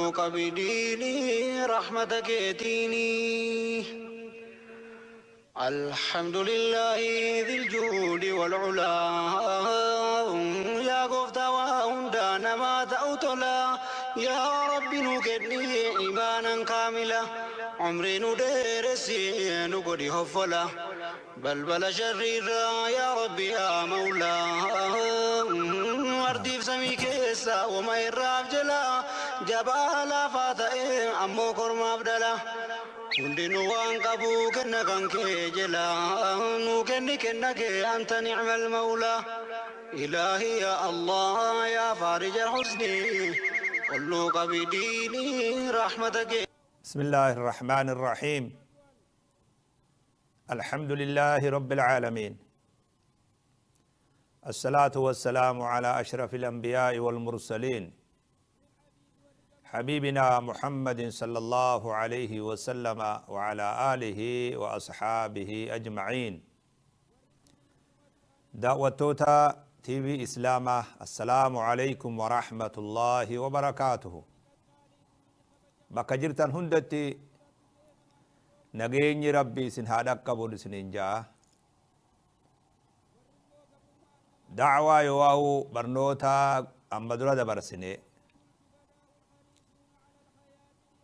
Ol nu qabi diinii rahmata keetiinii. الحمد لله ذي الجود والعلا، يا gooftaa waa hundaa namaa ta'u tola. Yaa rabbi nu kenni iimaanan kaamila, umrii nu dheeressi, nu godhi hoffola balbala sharriirraa. Yaa rabbi yaa mawlaa, ardiif samii keessa wama irraaf jala, jabaa laafaa ta'e ammoo kormaaf dhala, hundinuu waan qabu kenna kan kee jela. Nu kenni kenna kee, anta ni'mal mawlaa. إلهي يا الله يا فارج الحزن، ol nu qabi diinii رحمتك. بسم الله الرحمن الرحيم. الحمد لله رب العالمين، الصلاة والسلام على أشرف الأنبياء والمرسلين، حبيبنا محمد صلى الله عليه وسلم وعلى آله وأصحابه أجمعين. Daawwattoota TV إسلاما، السلام عليكم ورحمة الله وبركاته. Bakka jirtan hundatti nageenyi rabbii isin haa dhaqqabuun isiniin ja'a. Dacwaa yoo'aa'u barnoota amma dura dabarsine,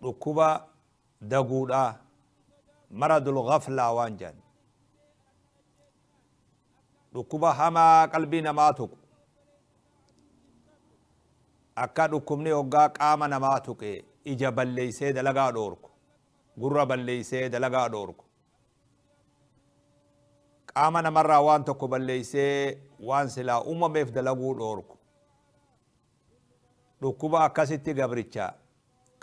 dhukkuba daguudha, مرض الغفلة waan jedhan, dhukkuba hamaa qalbii namaa tuqu, akka dhukkubni hoggaa qaama namaa tuqe ija balleeysee dalagaa dhoorku, gurra balleeysee dalagaa dhoorku, qaama namarraa waan tokko balleeysee waan silaa uumameef dalaguu dhoorku, dhukkuba akkasitti gabricha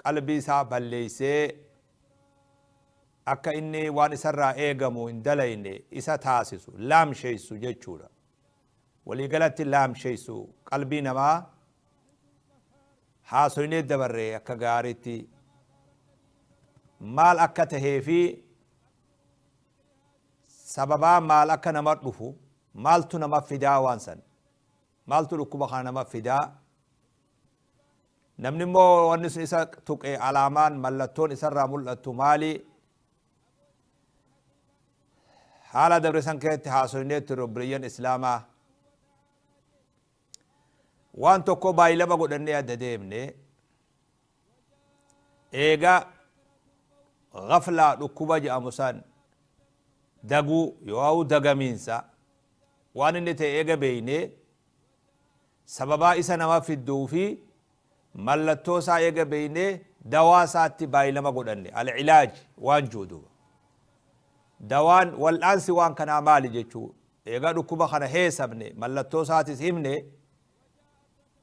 qalbii isaa balleeysee akka inni waan isarraa eegamu hin dalayne isa taasisu, laamsheessu jechuudha. Waliigalatti laamsheessu qalbii namaa haasoynee dabarree akka gaariitti maal akka tahee fi sababaa maal akka nama dhufu, maaltu nama fidaa, waan san maaltu dhukkuba kana nama fidaa, namni immoo wanni sun isa tuqe alaamaan mallattoon isarraa mul'attu maali, haala dabre san keessatti haasoynee turre. Obboleeyyan islaamaa, waan tokko baay'ilama godhannee adda deemne. Eega gaflaa dhukkuba jedhamu san, daguu yoo dagamiinsa waan inni ta'e eega beeyne, sababaa isa nama fidduu fi mallattoo isaa eega beeyne, dawaa isaatti baay'ilama godhanne, العلاج waan jiru, dawaan wal'aansi waan kanaa maali jechuu. Eegaa dhukkuba kana heesabne, mallattoo isaatis himne,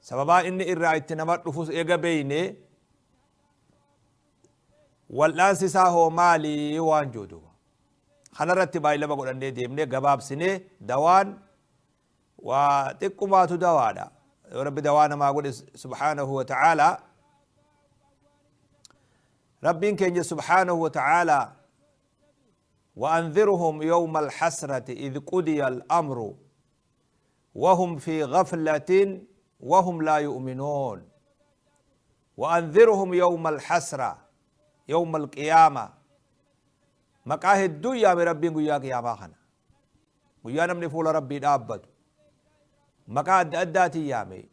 sababaa inni irraa itti nama dhufus eega beeyne, wal'aansi isaa hoo maali waan jiru kanarratti baay'ilama godhannee deemne. Gabaabsine, dawaan waa xiqqumaatu dawaadha yoo rabbi dawaa namaa godhe سبحانه وتعالى. Rabbiin keenya سبحانه وتعالى: وأنذرهم يوم الحسرة إذ قضي الأمر وهم في غفلة وهم لا يؤمنون. وأنذرهم يوم الحسرة، يوم القيامة. Maqaa hedduu yaame rabbiin guyyaa qiyaamaa kana, guyyaa namni fuula rabbii dhaabbatu maqaa adda addaatiin yaame.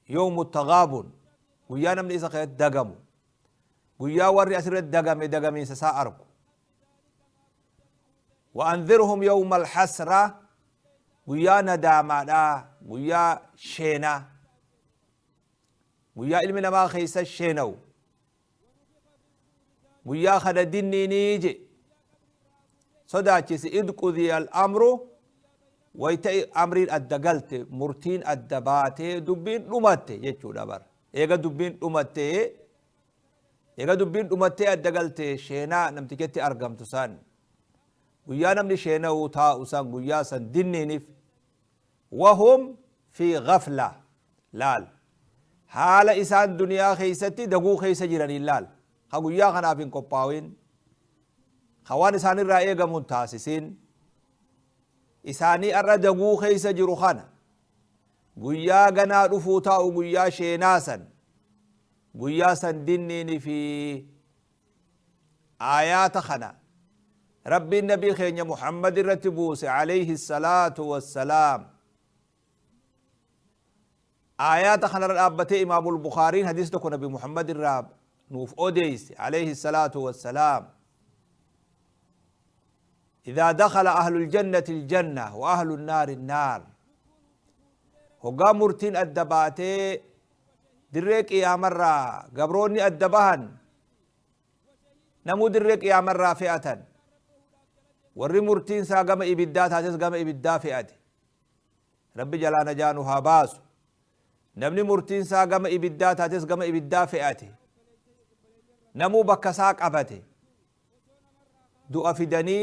يوم التغابن, guyyaa namni isa keessatti dagamu, guyyaa warri asirratti dagame dagamiinsa isaa argu. وأنذرهم يوم الحسرة, guyyaa nadaamaadha, guyyaa sheenaa, guyyaa ilmi namaa keessa sheena'u, guyyaa kana dinniinii je sodaachisi. إذ قضي الأمر, wayta amriin adda galte, murtiin adda baatee dubbiin dhumatte jechuudha bara. Eega dubbiin dhumattee, eega dubbiin dhumattee adda galte, sheenaa namtichatti argamtu san, guyyaa namni sheena'uu taa'u san, guyyaa san dinniiniif. وهم في غفلة, laal haala isaan duniyaa keeysatti daguu keeysa jiraniin, laal ka guyyaa kanaaf hin qophaawin, ka waan isaanirraa eegamuun taasisin, isaanii arra daguu keeysa jiru kana, guyyaa ganaa dhufuu taa'u, guyyaa sheenaa san. Guyyaa san dinniini fi aayaata kana Rabbiin nabii keenya Muhammad irratti buuse alayhi salaatu wassalaam. Aayaata kanarra dhaabbatee Imaamul Bukhaariin hadiisa tokko nabi Muhammad irraa nuuf odeeyse alayhi salaatu wassalaam. إذا دخل أهل الجنة الجنة وأهل النار النار. هقا مرتين الدباتي دريك يا مرة قبروني الدبهن نمو دريك يا مرة فئة وري مرتين ساقم إبدات هاتس قم إبدا فئة ربي جلانا جانوها باسو نمني مرتين ساقم إبدات هاتس قم إبدا فئة نمو بكساك أبتي دعا في دني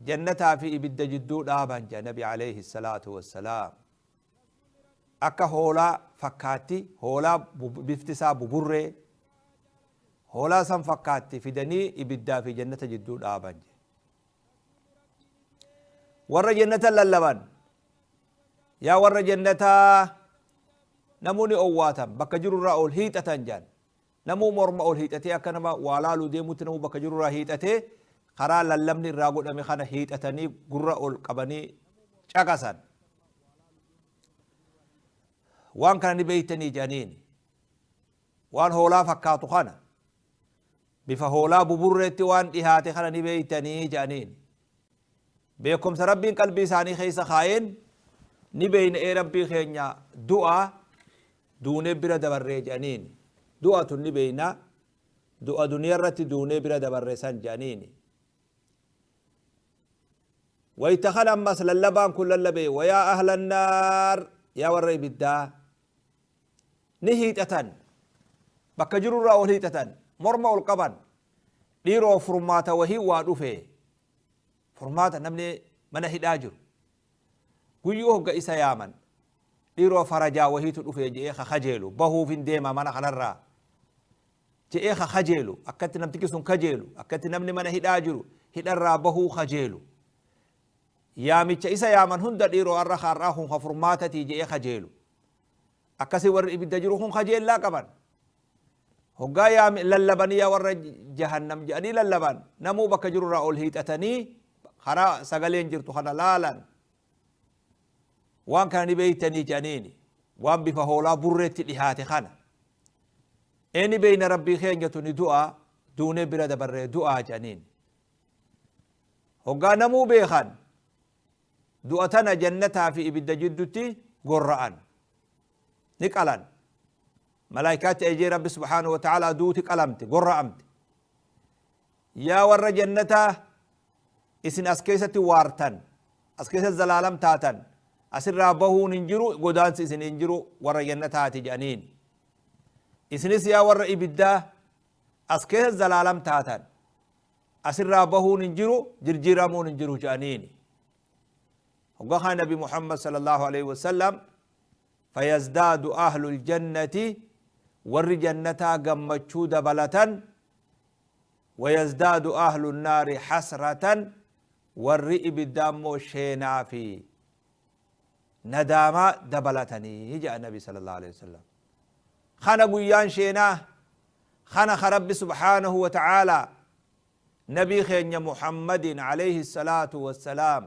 جنتها في إبدا جدو دابا نبي عليه الصلاة والسلام. أكا هولا فكاتي هولا بافتسا ببرة هولا سم فكاتي في دني إبدا في جنة جدو دابا ور جنة للبن يا ور جنة نموني أواتم بكجر الرأول هيتة جان نمو مرمى أول هيتة أكنما والالو ديموت نمو بكجر الرأ هيتة خرا للمني راغود أمي خانا هيتة قرأ القبني شاكسان وان كان بيتني جانين وان هولا فكاتو خانا بفهولا ببرتي وان إهاتي خانا نبيتني جانين بيكم سربين قلبي ساني خيس خاين نبين اي ربي خينيا دعاء دون برا دبر جانين دعاء نبينا دعاء دنيا رتي دون برا دبر سان جانين ويتخلى مثلا اللبان كل اللبي ويا أهل النار يا وري بالدا نهيتتن بكجر الرأول هيتتن مرمى القبن ديرو فرماتا وهي وادوفي فرماتا نمني من هداجر قيوه قئس يامن ديرو فرجا وهي تدوفي جئيخ خجيلو بهو فين ديما من خنرا جئيخ خجيلو أكت نمتكسون خجيلو أكت نمني من هداجر هدرا بهو خجيلو يا ميتش إسا يا من هند ديرو أرخ أرخهم خفرماتة تيجي خجيلو أكسي ور إبدجروهم خجيل لا كمان هجا يا للبنية ور جهنم جاني للبن نمو بكجر رأول هيت أتني خرا سجلين جرتو خنا لالا وان كان بيتني جانيني وان بفهولا برت لهات خنا إني بين ربي خير دعاء دون برد بر دعاء جانين هجا نمو بيخان دعتنا جنتها في إبدا جدتي قرآن نقلن ملائكات أجي رب سبحانه وتعالى دوتي قلمت قرأمت يا ور جنتها إسن أسكيسة وارتن أسكيسة زلالم تاتن أسر رابه ننجرو قدانس إسن إنجرو ور جنتها تجانين إسنس يا ور إبدا أسكيسة زلالم تاتن أسر رابه ننجرو جرجرامو ننجرو جانين. وقال نبي محمد صلى الله عليه وسلم فيزداد أهل الجنة والجنة قمتشو دبلة ويزداد أهل النار حسرة والرئب الدم شينا في ندامة دبلتني. جاء النبي صلى الله عليه وسلم خنا قيان شينا خنا خرب سبحانه وتعالى نبي خين محمد عليه الصلاة والسلام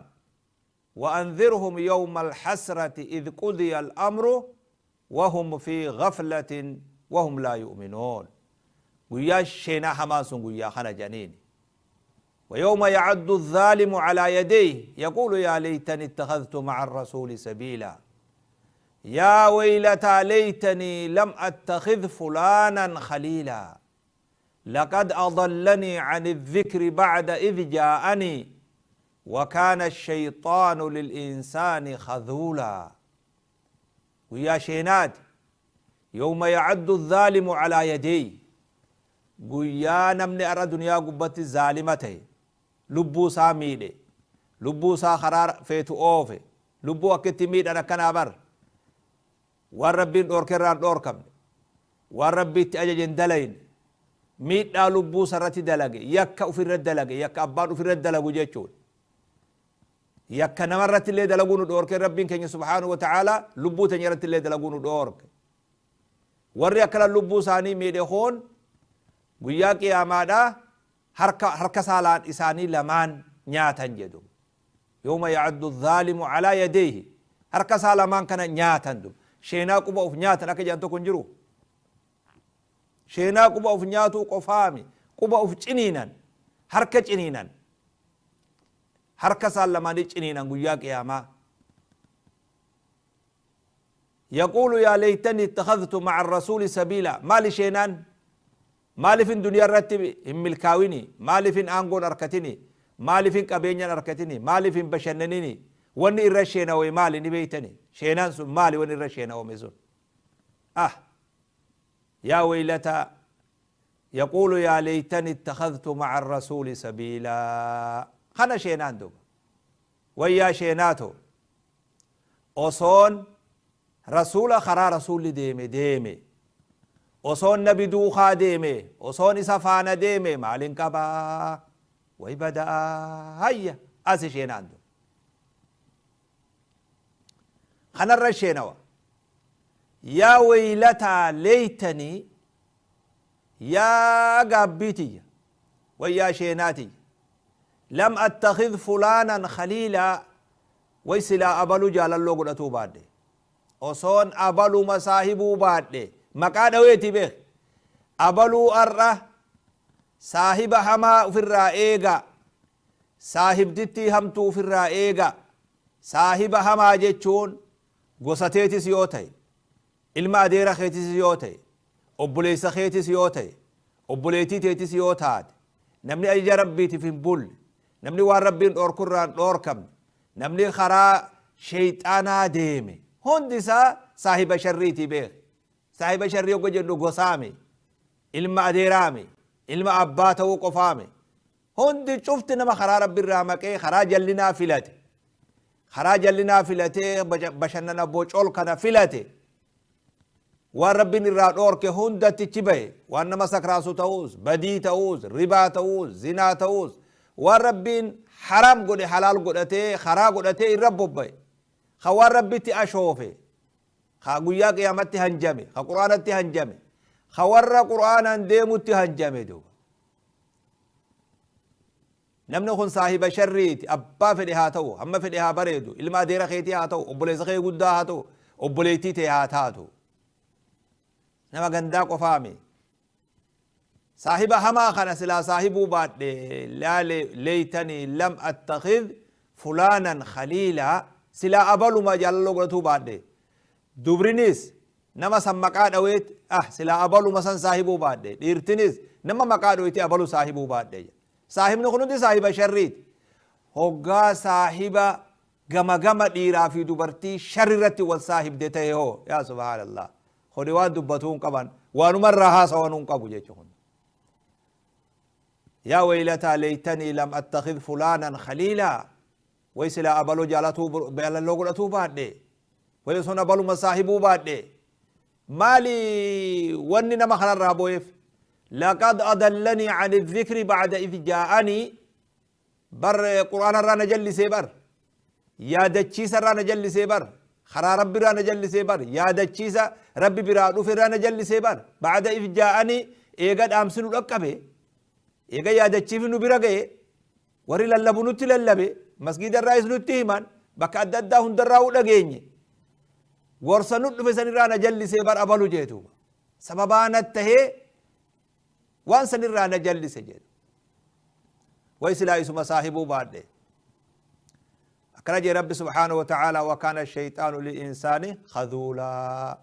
وأنذرهم يوم الحسرة إذ قضي الأمر وهم في غفلة وهم لا يؤمنون. ويا شينا حماس ويا خنا جنين. ويوم يعد الظالم على يديه يقول يا ليتني اتخذت مع الرسول سبيلا يا ويلتى ليتني لم أتخذ فلانا خليلا لقد أضلني عن الذكر بعد إذ جاءني وكان الشيطان للإنسان خذولا. ويا شينات يوم يعد الظالم على يديه قيا نمني أرى دنيا قبت الظالمتي لبو ساميدي لبو ساخرار فيتو أوفي لبو أكتميد أنا كنابر والربين أوركران أوركم والربي تأججن دلين ميد لبو سرتي دلقي يكا أفر الدلقي يكا أبان أفر الدلقي جيتشون يكا نمرت اللي دلقون دورك ربين كن سبحانه وتعالى لبو تنيرت اللي دلقون دورك Warri akkana lubbuu isaanii miidhe hoon guyyaa qiyaamaadha harka saalaan isaanii lamaan nyaatan jedhu. Yooma yacaddu dhaalimu calaa yadayhi, harka isaa lamaan kana nyaatan du sheenaa quba uf nyaatan akka jedhan tokko hin jiru. Sheenaa quba uf nyaatuu qofaami, quba uf ciniinan, harka ciniinan, harka isaan lamaanii ciniinan guyyaa qiyaamaa. يقول يا ليتني اتخذت مع الرسول سبيلا. مالي شينان، مالي في الدنيا رتب هم الكاويني، مالي في أنقون أركتني، مالي في كابينيان أركتني، مالي في بشننيني، وني الرشينا ومالي نبيتني شينان سن مالي وني الرشينا ومزون. يا ويلتا يقول يا ليتني اتخذت مع الرسول سبيلا. خنا شينان دوب ويا شيناتو أصون رسول خرا رسول ديمي ديمي، أصون نبي دوخا ديمي، أصون إسفانا ديمي، مالين كبا ويبدأ هيا أسي شينان دوب خنا الرشينوا. يا ويلتا ليتني، يا قابيتي ويا شيناتي، لم أتخذ فلانا خليلا. ويسلا أبلو جالالو قلتو بعد أصون أبلو مساهبو بعد مقادة ويتي بيخ أبلو أرى صاحب هما في الرائقة، صاحب دتي همتو في الرائقة. صاحب هما جتشون قصتيتي سيوتي، ilma adeera keetis yoo ta'e, obboleessa keetis yoo ta'e, obboleettii teetis yoo taate, namni ajaja rabbiitiif hin bulle, namni waan rabbiin dhoorkurraan dhoorkamne, namni karaa shayxaanaa deeme hundi isaa saahiba sharriitii beek. Saahiba sharrii hogga jennu gosaame, ilma adeeraame, ilma abbaa ta'uu qofaame, hundi cufti nama karaa rabbiirraa maqee karaa jallinaa filate, karaa jallinaa filatee bashannana bocol kana filate, waan rabbiin irraa dhoorke hundatti ichi bahe, waan nama sakraasu ta'uus, badii ta'uus, ribaa ta'uus, zinaa ta'uus, waan rabbiin haraam godhe halaal godhatee karaa godhatee irra bobba'e, ka waan rabbitti ashoofe, ka guyyaa qiyaamatti hanjame, ka quraanatti hanjame, ka warra quraanaan deemutti hanjame duuba. Namni kun saahiba sharriiti, abbaa fedhe haa ta'u, hamma fedhe haa bareedu, ilma adeera keetii haa ta'u, obboleessa kee guddaa haa ta'u, obboleettii ta'e haa taatu, nama gandaa qofaame. Saahiba hamaa kana silaa saahibuu baadhe, laale leeytanii lam attakhidh fulaanan khaliila, silaa abaluma jaalaloo godhatuu baadhe. Dubrinis nama san maqaa dhaweet, silaa abaluma san saahibuu baadhe. Dhiirtinis nama maqaa dhaweeti abalu saahibuu baadhe. Saahibni kun hundi saahiba sharriiti. Hoggaa saahiba gama gama dhiiraa fi dubartii sharri irratti wal saahibde ta'e hoo, yaa subhaanallah. Kuni waan dubbatuu hin qaban, waanuma irraa haasawanuu hin qabu jechuun. يا ويلتى ليتني لم أتخذ فلانا خليلا. ويسلا أبلو جالتو بيالو قلتو بعد ويسون أبلو مصاحبو بعد مالي وني نما خلال رابويف. لقد أضلني عن الذكر بعد إذ جاءني. بر قرآن رانا جلسي بر، يا دتشيس رانا جلسي بر، خرا ربي رانا جلسي بر، يا دتشيس ربي برادو في رانا جلسي بر. بعد إذ جاءني إيقاد أمسنو لقبه، إيقا يا دتشيف نو برقه، وري للبو نتي للبه، مسجد الرئيس نتيمان بك أدى هندراو لقيني ورسنو لفسن رانا جلسي بر أبلو جيتو سببان التهي وان سن رانا جلسي جيتو ويسلا يسمى صاحبه بعد. أكرج رب سبحانه وتعالى وكان الشيطان للإنسان خذولا.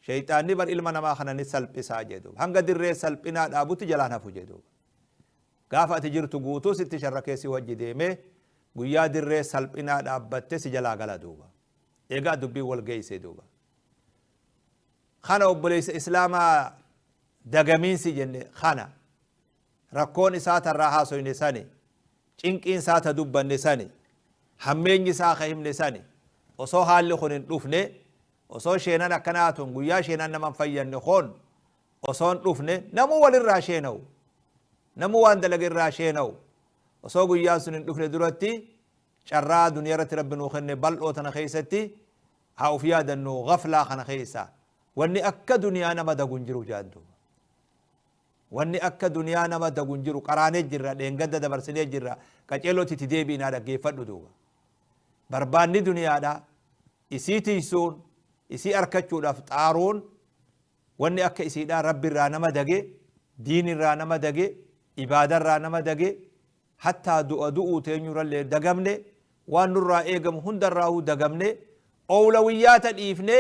شيطان نبر إلما نما خنا نسلب إساجدو هنگا در سلبنا دابو تجلانا فجدو غافة تجرتو قوتو ست شركيسي وجديمي قويا در سلبنا دابت سجلا غلا دوبا إيغا دبي والقيسي دوبا. خنا أبوليس إسلاما دقمين سجن خنا ركون إساتا الراحة سوين ساني، چنكين ساتا دبا نساني، همين سا خهم نساني، وصو حال خونين دفني، وصو شينان أكناتون قويا شينان نمان فيان نخون وصو دفني نمو والراشينو نمو واندلق الراشينو وصو قويا سنين دفني درتي شرا دنيا رب نوخن بل أوتنا خيستي هاو فيا دنو غفلة خنا خيسا Wanni akka duniyaa nama dagu hin jiru jaan duuba. Wanni akka duniyaa nama dagu hin jiru. Qaraanee jirra, dheengadda dabarsinee jirra, qaceelootti itti deebiinaa dhaggeeffadhu duuba. Barbaanni duniyaadha isii tiysuun, isii arkachuudhaaf xaaruun, wanni akka isiidhaa Rabbi irraa nama dage, diin irraa nama dage, ibaadarraa nama dage, hattaa du'a du'uu teenyurallee dagamne, waan nurraa eegamu hundarraahuu dagamne, owlawiyyaata dhiifne,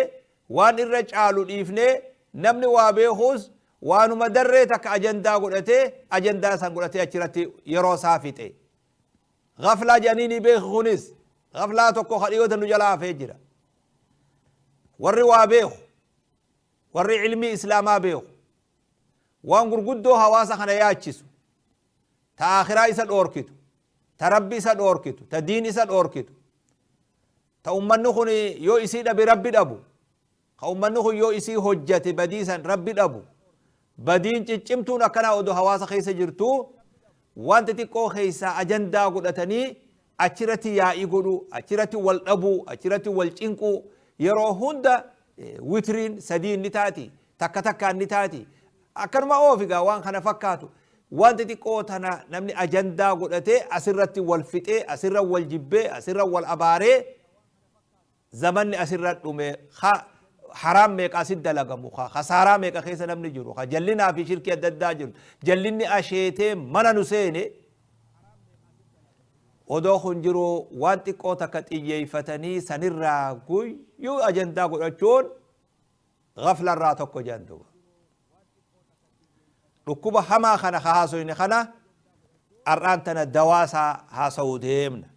waan irra caalu dhiifne. Namni waa beekuus waanuma darree takka ajandaa godhatee, ajandaa san godhatee achirratti yeroo isaa fixe. Gaflaa jedhanii beeku. Kunis gaflaa tokko ka dhiyoota nu jalaa hafee jira. Warri waa beeku, warri ilmii islaamaa beeku, waan gurguddoo hawaasa kana yaachisu, ta akhiraa isa dhoorkitu, ta Rabbi isa dhoorkitu, ta diin isa dhoorkitu, ta ummanni kun yoo isii dhabe Rabbi dhabu, ka ummanni kun yoo isii hojjate badiisan Rabbi dhabu, badiin ciccimtuun akkanaa odoo hawaasa keessa jirtu, waan xixiqqoo keessaa ajandaa godhatanii achirratti yaa'ii godhuu, achirratti wal dhabuu, achirratti wal cinquu, yeroo hunda witriin sadii inni taati, takka takkaan ni taati, akkanuma oofigaa waan kana fakkaatu, waan xixiqqoo tana namni ajandaa godhatee asirratti wal fixee, asirra wal jibbee, asirra wal abaaree, zamanni asirra dhume. Haraam meeqa asit dalagamu, khasaaraa meeqa keessa namni jiru, ka jallinaa fi shirkii adda addaa jiru, jallinni asheetee mana nu seene odoo kun jiru, waan xiqqoo takka xiyyeeffatanii sanirraa guyyuu ajandaa godhachuun gaflarraa tokko jedhan duuba. Dhukkuba hamaa kana ka haasoyne kana har'aan tana dawaasaa haasa'uu deemna.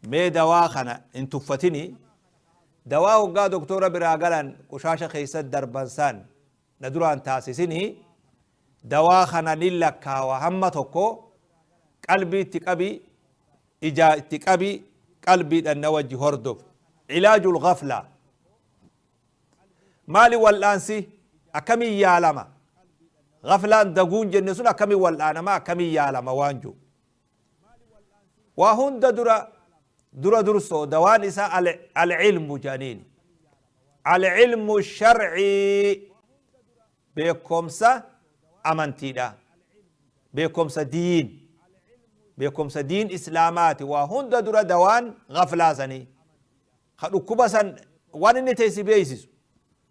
Mee dawaa kana hin tuffatini. Dawaa hoggaa doktora biraa galan qushaasha keessa darban san na duraan taasisini. Dawaa kana ni lakkaawa hamma tokko. Qalbii itti qabi, ijaa itti qabi, qalbiidhan na wajji hordof. Cilaajul gaflaa maali? Wal'aansi akkamiin yaalama? Gaflaan daguun jenne sun akkamiin wal'aanama, akkamiin yaalama waan jiru? Waa hunda dura dura dursoo dawaan isaa alcilmu jedhaniini, alcilmu sharcii, beekomsa amantiidha, beekomsa diin, beekomsa diin islaamaati. Waa hunda dura dawaan gaflaa sanii ka dhukkuba san waan inni ta'e si beeysisu,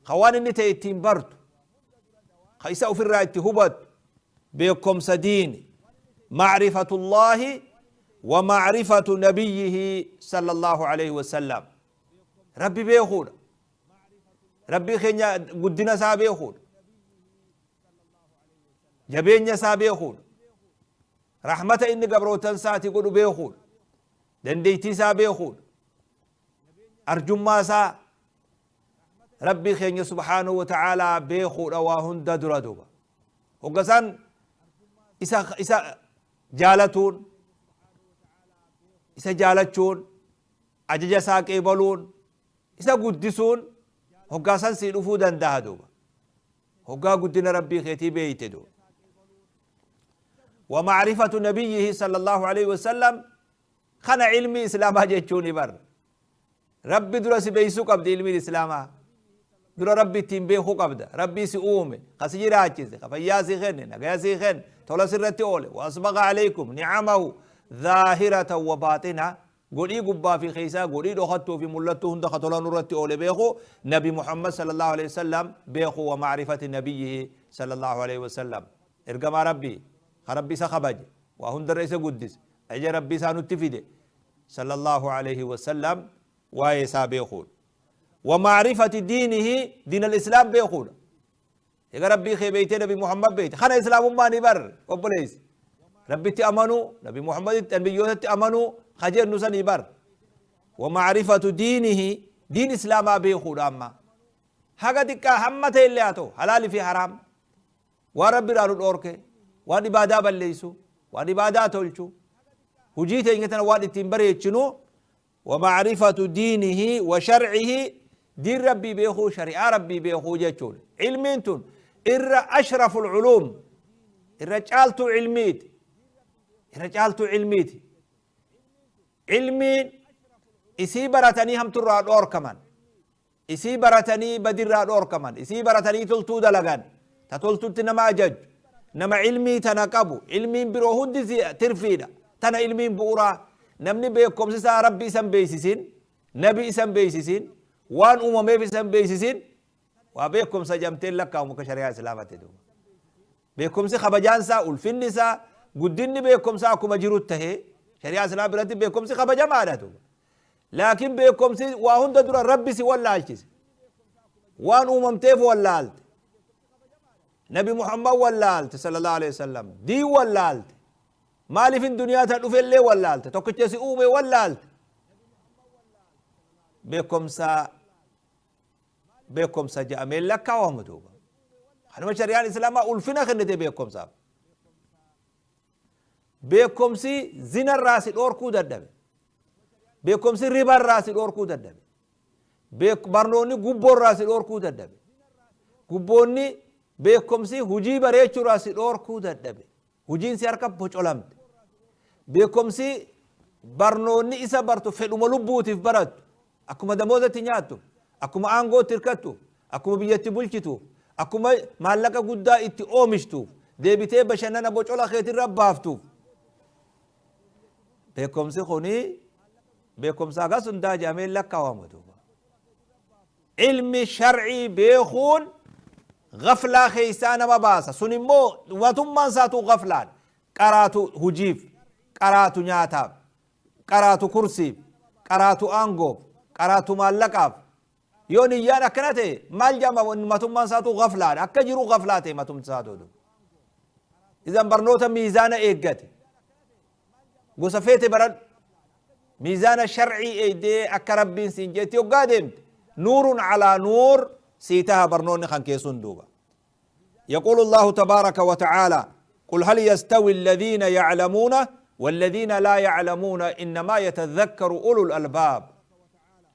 ka waan inni ta'e ittiin bartu, ka isa ofirraa itti hubattu, beekomsa diini, macrifatullaahi wa macrifatu nabiyyihi sala allahu alayhi wasalam. Rabbi beekuudha, Rabbii keenya guddina isaa beekuudha, jabeenya isaa beekuudha, rahmata inni gabrootan isaati godhu beekuudha, dandeeytii isaa beekuudha, arjummaa isaa Rabbii keenya subhaanahu wa ta'aalaa beekuudha waa hunda dura duuba. Hoggasaan isa jaalatuun, isa jaalachuun, ajaja isaa qeebaluun, isa guddisuun hoggaasan sii dhufuu danda'a duuba, hoggaa guddina Rabbii keetii beeyte duuba. ومعرفة نبيه صلى الله عليه وسلم. خنا علمي إسلاما جتشوني بر ربي درس بيسو قبض. علمي الإسلاما dura Rabbi ittiin beekuu qabda. Rabbii si uume, kasi jiraachise, ka fayyaa si kenne, nagaya si kenne, tola sirratti oole, وأسبغ عليكم نعمه ظاهرة وباطنة, godhii gubbaa fi keeysaa, godhii dhokattuu fi mul'attuu hunda ka tola nurratti oole beeku, Nabi Muhammad صلى الله عليه وسلم beeku. ومعرفة نبيه صلى الله عليه وسلم, ergamaa Rabbii ka Rabbi isa kabaje, waa hundarra isa guddise, ajaja Rabbii isaa nutti fide صلى الله عليه وسلم, waa'ee isaa beekuudha. ومعرفة دينه, دين الإسلام بيقول. إذا ربي خي بيتي، نبي محمد بيت، خنا إسلام ما نبر وبليس ربي تأمنوا، نبي محمد نبي تأمنوا، خجر نسني بر. ومعرفة دينه, دين إسلام بيقول. أما حاجة تكا همته اللي أتو حلال في حرام وربي رارو الأوركي وان إبادة بليسو وان إبادة تولشو هجيته إنتنا وان التنبري. ومعرفة دينه وشرعه, دين ربي بيخو، شريعة ربي بيخو جتشون. علمين تون إر أشرف العلوم، إر جالتو علميت، إر جالتو علميت. علمين إسي برتني هم ترى دور كمان. Isii baratanii badirraa dhoorkaman, isii baratanii toltuu dalagan, ta toltutti nama ajaju, nama ilmii tana qabu. Ilmiin biroo hundi tirfiidha. Tana ilmiin bu'uraa. Namni beekumsi isaa Rabbi isan beeysisin, nabi isan beeysisin, waan uumameef isan beeysisin, waa beekumsa jamteen lakkaawamu akka shari'aa Islaamatti duuba. Beekumsi kabajaan isaa, ulfinni isaa, guddinni beekumsaa akkuma jiru tahee, shari'aa Islaama biratti beekumsi kabajamaadha duuba. Laakiin beekumsi waa hunda dura Rabbi si wallaalchise, waan uumamteef wallaalte, Nabi Muhammad wallaalte sallallahu alaihi wasallam, diin wallaalte, maaliifin duniyaa tan dhufellee wallaalte, tokkicha si uume wallaalte. Beekumsa beekumsa jedhamee lakkaawamu duuba. Kanuma shari'aan Islaamaa ulfina kennite beekumsaaf. Beekumsi zinarraa si dhoorkuu dadhabe, beekumsi ribarraa si dhoorkuu dadhabe, barnoonni gubboorraa si dhoorkuu dadhabe, gubboonni beekumsi hujii bareechuurraa si dhoorkuu dadhabe, hujiin si harka bocolamte. Beekumsi barnoonni isa bartu fedhuma lubbuutiif barattu, akkuma damoozatti nyaattu, akkuma aangootti hirkattu, akkuma biyyatti bulchitu, akkuma maallaqa guddaa itti oomishtuuf, deebitee bashannana bocola keetirra baaftuuf. Beekumsi kuni beekumsa hagas hundaa jedhamee lakkaawamu duuba. Ilmi shar'ii beekuun gaflaa keessaa nama baasa. Sun immoo matummaan isaatu gaflaan qaraatu hujiif, qaraatu nyaataaf, qaraatu kursiif, qaraatu aangoof, qaraatu maallaqaaf. Yoo niyyaan akkana ta'e maal jedhama? Matummaan isaatu gaflaadha. Akka jiru gaflaa ta'e matumti isaatu. Idan barnoota miizaana eeggate, gosa feete baradhu, miizaana shar'ii eeydee akka Rabbiin siin jetti hoggaa deemte, nuurun calaa nuur sii taha barnoonni kan keessun duuba. يقول الله تبارك وتعالى: قل هل يستوي الذين يعلمون والذين لا يعلمون إنما يتذكر أولو الألباب.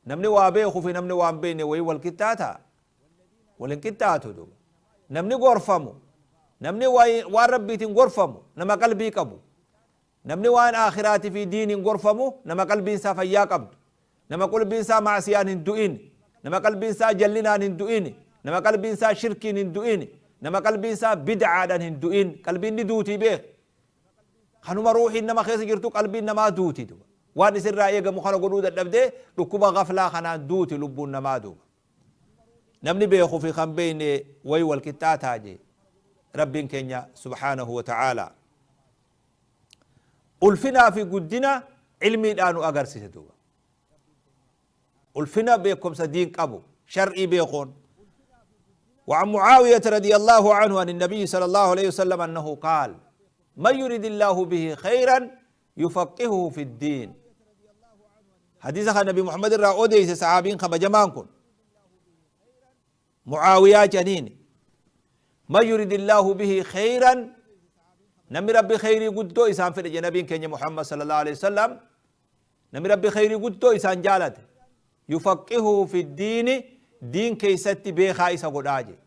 نمني وابيخو في نمني وان بيني وي والكتاتا والانكتاتو دوبا. نمني غرفمو، نمني وان ربيتين غرفمو نما قلبي قبو، نمني وان آخراتي في دين غرفمو نما قلبي إنسا فيا قبض، نما قلبي إنسا معصيان هندوئين، نما قلبي إنسا جلنان هندوئين، نما قلبي إنسا شركين هندوئين، نما قلبي إنسا بدعة هندوئين. قلبي ندوتي به خنوما روحي إنما خيس جرتو قلبي إنما دوتي دوبا. وان يصير رأيك مخالو قدود الدبدة ركوبا غفلة خنا دوتي لبون نما دوبا. نمني بيخو في خنبين وي والكتات هاجي رب كينيا سبحانه وتعالى. ألفنا في قدنا علمي الآن أقرسي دوبا. ألفنا بيكم سدين قبو شرعي بيخون. وعن معاوية رضي الله عنه عن النبي صلى الله عليه وسلم أنه قال: من يريد الله به خيرا يفقهه في الدين. حديث النبي محمد الرأودي صحابين خبا جمانكم معاوية جنين: من يريد الله به خيرا، نمي ربي خيري قدو إسان في الجنبين كن محمد صلى الله عليه وسلم، نمي ربي خيري قدو إسان جالت يفقهه في الدين، دين كيستي بيخا إسا قداجي،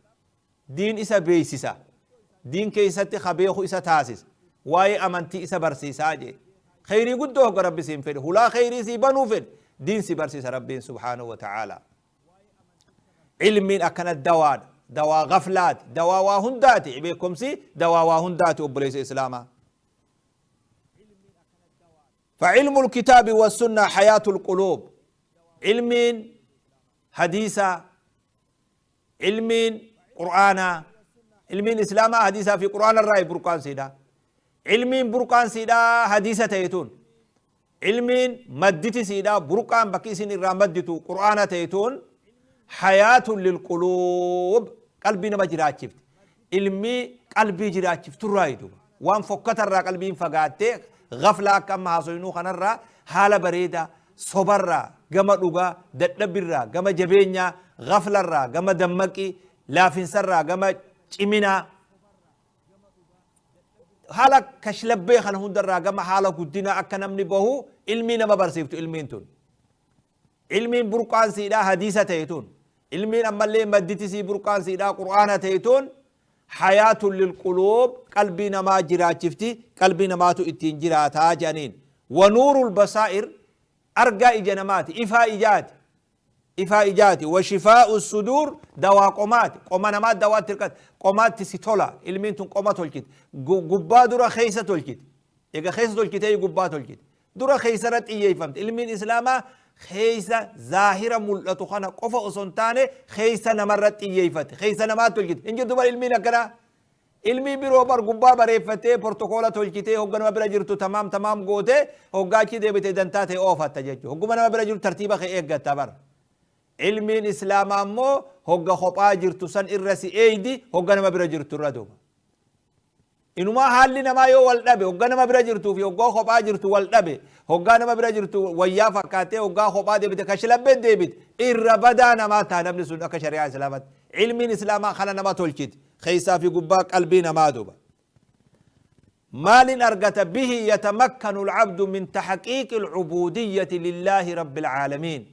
دين إسا بيسيسا، دين كيستي خبيخو إسا تاسس، واي أمنتي إسا برسيساجي. خيري قدو ربي سين فيه، هلا خيري سي بنو فيه، دين سي برسيس ربي سبحانه وتعالى. علم أكن الدواء، دواء غفلات، دواء واهنداتي بيكم سي دواء واهنداتي أبليس إسلاما. فعلم الكتاب والسنة حياة القلوب. علم حديثة، علم قرآن، علم إسلاما حديثة في قرآن الرأي برقان سيدا، علم برقان سيدا حديثة تيتون، علم مدتي سيدا برقان بكيسين الرامدتو قرآن تيتون، حياة للقلوب. قلبي نما جراچفت، علمي قلبي جراچفت الرأي دوبا. وان فكتر قلبي فقاتي غفلة كم حاصلينو خنرا حالة بريدة صبرا gama dhugaa dadhabirraa gama jabeenyaa gaflarraa gama dammaqii laafinsarraa gama ciminaa haala kashlabbee kana hundarraa gama haala guddinaa akka namni bahu ilmii nama barsiiftu. Ilmiin tun ilmiin burqaan siidhaa hadiisa ta'e tun, ilmiin ammallee madditi sii burqaan siidhaa qur'aana ta'e tun, hayaatun lilquluub qalbii namaa jiraachifti, qalbii namaatu ittiin jiraataa jedhaniin. Wanuurul basaa'ir argaa ija namaati, ifaa ijaati. Ifaa ijaati. Wa shifaa'u suduur, dawaa qomaati. Qoma namaa dawaatti hirkata. Qomaatti si tola. Ilmiin tun qoma tolchiti. Gubbaa dura keessa tolchiti. Egaa keessa tolchitee gubbaa tolchiti. Dura keessa irratti xiyyeeffamte. Ilmiin islaamaa keessa zaahira mul'atu kana qofa osoo hin taane keessa namarratti xiyyeeffate. Keessa namaa tolchiti. Hin jirtu bar ilmiin akkanaa. Ilmii biroo bar gubbaa bareeffattee protokoola tolchitee hogga nama bira jirtu tamaam tamaam gootee hoggaa achi deebitee dantaa ta'e oofatta jechuudha. Hogguma nama bira jirtu tartiiba kee eeggatta bara. Ilmiin islaamaa immoo hogga kophaa jirtu san irra si eeydi, hogga nama bira jirtu irra duuba. Inumaa haalli namaa yoo wal dhabe, hogga nama bira jirtuu fi hoggaa kophaa jirtu wal dhabe, hoggaa nama bira jirtu wayyaa fakkaattee hoggaa kophaa deebite kashlabbee deebite, irra badaa namaa ta'a namni sun akka shari'aa islaamaatti. Ilmiin islaamaa kana nama tolchiti. Keessaa fi gubbaa qalbii namaa duuba. Maalin argata? Bihi yatamakkanu alcabdu min taxqiiqi alcubuudiyyati lillaahi rabbi alcaalamiin.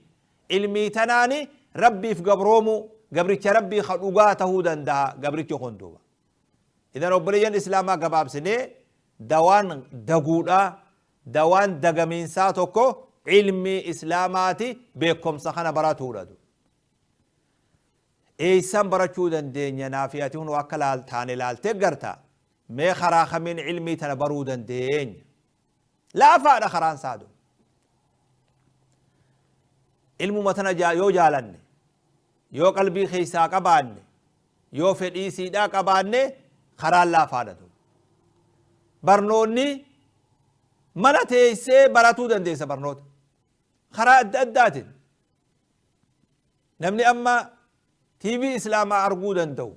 Ilmii tanaani rabbiif gabroomu, gabricha rabbii ka dhugaa tahuu danda'a gabrichi kun duuba. Idan obboleeyyan islaamaa, gabaabsinee dawaan daguudha, dawaan dagamiinsaa tokko ilmii islaamaati, beekumsa kana baratuudha. Eeysan barachuu dandeenya? Naafi ati hunu akka laal taane laaltee garta. Mee karaa kamiin ilmii tana baruu dandeenya? Laafaadha karaan saadu. Ilmuma tana yoo jaalanne, yoo qalbii keessaa qabaanne, yoo fedhii siidhaa qabaanne, karaan laafaadha. Barnoonni mana teessee baratuu dandeessa. Barnoota karaa adda addaatiin namni amma TV islaamaa arguu danda'u,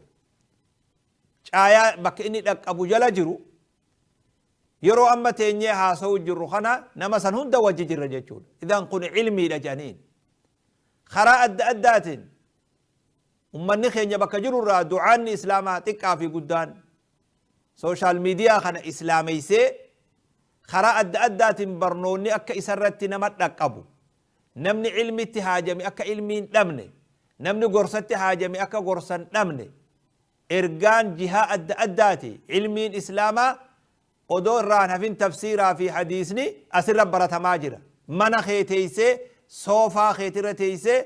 caayaa bakka inni dhaqqabu jala jiru, yeroo amma teenyee haasa'u jirru kana nama san hunda wajji jirra jechuudha. Idan kun ilmiidha jedhaniin. Karaa adda addaatiin ummanni keenya bakka jirurraa du'aanni islaamaa xiqqaa fi guddaan social media kana islaameysee karaa adda addaatiin barnoonni akka isarratti nama dhaqqabu, namni ilmitti haajame akka ilmii hin dhabne, namni gorsatti haajame akka gorsan dhabne, ergaan jihaa adda addaati ilmiin islaamaa odoo irraan hafin tafsiiraa fi hadiisni asirra baratamaa jira. Mana kee teeysee, soofaa keetirra teeysee,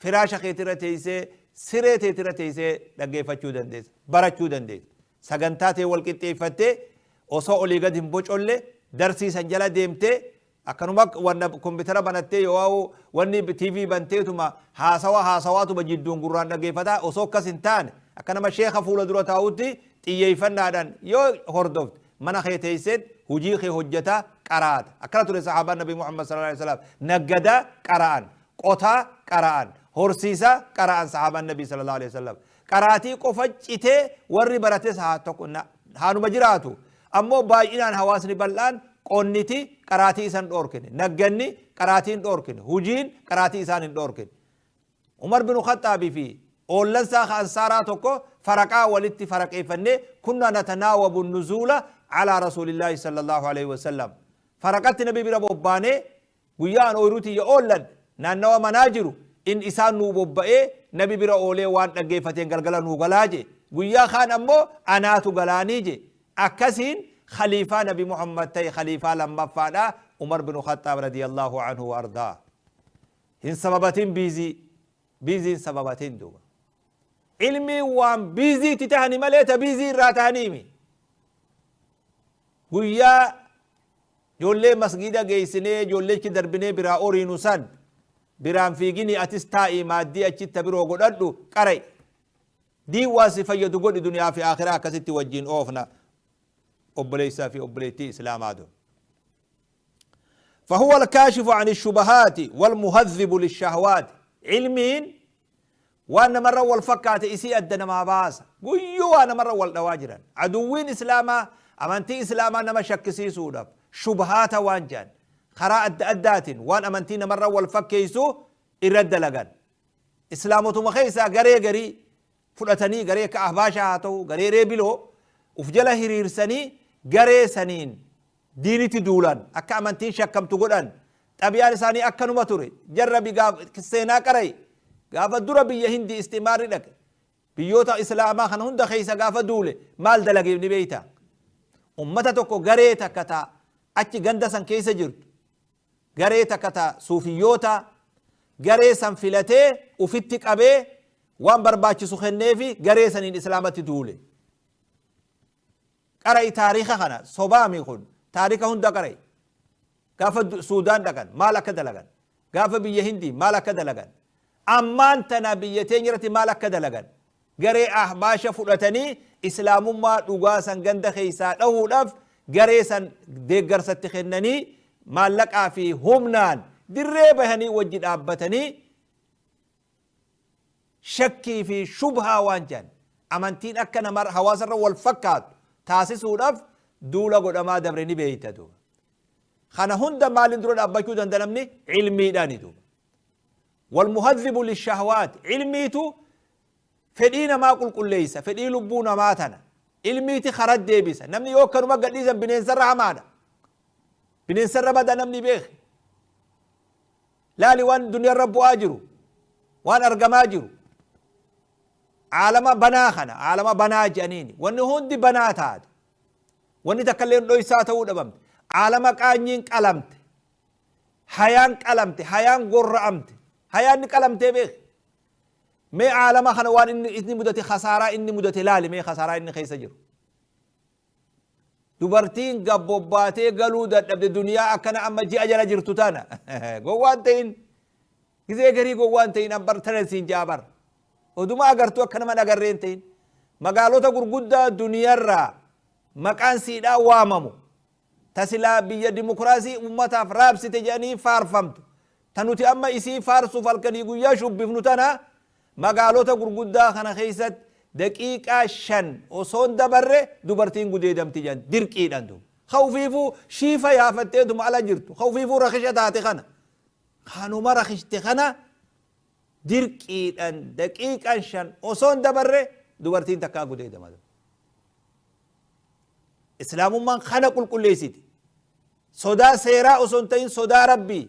firaasha keetirra teeysee, siree teetirra teeysee dhaggeeffachuu dandeessa, barachuu dandeessa. Sagantaa tee wal qixxeeffattee osoo olii gad hin bocolle darsiisan jala deemtee, akkanuma wanna kompiitara banattee yoo wanni TV banteetuma haasawa haasawaatuma jidduun gurraan dhaggeeffataa osoo akkas hin taane, akka nama sheeka fuula dura taa'utti xiyyeeffannaadhaan yoo hordofte, mana kee teesseet hujii kee hojjetaa qaraata. Akkana ture sahaabaan Nabi Muhammad sallallahu alaihi wasallam. Naggadaa qara'an, qotaa qara'an, horsiisaa qara'an sahaabaan Nabi sallallahu alaihi wasallam. Qaraatii qofa citee warri barates haa tokko haanuma jiraatu, ammoo baay'inaan hawaasni bal'aan qonniti qaraatii isan dhoorkine, nagganni qaraatii hin dhoorkine, hujiin qaraatii isaan hin dhoorkine. Umar bin Khaxaabii fi oollansaa ka ansaaraa tokko faraqaa walitti faraqeeffannee, kunna natanaawabu nuzuula calaa rasuulillaahi sallallahu alaihi wasallam, faraqatti nabi bira bobbaanee guyyaa an ooyiruu tiyya oollan naannawa manaa jiru in isaan nuu bobba'ee nabi bira oolee waan dhaggeeffateen galgala nuu galaa je. Guyyaa kaan ammoo anaatu galaanii je. Akkasiin khaliifaa Nabi Muhammad ta'e, khaliifaa lammaffaadha Umar bin Khaxaab radiyallahu anhu wa ardaa. Hin sababatin busy, busyn sababatin duuba. Ilmiin waan busytti tahani malee ta busy irraa tahaniimi. Guyyaa ijoollee masgida geessinee ijoollechi darbinee biraa oriinu san biraan fiigini, atis taa'ii maaddii achitta biroo godhadhu, qara'i. Diin waan si fayyadu godhi. Duniyaa fi akhiraa akkasitti wajjin oofna, obboleessaa fi obboleettii islaamaa dur. فهو الكاشف عن الشبهات والمهذب للشهوات. علمين waan namarra wal fakkaate isii adda namaa baasa. Guyyuu waan namarra wal dhawaa jiran aduwwiin islaamaa amantii islaamaa nama shakkisiisuudhaaf shubhaata waan jedhan karaa adda addaatiin waan amantii namarra wal fakkeessu irra dalagan. Islaamotuma keessaa garee garii fudhatanii, garee akka ahbaashaa haa ta'u, garee reebiloo uf jala hiriirsanii garee saniin diinitti duulan, akka amantiin shakkamtu godhan. Xabiyaan isaanii akkanuma ture. Jarra seenaa qaray, gaafa dura biyya Hindii istimaarri dhaqe, biyyoota islaamaa kana hunda keessa gaafa duule maal dalageef ni beeyta? Ummata tokko, garee takka taa achi ganda san keessa jirtu, garee takka taa suufiyyoota Garee san filatee ufitti qabee waan barbaachisu kenneefi garee saniin islaamatti duule. Qara'i taariika kana, sobaami kun taariika hunda qara'i. Gaafa Suudaan dhaqan maal akka dalagan, gaafa biyya Hindii maal akka dalagan, ammaan tana biyya teenya irratti maal akka dalagan, garee ahbaasha fudhatanii islaamummaa dhugaa san ganda keessaa dhahuudhaaf garee san deeggarsatti kennanii maallaqaa fi humnaan dirree bahanii wajji dhaabbatanii shakkii fi shubhaa waan jedhan amantiin akka nama hawaasarra wal fakkaatu taasisuudhaaf duula godhamaa dabre ni beeyta duuba. Kana hunda maaliin dura dhaabbachuu danda'a namni? Ilmiidhaani duuba. Walmuhadhibu lishahwaat, ilmiitu fedhii namaa qulqulleessa, fedhii lubbuu namaa tana ilmiiti karaa deebisa. Namni yoo akkanuma gadhiisan bineensarra hamaadha, bineensarra bada namni beeke. Laali waan duniyaarra bu'aa jiru, waan argamaa jiru, aalama banaa kana, aalama banaa jedhaniini wanni hundi banaa taate, wanni takka illee dhoysaa ta'uu dhabamte, aalama qaanyiin qalamte, hayaan qalamte, hayaan gorra'amte, hayaan ni qalamtee beeke. Mee aalama kana waan inni mudate, khasaaraa inni mudate laali. Mee khasaaraa inni keessa jiru, dubartiin gabbobbaatee galuu dadhabde duniyaa akkana amma ji'a jala jirtu tana. Gowwaan ta'in gizee garii, gowwaan ta'in ambar tana siin jaabar oduma agartuu akka nama agarreen ta'in. Magaalota gurguddaa duniyaarraa maqaan siidhaa waamamu, tasilaa biyya dimokiraasii ummataaf raabsite jedhanii faarfamtu, ta nuti amma isii faarsuuf halkanii guyyaa shubbifnu tana, magaalota gurguddaa kana keessatti daqiiqaa 5 osoon dabarre dubartiin gudeedamti jedhan dirqiidhaan duuba. Ka ufiifuu shiifa yaafatteetuma ala jirtu, ka ufiifuu rakisha taate kana, kanuma rakishte kana dirqiidhaan daqiiqaan 5 osoon dabarre dubartiin takkaa gudeedama. Islaamummaan kana qulqulleessiti. Sodaa seeraa osoo hin ta'in sodaa rabbii.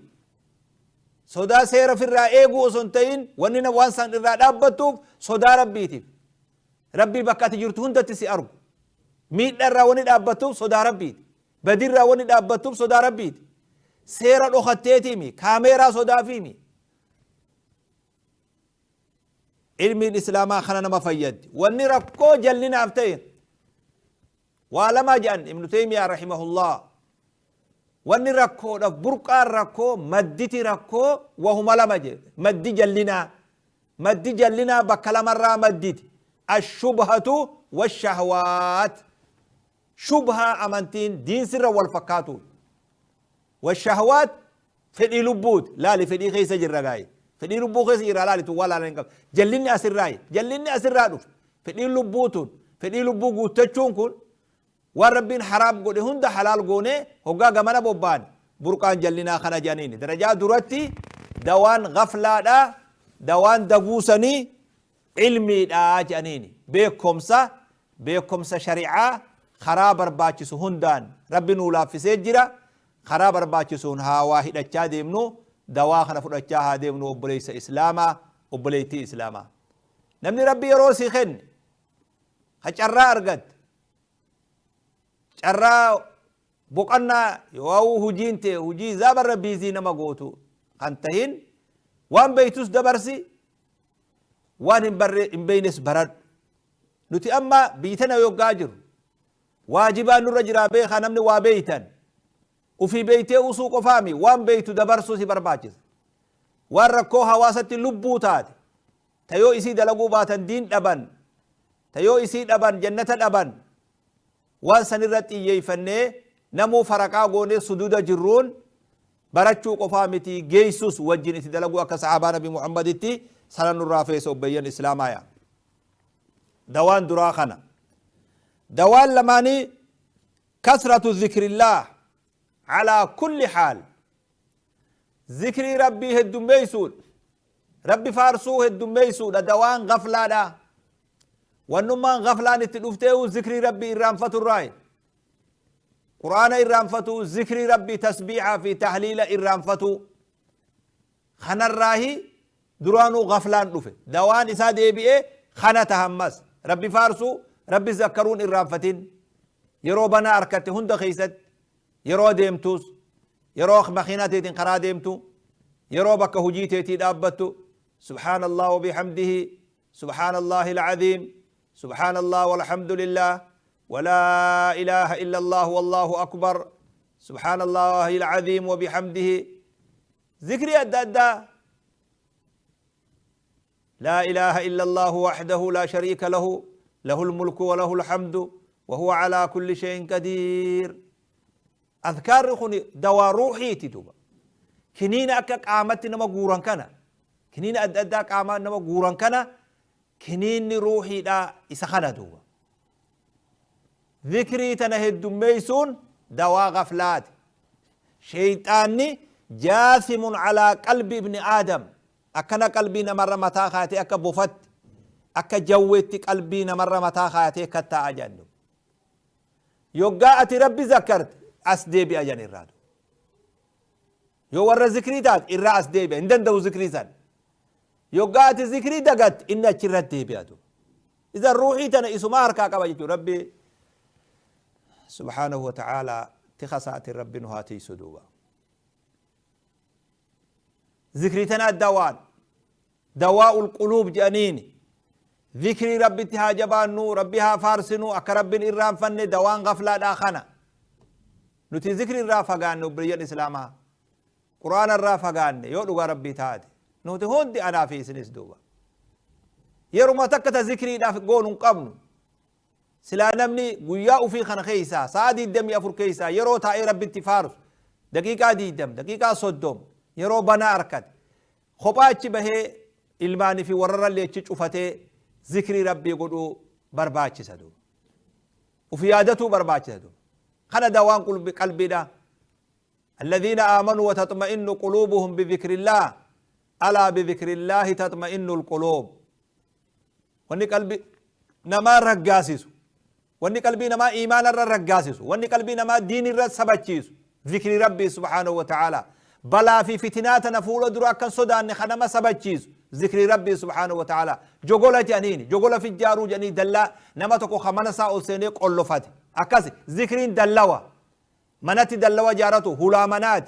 Sodaa seera ofirraa eeguu osoo hin ta'in wanni waan san irraa dhaabbattuuf sodaa rabbiitiif. Rabbii bakka ati jirtu hundatti si argu. Miidhaa irraa wanni dhaabbattuuf sodaa rabbiiti. Badirraa wanni dhaabbattuuf sodaa rabbiiti. Seera dhokatteetiimi, kaameeraa sodaafiimi. Ilmiin islaamaa kana nama fayyaddi. Wanni rakkoo jallinaaf ta'e waa lama jedhan Ibnu Taymiyaa rahimahullah. Wanni rakkoodhaaf burqaan rakkoo, madditi rakkoo wahuma lama jedhe. Maddi jallinaa. Maddi jallinaa bakka lamarraa madditi. Ashubhatu washahwaat. Shubhaa amantiin diinsirra wal fakkaatu. Washahwaat fedhii lubbuuti. Laali, fedhii keessa jirra gaa'e. Fedhii lubbuu keessa jirra, laali tun waa laalan hin qabu. Jallinni asirraayi. Jallinni asirraa dhufe. Fedhiin lubbuu tun, fedhii lubbuu guuttachuun kun waan rabbiin haraam godhe hunda halaal goonee hoggaa gamana bobba'an burqaan jallinaa kana jedhaniini. Darajaa duratti dawaan gaflaadhaa, dawaan daguusanii ilmiidhaa jedhaniini. Beekumsa, beekumsa shari'aa karaa barbaachisu hundaan rabbi nuu laaffisee jira. Karaa barbaachisuun haa waa hidhachaa deemnu, dawaa kana fudhachaa haa deemnu, obboleessa islaamaa, obboleettii islaamaa. Namni rabbi yeroo sii kenne, ha carraa argatte, carraa boqonnaa yoo hujiin ta'e hujii zaabarra biizii nama gootu kan tahin, waan beeytus dabarsi, waan hin barre hin beeynes baradhu. Nuti amma biyyi tana yoggaa jiru waajibaan nurra jiraa beekaa. Namni waa beeytan ufii beeytee usuu qofaami, waan beeytu dabarsuu si barbaachisa. Waan rakkoo hawaasatti lubbuu taate, ta yoo isii dalaguu baatan diin dhaban, ta yoo isii dhaban jannata dhaban, waan sanirra xiyyeeffannee namuu faraqaa goonee suduuda jirruun barachuu qofaa miti, geessus wajjin itti dalaguu akka sahaabaa nabi Muhammaditti sana nurraa feesa. Obbeeyyan islaamaaya, dawaan duraa kana. Dawaan lamaanii kasratu zikrillaah calaa kulli haal, zikrii rabbii heddummeeysuudha, rabbi faarsuu heddummeeysuudha dawaan gaflaadha. Wannummaan gaflaan itti dhufteehu zikrii rabbii irraanfaturraayi. Qur'aana irraanfatu, zikrii rabbii, tasbiixaa fi tahliila irraanfatu kanarraahi duraanuu gaflaan dhufe. Dawaan isaa deebi'ee kana tahammas rabbi faarsuu, rabbi zakkaruun irraanfatin. Yeroo banaa harkatte hunda keeysatti, yeroo deemtus, yeroo makiinaa teetiin karaa deemtu. Yeroo bakka hujii teetii dhaabbattu, سبحان الله وبحمده، سبحان الله العظيم، سبحان الله والحمد لله، ولا إله إلا الله والله أكبر، سبحان الله العظيم وبحمده. ذكري أدى أدى لا إله إلا الله وحده لا شريك له، له الملك وله الحمد وهو على كل شيء قدير. أذكار خني دواء روحي تدوبا. كنين أكا قامت نما غوران كان، كنين أدى أدى قامت نما غوران كان، كنين روحي لا إسخنا دوبا. ذكري تنهد ميسون دواء غفلات. شيطاني جاثم على قلب ابن آدم. أكنا قلبي نمر متى خاتي أكا بفت، أكا جويت قلبي نمر متى خاتي كتا أجنو. يوغا أتي ربي ذكرت أسدي بي أجن الرادو. يو ور ذكري تات إرى أسدي بي إندن دو ذكري سن. يوغا أتي ذكري دقت إن أشرت دي بي أدو. إذا روحي تنا إسمار كاكا بجتو ربي سبحانه وتعالى تخسات الرب نهاتي سدوبا. ذكري تنا الدوان دواء القلوب جانيني. ذكري ربي تهاجبانو ربها فارسنو أكرب إرام فن دوان غفلة داخنا. نتي ذكري الرافقان بريان إسلاما قرآن الرافقان يقولوا ربي تاتي نتي هون دي أنا في سنس دوبا. يرو ما تكت ذكري داف قولن قبل سلا نمني قياء في خن خيسا سادي الدم يفر كيسا يرو تاي ربي تفارس دقيقة دي دم دقيقة صدوم يرو بنا أركد خباتش به ilmaani fi warrarra achi cufatee zikrii rabbii godhuu barbaachisa duuba. Ufi yaadatuu barbaachisa duuba. Kana dawaan qalbiidha. الذين آمنوا وتطمئن قلوبهم بذكر الله، ألا بذكر الله تطمئن القلوب. واني قلبي نما رقاسيس، واني قلبي نما إيمان الرقاسيس، واني قلبي نما دين الرسبتشيس ذكر ربي سبحانه وتعالى. بلا في فتنات نفول دراك صدان خنما سبتشيس ذكر ربي سبحانه وتعالى. جوغولا جانيني جوغولا في الجارو جاني دلا نما تكو خمنا سا أوسيني قلفات أكاسي ذكرين دلوا مناتي دلوا جارته هلا منات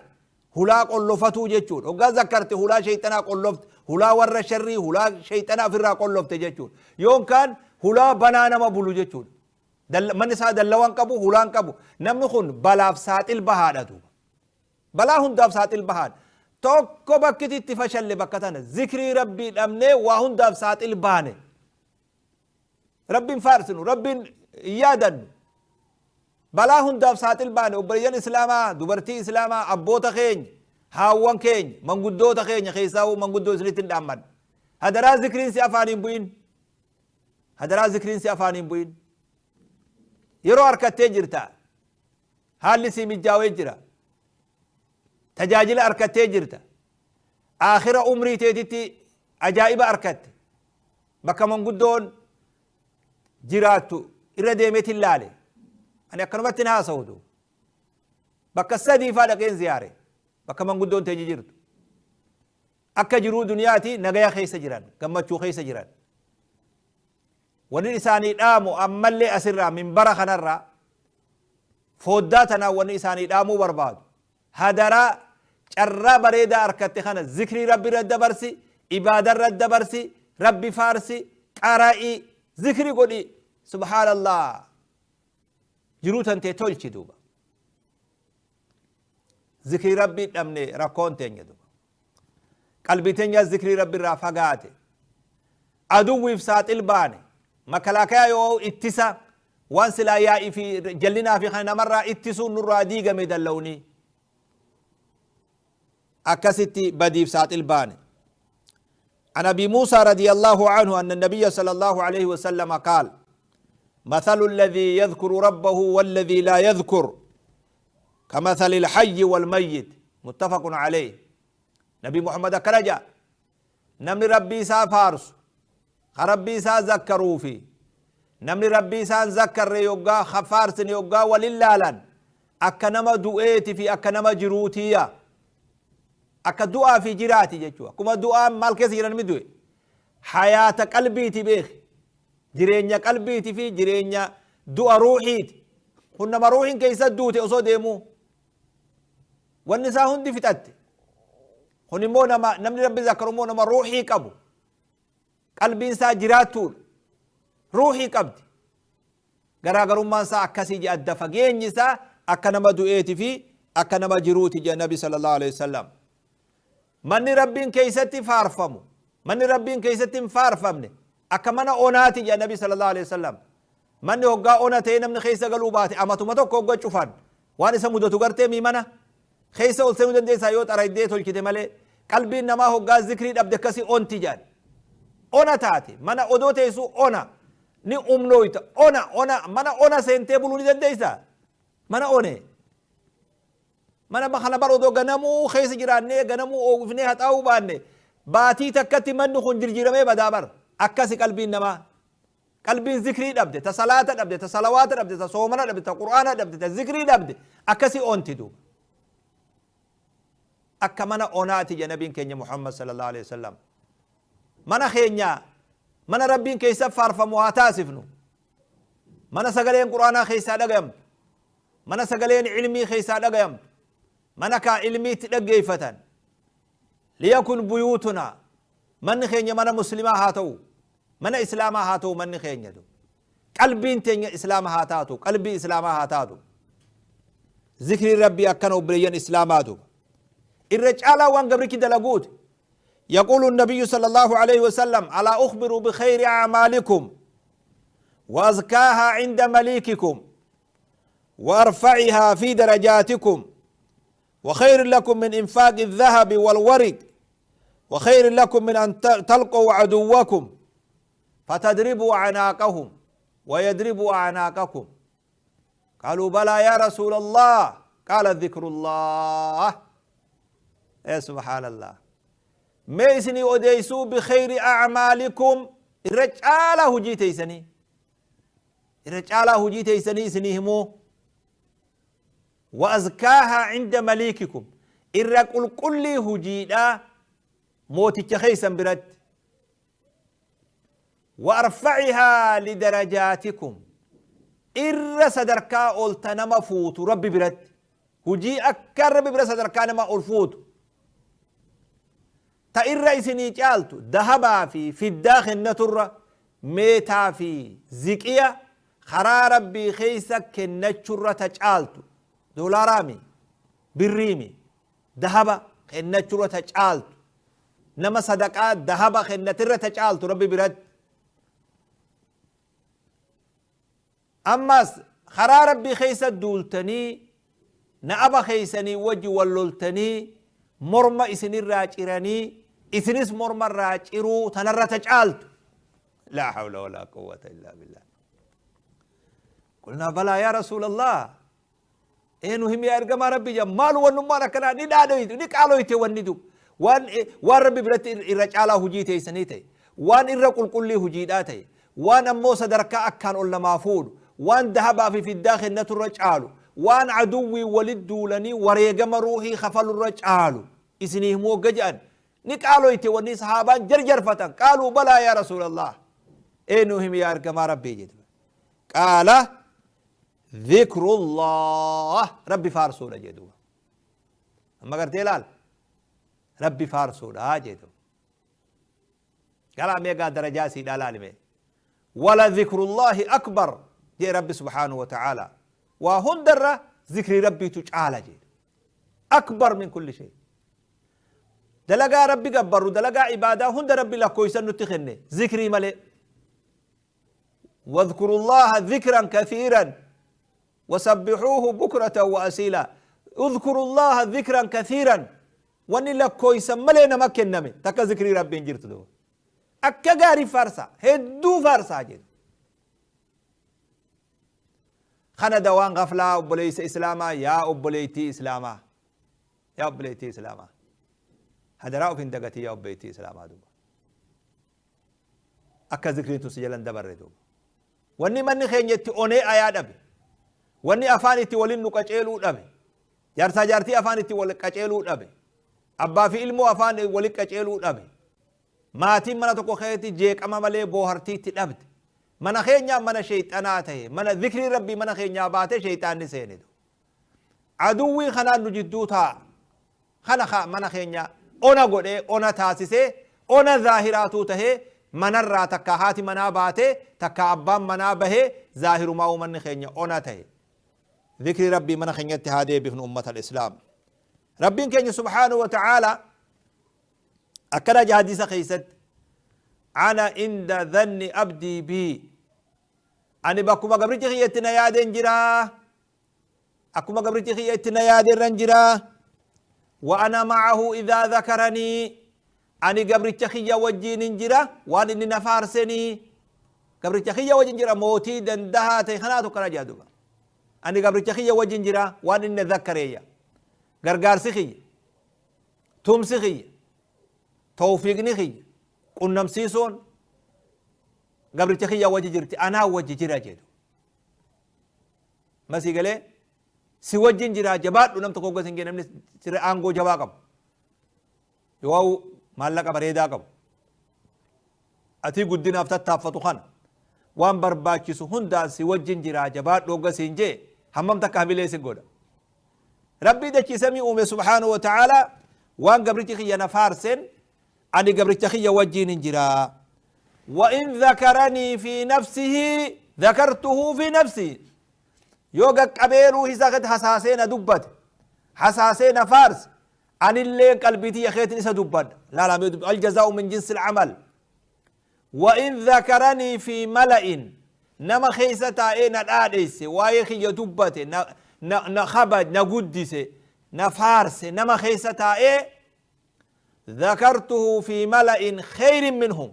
هلا قلفتو جتشور وقا ذكرت هلا شيطانا قلفت هلا ور شري هلا شيطانا فرا قلفت جتشور يوم كان هلا بنانا ما بلو جتشور دل من سا دلوان قبو هلان قبو نمنخون بلاف سات البهادة بلا هن داف سات البهاد tokko bakki itti fashalle bakka tana zikrii rabbii dhabnee waa hundaaf saaxil baane. Rabbiin faarsinu, rabbiin yaadannu. Balaa hundaaf saaxil baane. Obboleeyyan islaamaa, dubartii islaamaa, abboota keenya, haawwan keenya, manguddoota keenya keessaa manguddoo isinitti hin dhaamman. Hadaraa zikriin si afaan hin bu'in. Hadaraa zikriin si afaan hin bu'in. Yeroo harkattee jirta. Haalli si mijaawee jira. Tajaajila harkattee jirta. Aakhira umrii teetitti ajaa'iba harkatte. Bakka manguddoon jiraattu irra deemeetiin laale. Ani akkanumatti hin haasa'utu. Bakka sadii faa dhaqeen ziyaare. Bakka manguddoon teenye jirtu. Akka jiruu duniyaati nagaya keessa jiran, gammachuu keessa jiran. Wanni isaanii dhaamu ammallee asirraa minbara kanarraa foddaa tanaa wanni isaanii dhaamuu barbaadu. Hadaraa carraa bareedaa harkatte kana zikrii rabbi irra dabarsi, ibaada irra dabarsi, rabbi faarsi, qara'ii, zikrii godhi. Subhaanallah. Jiruu tantee tolchi duuba. Zikrii rabbii dhabne rakkoon teenya duuba. Qalbii teenya zikrii rabbi irraa fagaate. Aduwwiif saaxil baane. Makalaakayaa yoo ittisa waan silaa yaa'ii fi jallinaa fi kana namarraa ittisuun nurraa diigame dalla'uuni. أكستي بديف ساعة الباني. عن أبي موسى رضي الله عنه أن النبي صلى الله عليه وسلم قال: مثل الذي يذكر ربه والذي لا يذكر كمثل الحي والميت. متفق عليه. نبي محمد كرجا نمني ربي سا فارس ربي سا ذكروا في نمني ربي سا ذكر يوغا خفارس يوغا وللالا أكنما دؤيتي في أكنما جروتيا أكا دعاء في جراتي جتوا كما دعاء مال كيس جران مدوي حياة قلبي تبيخ جرينيا قلبي تفي جرينيا دعاء روحي هن ما روحين كيسا دوتي أصو ديمو والنساء هن دي فتات Kun immoo nama namni Rabbi zakkaru immoo nama ruuhii qabu. Qalbiin isaa jiraattuudha. Ruuhii qabdi. Garaagarummaan isaa akkasii jedha, adda fageenyi isaa akka nama du'eeti fi akka nama jiruuti jedha Nabi sallallahu alaihi wasallam. Manni Rabbiin keessatti faarfamu, manni Rabbiin keessatti hin faarfamne akka mana onaati jedha Nabi sallallahu alaihi wasallam. Manni hoggaa ona ta'ee namni keessa galuu baate amatuma tokko hogga cufan waan isa mudatu gartee mii mana keessa ol seenuu dandeessaa yoo xaraydee tolchite malee. Qalbiin namaa hoggaa zikrii dhabde akkasii onti jedhan. Ona taate mana odoo teessu ona ni umnooyta, ona ona mana ona seentee buluu ni dandeessaa? Mana one mana kana bar odoo ganamuu keessa jiraannee ganamuu oofnee haxaa'uu baanne baatii takkatti manni kun jirjiiramee badaa bar. Akkasi qalbiin namaa. Qalbiin zikrii dhabde, ta salaata dhabde, ta salawaata dhabde, ta soomana dhabde, ta qur'aana dhabde, ta zikrii dhabde akkasi onti duuba. Akka mana onaati jedha nabiin keenya Muhammad sallallahu alaihi wasallam. Mana keenya mana Rabbiin keessa faarfamu haa taasifnu. Mana sagaleen qur'aanaa keessaa dhagayamtu, mana sagaleen ilmii keessaa dhagayamtu, mana kaa ilmiitti dhaggeeffatan. Liyakun buyuutuna, manni keenya mana muslimaa haa ta'u, mana islaamaa haa ta'u manni keenya du. Qalbiin teenya islaama haa taatu, qalbii islaamaa haa taatu. Zikriin Rabbii akkana obboleeyyan islaamaa duuba. Irra caalaa waan gabrichi dalaguuti. يقول النبي صلى الله عليه وسلم: ألا أخبر بخير أعمالكم وأزكاها عند مليككم وأرفعها في درجاتكم وخير لكم من إنفاق الذهب والورق وخير لكم من أن تلقوا عدوكم فتضربوا أعناقهم ويضربوا أعناقكم. قالوا: بلى يا رسول الله. قال: ذكر الله. يا سبحان الله. ميسني أديسو بخير أعمالكم، الرجالة هجيتيسني، الرجالة هجيتيسني سنيهمو، وأزكاها عند مليككم، الرجل كل هجيدا موتي خيسا برد، وأرفعها لدرجاتكم، إر صدركا أولتنما فوت ربي برد، هجي أكر ربي برد صدركا نما ألفوت. تا إر إسني جالتو ذهبا في الداخل نتر ميتا في زكية خرا ربي خيسا كنتشرة تجالتو دولارامي بالريمي ذهبا كنتشرة تجالتو نما صدقات ذهبا كنترة تجالتو ربي برد. أما خرا ربي خيسا دولتني نأبا خيسني وجه ولولتني مرمى إسني راجراني إسنس مرمى راجرو تنرى تجعلت. لا حول ولا قوة إلا بالله. قلنا: بلى يا رسول الله. إنه هم يا إرجما ربي جمال ونما ركنا ندادويت نكالويت وندو وان وان ربي برت الرجالة هجيته سنيته وان الرجل كله هجيداته وان أموس دركا أكان ولا مافود وان ذهب في الداخل نتر رجاله وان عدوي ولد دولني وريقم روحي خفل الرجال إسنيه مو قجان نقالوا يتوني صحابان جرجر فتن. قالوا: بلى يا رسول الله. إنهم يا أرقم ربي جد. قال: ذكر الله. ربي فارسولا جدوا. أما قلت لال ربي فارسولا جدوا. قال أمي درجة سيدا لالمي ولا ذكر الله أكبر جي ربي سبحانه وتعالى. وهندر ذكر ربي تجعل جيد أكبر من كل شيء. دلقا ربي قبر دلقا عبادة هند ربي لكويسا نتخني ذكري ملئ. واذكروا الله ذكرا كثيرا وسبحوه بكرة وأسيلا. اذكروا الله ذكرا كثيرا واني لكويسا ملئ نمكن نمي تكا ذكري ربي انجرت دو أكا غاري فارسا هدو فارسا جيد. خنا دوان غفلة أبليس إسلاما يا أبليتي إسلاما يا أبليتي إسلاما هذا رأو فين دقتي يا أبليتي إسلاما دوبا أكا ذكرين تسجلن دبر دوبا واني من خين يتي أوني آيات أبي واني أفاني تي ولين نقاچيلو أبي جارسا جارتي أفاني تي ولين قاچيلو أبي أبا في علمو أفاني ولين قاچيلو أبي ماتي منا تكو خيتي جيك أما ملي بوهرتي تلابد mana keenya mana shayxanaa ta'e mana zikrii rabbii mana keenyaa baate shayxaanni seene. Aduwwii kanaan nu jidduu taa'a. Kana mana keenya Ona godhee ona taasisee ona zaahiraatuu tahee manarraa takka haati manaa baatee takka abbaan manaa bahee zaahirumaa uummanni keenya ona tahe. Zikrii rabbii mana keenyatti haa deebifnu ummata al-islaam. Rabbiin keenya subhaanahu wa ta'aala akkana jedha hadiisa keessatti ana inda dhanni abdii bii ani bakkuma gabrichi kiyya itti na yaadeen jiraa akkuma gabrichi kiyya itti na yaadeerran jiraa wa ana ma'ahu idhaa dhakaranii ani gabricha kiyya wajjiinin jira waan inni na faarsenii gabricha kiyya wajjin jira mootii dandahaa ta'e kanaatu akkana jedha duba ani gabricha kiyya wajjin jira waan inni na dhakkareeyya gargaarsi kiyya tumsi kiyya tawfiiqni kiyya qunnamsiisuun gabricha kiyya wajji jirti anaa wajji jira jedhu masii galee si wajjin jira jabaadhu nam tokko gosa hin namni sirra aangoo jabaa qabu yoo maallaqa bareedaa qabu atii guddinaaf tattaaffatu kana waan barbaachisu hundaan si wajjin jira jabaadhu hogga siin jee hammam takka hamilee si godha rabbii dachii samii uume subhaanahu wa ta'aalaa waan gabrichi kiyya na faarseen ani gabricha kiyya wajjiin hin jiraa وإن ذكرني في نفسه ذكرته في نفسي يوغا قبيلو هساخت حساسين دبت حساسين فارس عن اللي قلبتي يا خيتني سدبت لا لا الجزاء من جنس العمل وإن ذكرني في ملأ نما خيستا إن الآديس وايخي يدبت نخبج نقدس نفارس نما خيستا إيه ذكرته في ملأ خير منهم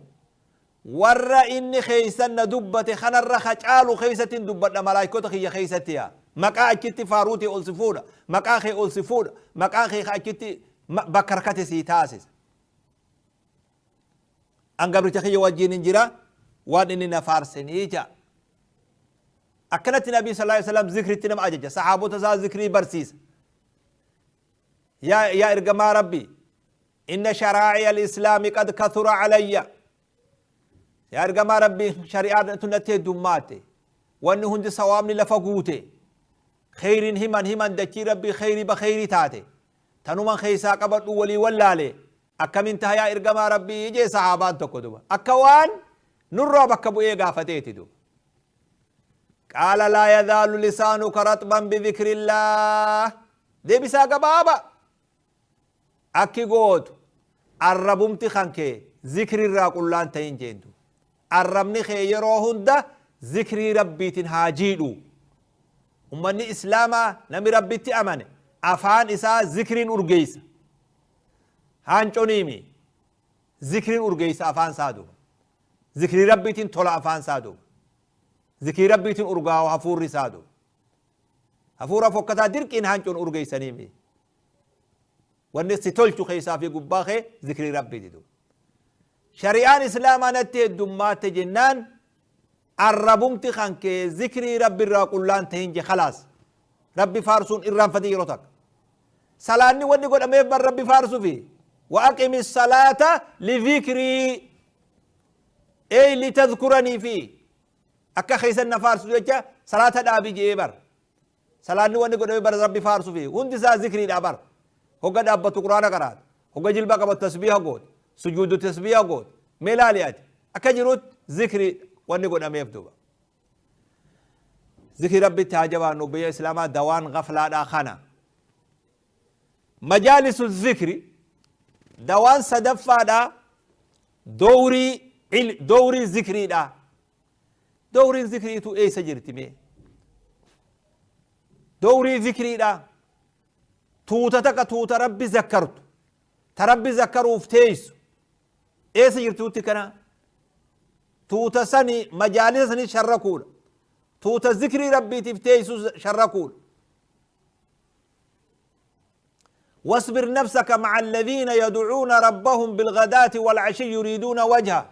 ورا إني خيسن دبت خنا الرخ قالوا خيسة دبت ملائكتك هي خيستيا مقا أكتي فاروتي ألسفونا مقا خي ألسفونا مقا خي أكتي بكركتي سيتاسس أن قبرت خي وجين جرا وان إني نفارسني جا أكنت النبي صلى الله عليه وسلم ذكر تنم أجج صحابة تزا ذكري برسيس يا إرجما ربي إن شرائع الإسلام قد كثر علي يا إرجما ربي شريعة تنتهي دماتي وأنه هند سوامني لفقوتي خير همان همان دكي ربي خيري بخيري تاتي تنوما خيسا قبل ولي ولالي أكم انتهى يا إرجما ربي يجي صحابان تقدوا أكوان نرى بكبو إيه غافتيتي دو قال لا يزال لسانك رطبا بذكر الله دي بساق بابا أكي قوت الربمتي خانكي ذكر الراقلان تين جندو الربني خيروهن ده ذكري ربي تنهاجيلو أمني إسلاما نمي ربي تأمن أفان إسا ذكرين أرجيس هانشونيمي ذكرين أرجيس أفان سادو ذكري ربي تن طلع أفان سادو ذكري ربي تن أرجاو هفور سادو هفور فكتا درك إن هانشون أرجيسنيمي والناس تلتو خيسا في قباخي ذكري ربي دو شريان إسلام نتي دمات جنان الربمت خانك ذكري ربي الراقلان تهنجي خلاص ربي فارسون إرام فتيرتك سلاني وني قد أمي بر ربي فارسو فيه وأقم الصلاة لذكري أي لتذكرني فيه أكا خيسن فارسو جا صلاة دابي جيبر سلاني وني قد أمي بر ربي فارسو فيه وندي سا ذكري دابر هو قد أبا قرآن قرات هو جلبا قبل تسبيح قد سجود تسبيح قد ملاليات أكجروت ذكري واني قد أمي يفتوبا ذكر ربي تاجبا نبي إسلاما دوان غفلة داخنا مجالس الذكر دوان صدفة دا دوري دوري ذكري دا دوري ذكري تو اي سجرتي مي دوري ذكري دا توتا تكا توتا ربي ذكرت تربي ذكروا فتيس اي سجرتو تكنا توتا سني مجالس سني شركول توتا ذكري ربي تفتيس شركول واصبر نفسك مع الذين يدعون ربهم بالغداة والعشي يريدون وجهه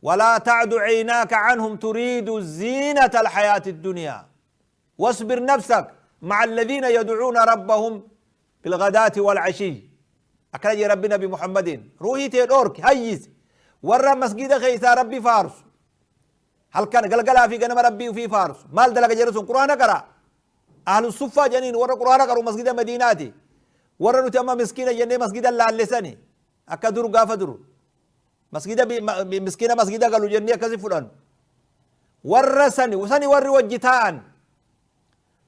ولا تعد عيناك عنهم تريد زينة الحياة الدنيا واصبر نفسك مع الذين يدعون ربهم بالغداة والعشي أكرج ربنا بمحمد روحي تيدورك هيز ورا مسجد خيسا ربي فارس هل كان قلقلا في قنم ربي وفي فارس مال دلق جرسون قرآن قرأ أهل الصفة جنين ورا قرآن قرأ مسجد مديناتي Warra nuti amma miskiina jennee masgida laallesani akka dur gaafa dur masgida miskiina masgida galu jennee akkasi fudhannu. Warra sani sani warri wajji taa'an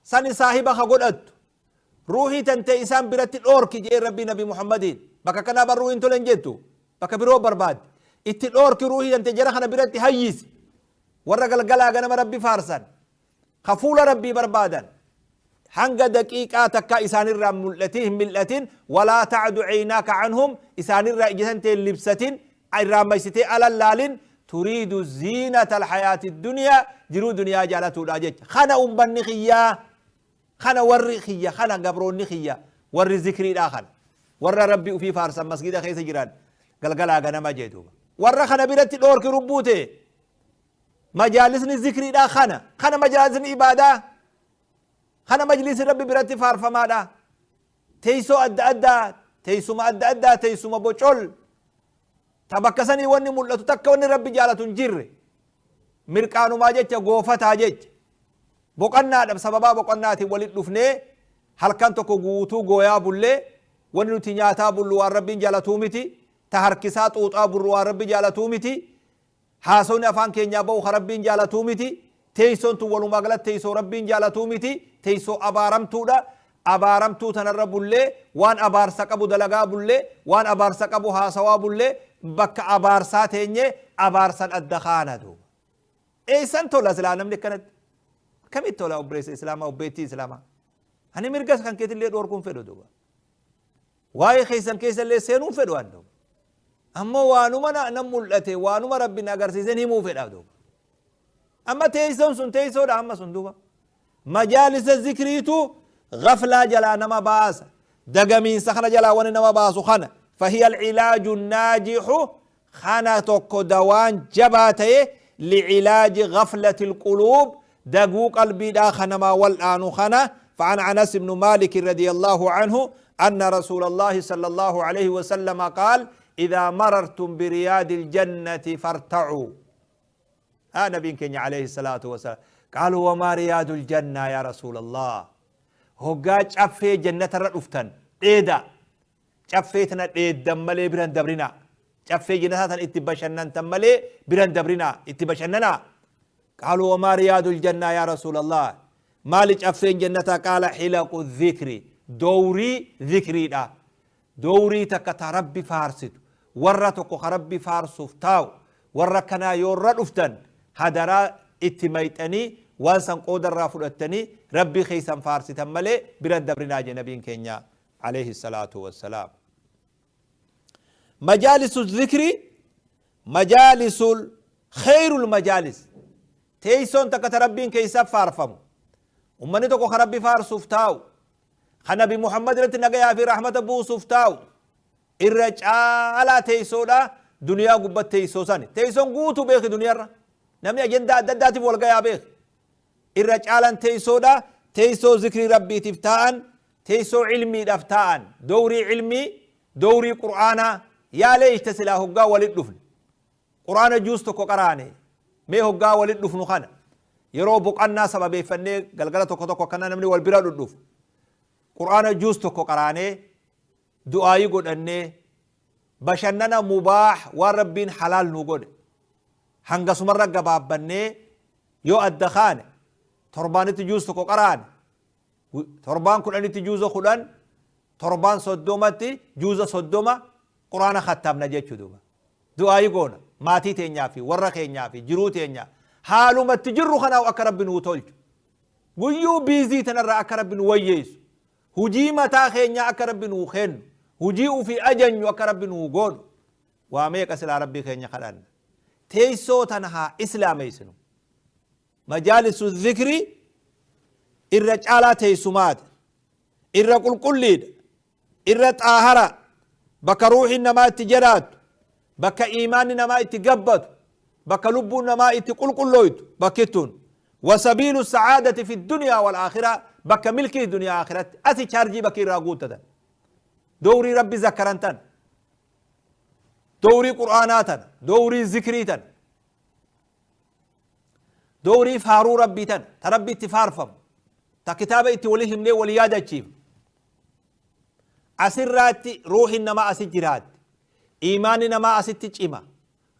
sani saahiba ka godhattu ruuhii tante isaan biratti dhoorki jee Rabbii Nabi Muhammadiin. Bakka kanaa bar ruuhiin tolen jettu bakka biroo barbaadde itti dhoorki ruuhii tante jara kana biratti hayyisi. Warra galgalaa ganama Rabbi faarsan ka fuula Rabbii barbaadan hanga daqiiqaa takka isaanirraa mul'atin hin mil'atin. Walaa tacdu caynaaka canhum, isaanirraa ija tantee libsatin, irraa maysitee alan laalin. Turiidu ziinata alhayaati dunyaa, jiruu duniyaa jaalatuudha jecha. Kana ummanni kiyyaa, kana warri kiyya, kana gabroonni kiyya, warri zikriidhaa kana warra Rabbi ufii faarsan masgida keessa jiran galgalaa ganama jee duuba. Warra kana biratti dhoorki rubbuute. Majaalisni zikriidhaa kana, kana majaalisni ibaadaa kana, majlisi Rabbi biratti faarfamaadha. Teessoo adda addaa, teessuma adda addaa, teessuma bocol ta bakka sanii wanni mul'atu takka wanni Rabbi jaalatu hin jirre, mirqaanumaa jecha, goofataa jecha, boqannaadha. Sababaa boqonnaatiin walit dhufnee halkan tokko guutuu gooyaa bullee, wanni nuti nyaataa bullu waan Rabbiin jaalatuu miti, ta harkisaa xuuxaa bullu waan Rabbi jaalatuu miti, haasawni afaan keenyaa ba'u ka Rabbiin jaalatuu miti. Teessoon tun walumaa galatti teessoo Rabbiin jaalatuu miti, teessoo abaaramtuudha. Abaaramtuu tanarra bullee, waan abaarsa qabu dalagaa bullee, waan abaarsa qabu haasawaa bullee, bakka abaarsaa teenye abaarsan adda kaana duuba. Eessan tola silaa namni akkanatti? Akkamitti tola, obboleessa islaamaa, obboleettii islaamaa? Ani mirga kan keetillee dhoorkuun fedhu duuba, waa'ee keessan keessallee seenuun fedhu an duuba. Ammoo waanuma nan mul'ate, waanuma Rabbi na agarsiisen himuu fedha duuba. Amma teessoon sun teessoodha amma sun duuba. Majaalisa zikriitu غفلة jalaa nama baasa, dagamiinsa kana jalaa wani nama baasu kana. فهي العلاج الناجح, kana tokko dawaan jabaa ta'e, لعلاج غفلة القلوب, daguu qalbiidhaa kanamaa wal'aanu kana. فعن أنس بن مالك رضي الله عنه أن رسول الله صلى الله عليه وسلم قال: إذا مررتم برياض الجنة فارتعوا. آه نبي كenya عليه الصلاة والسلام. قالوا: وما رياض الجنة يا رسول الله؟ Hoggaa caffee jannatarra dhuftan dheeda, caffee tana dheeddan malee biran dabrinaa, caffee jannataa tan itti bashannantan malee biran dabrinaa, itti bashannanaa. قالوا: وما رياض الجنة يا رسول الله؟ Maali caffeen jannataa? قال: حلق الذكر, dowrii zikriidha, dowrii takka ta Rabbi faarsitu, warra tokko ka Rabbi faarsuuf taa'u. Warra kanaa yoorra dhuftan hadaraa itti mayxanii waan san qoodarraa fudhattanii Rabbii keeysan faarsitan malee biran dabrinaa je nabiin keenya عليه الصلاة والسلام. مجالس الذكر مجالس خير المجالس. Teeysoon takka ta Rabbiin keeysa faarfamu, ummanni tokko ka Rabbi faarsuuf taa'u, ka Nabi Muhammad irratti nagayaa fi rahmata buusuuf taa'u irra caalaa teeysoodha duniyaa gubbat. Teeysoo sani, teeysoon guutuu beeki duniyaarra namni ajandaa adda addaatiif wal gayaa beeki, irra caalan teeysoodha teeysoo zikrii Rabbiitiif taa'an, teeysoo cilmiidhaaf taa'an, dowrii cilmii, dowrii qur'aanaa. Yaa leeyta silaa hoggaa walit dhufne qur'aana juus tokko qaraane. Mee hoggaa walit dhufnu kana yeroo boqannaa sababeeffannee galgala tokko tokko akkana namni wal bira dhudhufu qur'aana juus tokko qaraanee, du'aayii godhannee, bashannana mubaax waan Rabbiin halaal nu godhe hangasumarra gabaabbannee yoo adda kaane, torbaanitti juus tokko qaraane, torbaan 10tti juuza 10, torbaan 30tti juuza 30 quraana kattabna jechuu duuba. Du'aayii goona maatii teenyaa fi warra keenyaa fi jiruu teenyaa, haalumatti jirru kanaaf akka Rabbi nuu tolchu, guyyuu busy tanarraa akka Rabbi nu wayyeessu, hujii mataa keenyaa akka Rabbi nuu kennu, hujii ufii ajanyu akka Rabbi nuu godhu, waa meeqa silaa Rabbii keenya kadhanna. Teessoo tana haa islaameessinu. Majaalisu zikrii irra caalaa teessumaati, irra qulqulliidha, irra xaahara, bakka ruuxiin namaa itti jiraattu, bakka iimaanni namaa itti gabbatu, bakka lubbuun namaa itti qulqullooytu bakkittuun. وسبيل السعادة في الدنيا والآخرة, bakka milkii duniyaa akhiratti asi chaarjii bakki irraa guuttatan dowrii Rabbi zakkarantan, dowrii qur'aanaa tan, dowrii zikrii tan, dowrii faaruu Rabbii tan, ta Rabbi itti faarfamu, ta kitaaba itti wali himnee wali yaadachiifnu. Asirraatti ruuhin namaa asi jiraatti, iimaanni namaa asitti cima,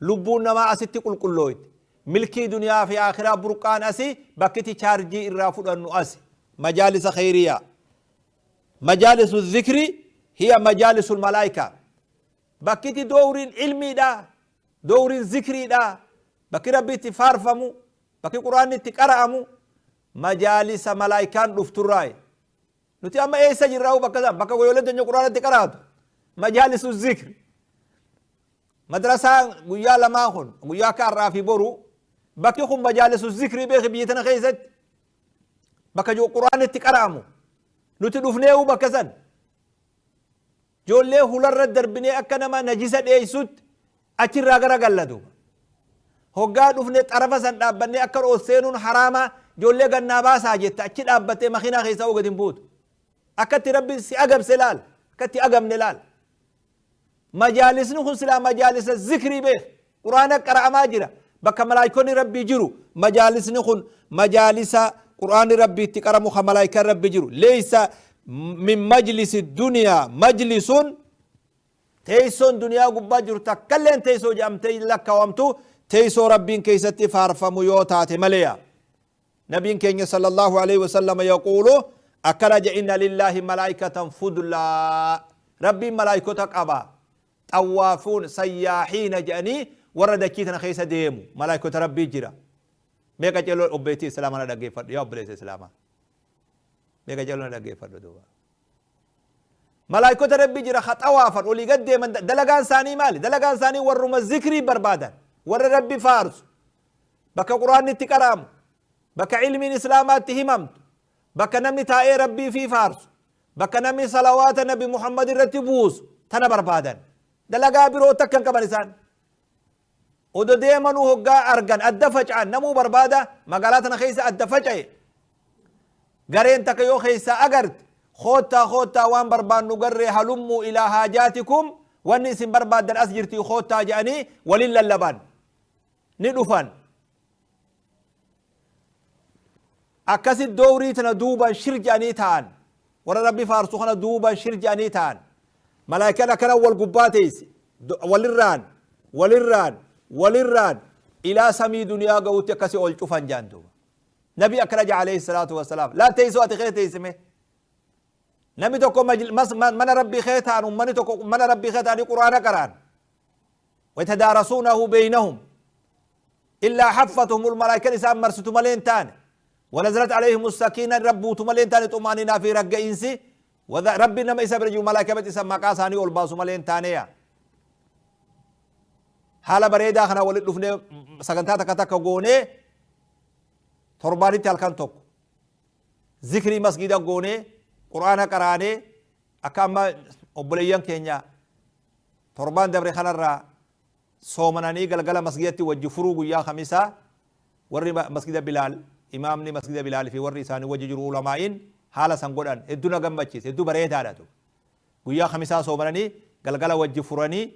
lubbuun namaa asitti qulqullooyti, milkii duniyaa fi akhiraa burqaan asi. Bakkiti chaarjii irraa fudhannu asi, majaalisa khayriyaa. Majaalisu zikri hiya majaalisu malaayikaa. Bakkiti doowriin ilmiidha, doowriin zikriidha, bakki Rabbi itti faarfamu, bakki Qur'aanni itti qara'amu, majaalisa malaayikaan dhufturraayi. Nuti amma eessa jirraa? Bakka san, bakka goyoleen teenya Qur'aana itti qaraatu, majaalisu zikri. Madrasaan guyyaa lamaan kun, guyyaa akka har'aa fi boru, bakki kun majaalisu zikrii. Beeki, biyya tana keessatti bakka Qur'aanni itti qara'amu nuti dhufneewu bakka san ijoollee hularra darbinee akka nama najisa dheeysutti achirraa gara galla duuba. Hoggaa dhufne xarafa san dhaabbannee akka ol seenuun haraama, ijoollee gannaa baasaa jetta. Achi dhaabbattee makiinaa keessaa gadi hin buutu. Akkatti Rabbi si agabse laal, akkatti agamne laal. Majaalisni kun silaa majaalisa zikrii. Beek, Quraana qara'amaa jira, bakka malaayikonni Rabbii jiru. Majaalisni kun majaalisa Quraanni Rabbii itti qaramu, ka malaayikaan Rabbi jiru. Leeysa min majlisi duniyaa majlisun. Teeysoon duniyaa gubbaa jiru takkalleen teeysoo jedhamtee lakkaawamtu teeysoo Rabbiin keessatti faarfamu yoo taate maleeya. Nabiin keenya sallallahu alaihi wasallam yaquulu, akkana je: inna lillaahi malaayikatan fudlaa. Rabbiin malaayikota qaba, xawwaafuun sayyaahiina jedhanii, warra dachii tana keessa deemu malaayikota Rabbii jira. Meeqa ceeloo obbeetii Islaamaa na dhaggeeffadhu, yaa obboleessa Islaamaa, meeqa ceeloo na dhaggeeffadhu duuba. Malaayikota Rabbii jira ka xawaafan, olii gad deeman. Dalagaan isaanii maali? Dalagaan isaanii warruma zikrii barbaadan, warra Rabbi faarsu, bakka Quraanni itti qara'amu, bakka ilmiin Islaamaatti himamtu, bakka namni taa'ee Rabbii fi faarsu, bakka namni salawaata Nabi Muhammad irratti buusu tana barbaadan. Dalagaa biroo takka hin qaban isaan. Odo deemanuu hoggaa argan adda faca'an. Namuu barbaada magaalaa tana keessa adda faca'e. Gareen takka yoo keessaa agarte, koottaa, koottaa, waan barbaannu garree, halummuu ilaa haajaatikum, wanni isin barbaaddan as jirti, koottaa jedhanii walin lallaban, ni dhufan. Akkasit doowrii tana duuban shir jedhanii ta'an, warra Rabbi faarsu kana duuban shir jedhanii ta'an. Malaayikaan akkana wal gubbaa teessi, walirraan walirraan walirraan ilaa samii duniyaa ga'utti akkasi ol cufan jaan duuba. Nabi akkana jedha alayhi salaatu wasalaam. Laa, teessoo ati kee teessime, namni tokko mana Rabbii kee ta'an, ummanni tokko mana Rabbii kee ta'anii Quraana qara'an, ويتدارسونه بينهم، إلا حفتهم الملائكة إسان مرستو ملين تاني، ونزلت عليهم السكينة ربوتو ملين تاني، طمأنينة في رقة إنسي ربي نما إسا برجو ملائكة بت إسا مقاساني والباسو ملين تانيا. Haala bareedaa kana walit dhufnee sagantaa takka takka goonee, torbaanitti halkan tokko zikrii masgida goonee, Qur'aana qaraanee, akka amma obboleeyyan keenya torbaan dabre kanarraa soomananii galgala masgidatti wajji furuu guyyaa Kamisaa, warri Masgida Bilaal, imaamni Masgida Bilaal fi warri isaanii wajji jiru ulamaa'iin haala san godhan hedduu na gammachiise, hedduu bareedaadha tu. Guyyaa Kamisaa soomananii galgala wajji furanii,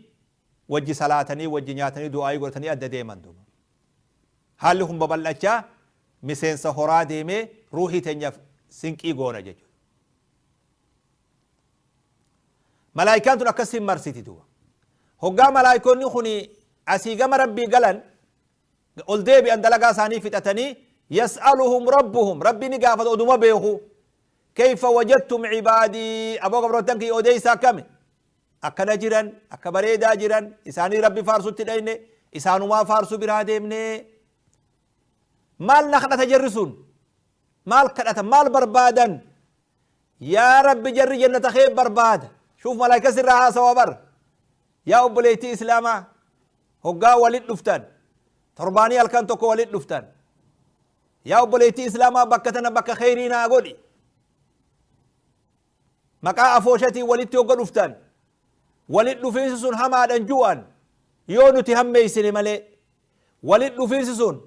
wajji salaatanii, wajji nyaatanii, du'aayii godhatanii adda deeman duuba. Haalli kun babal'achaa miseensa horaa deemee ruuhii teenyaaf sinqii goona jechuudha. Malaayikaan tun akkasiin marsiti duuba. Hoggaa malaayikoonni kun asii gama Rabbii galan, ol deebi'an, dalagaa isaanii fixatanii, yas'aluhum rabbuhum, Rabbi ni gaafata oduma beeku: kayfa wajadtum cibaadii? Aboo, gabroottan kiyya odeeysa, akkami akkana jiran, akka bareedaa jiran, isaanii Rabbi faarsutti dhayne, isaanumaa faarsu biraa deemne. Maal na kadhata jarri sun? Maal kadhata? Maal barbaadan? Yaa Rabbi, jarri jannata kee barbaada. Shuuf, malaayika sirraa haasawa bar. Yaa obboleettii Islaamaa, hoggaa walit dhuftan, torbaanii halkan tokko walit dhuftan, yaa obboleettii Islaamaa, bakka tana bakka kheyrii naa godhi. Maqaa afooshatiin walitti hogga dhuftan, walit dhufiinsi sun hamaadhan ju'an yoo nuti hammeeysine malee, walit dhufiinsi sun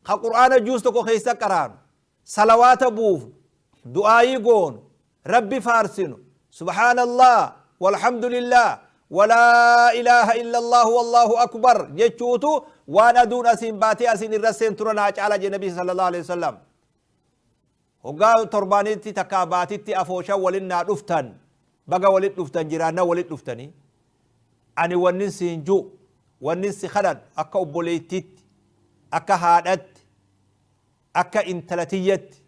ka Qur'aana juus tokko keessa qaraanu, salawaata buufnu, du'aayii goonu, Rabbi faarsinu, subhaana Allah walhamdulillah walaa ilaaha illa Allah wallahu akbar jechuutu waan aduun asiin baatee asiin irra seentura naa caala jee Nabi sallallahu alaihi wasallam. Hoggaa torbaanitti takkaa baatitti afooshan walin naa dhuftan. Baga walit dhuftan jiraanna walit dhuftanii. Ani wannin siin ji'u, wannin si kadhadhu akka obboleettiitti, akka haadhatti, akka intalatiyyatti,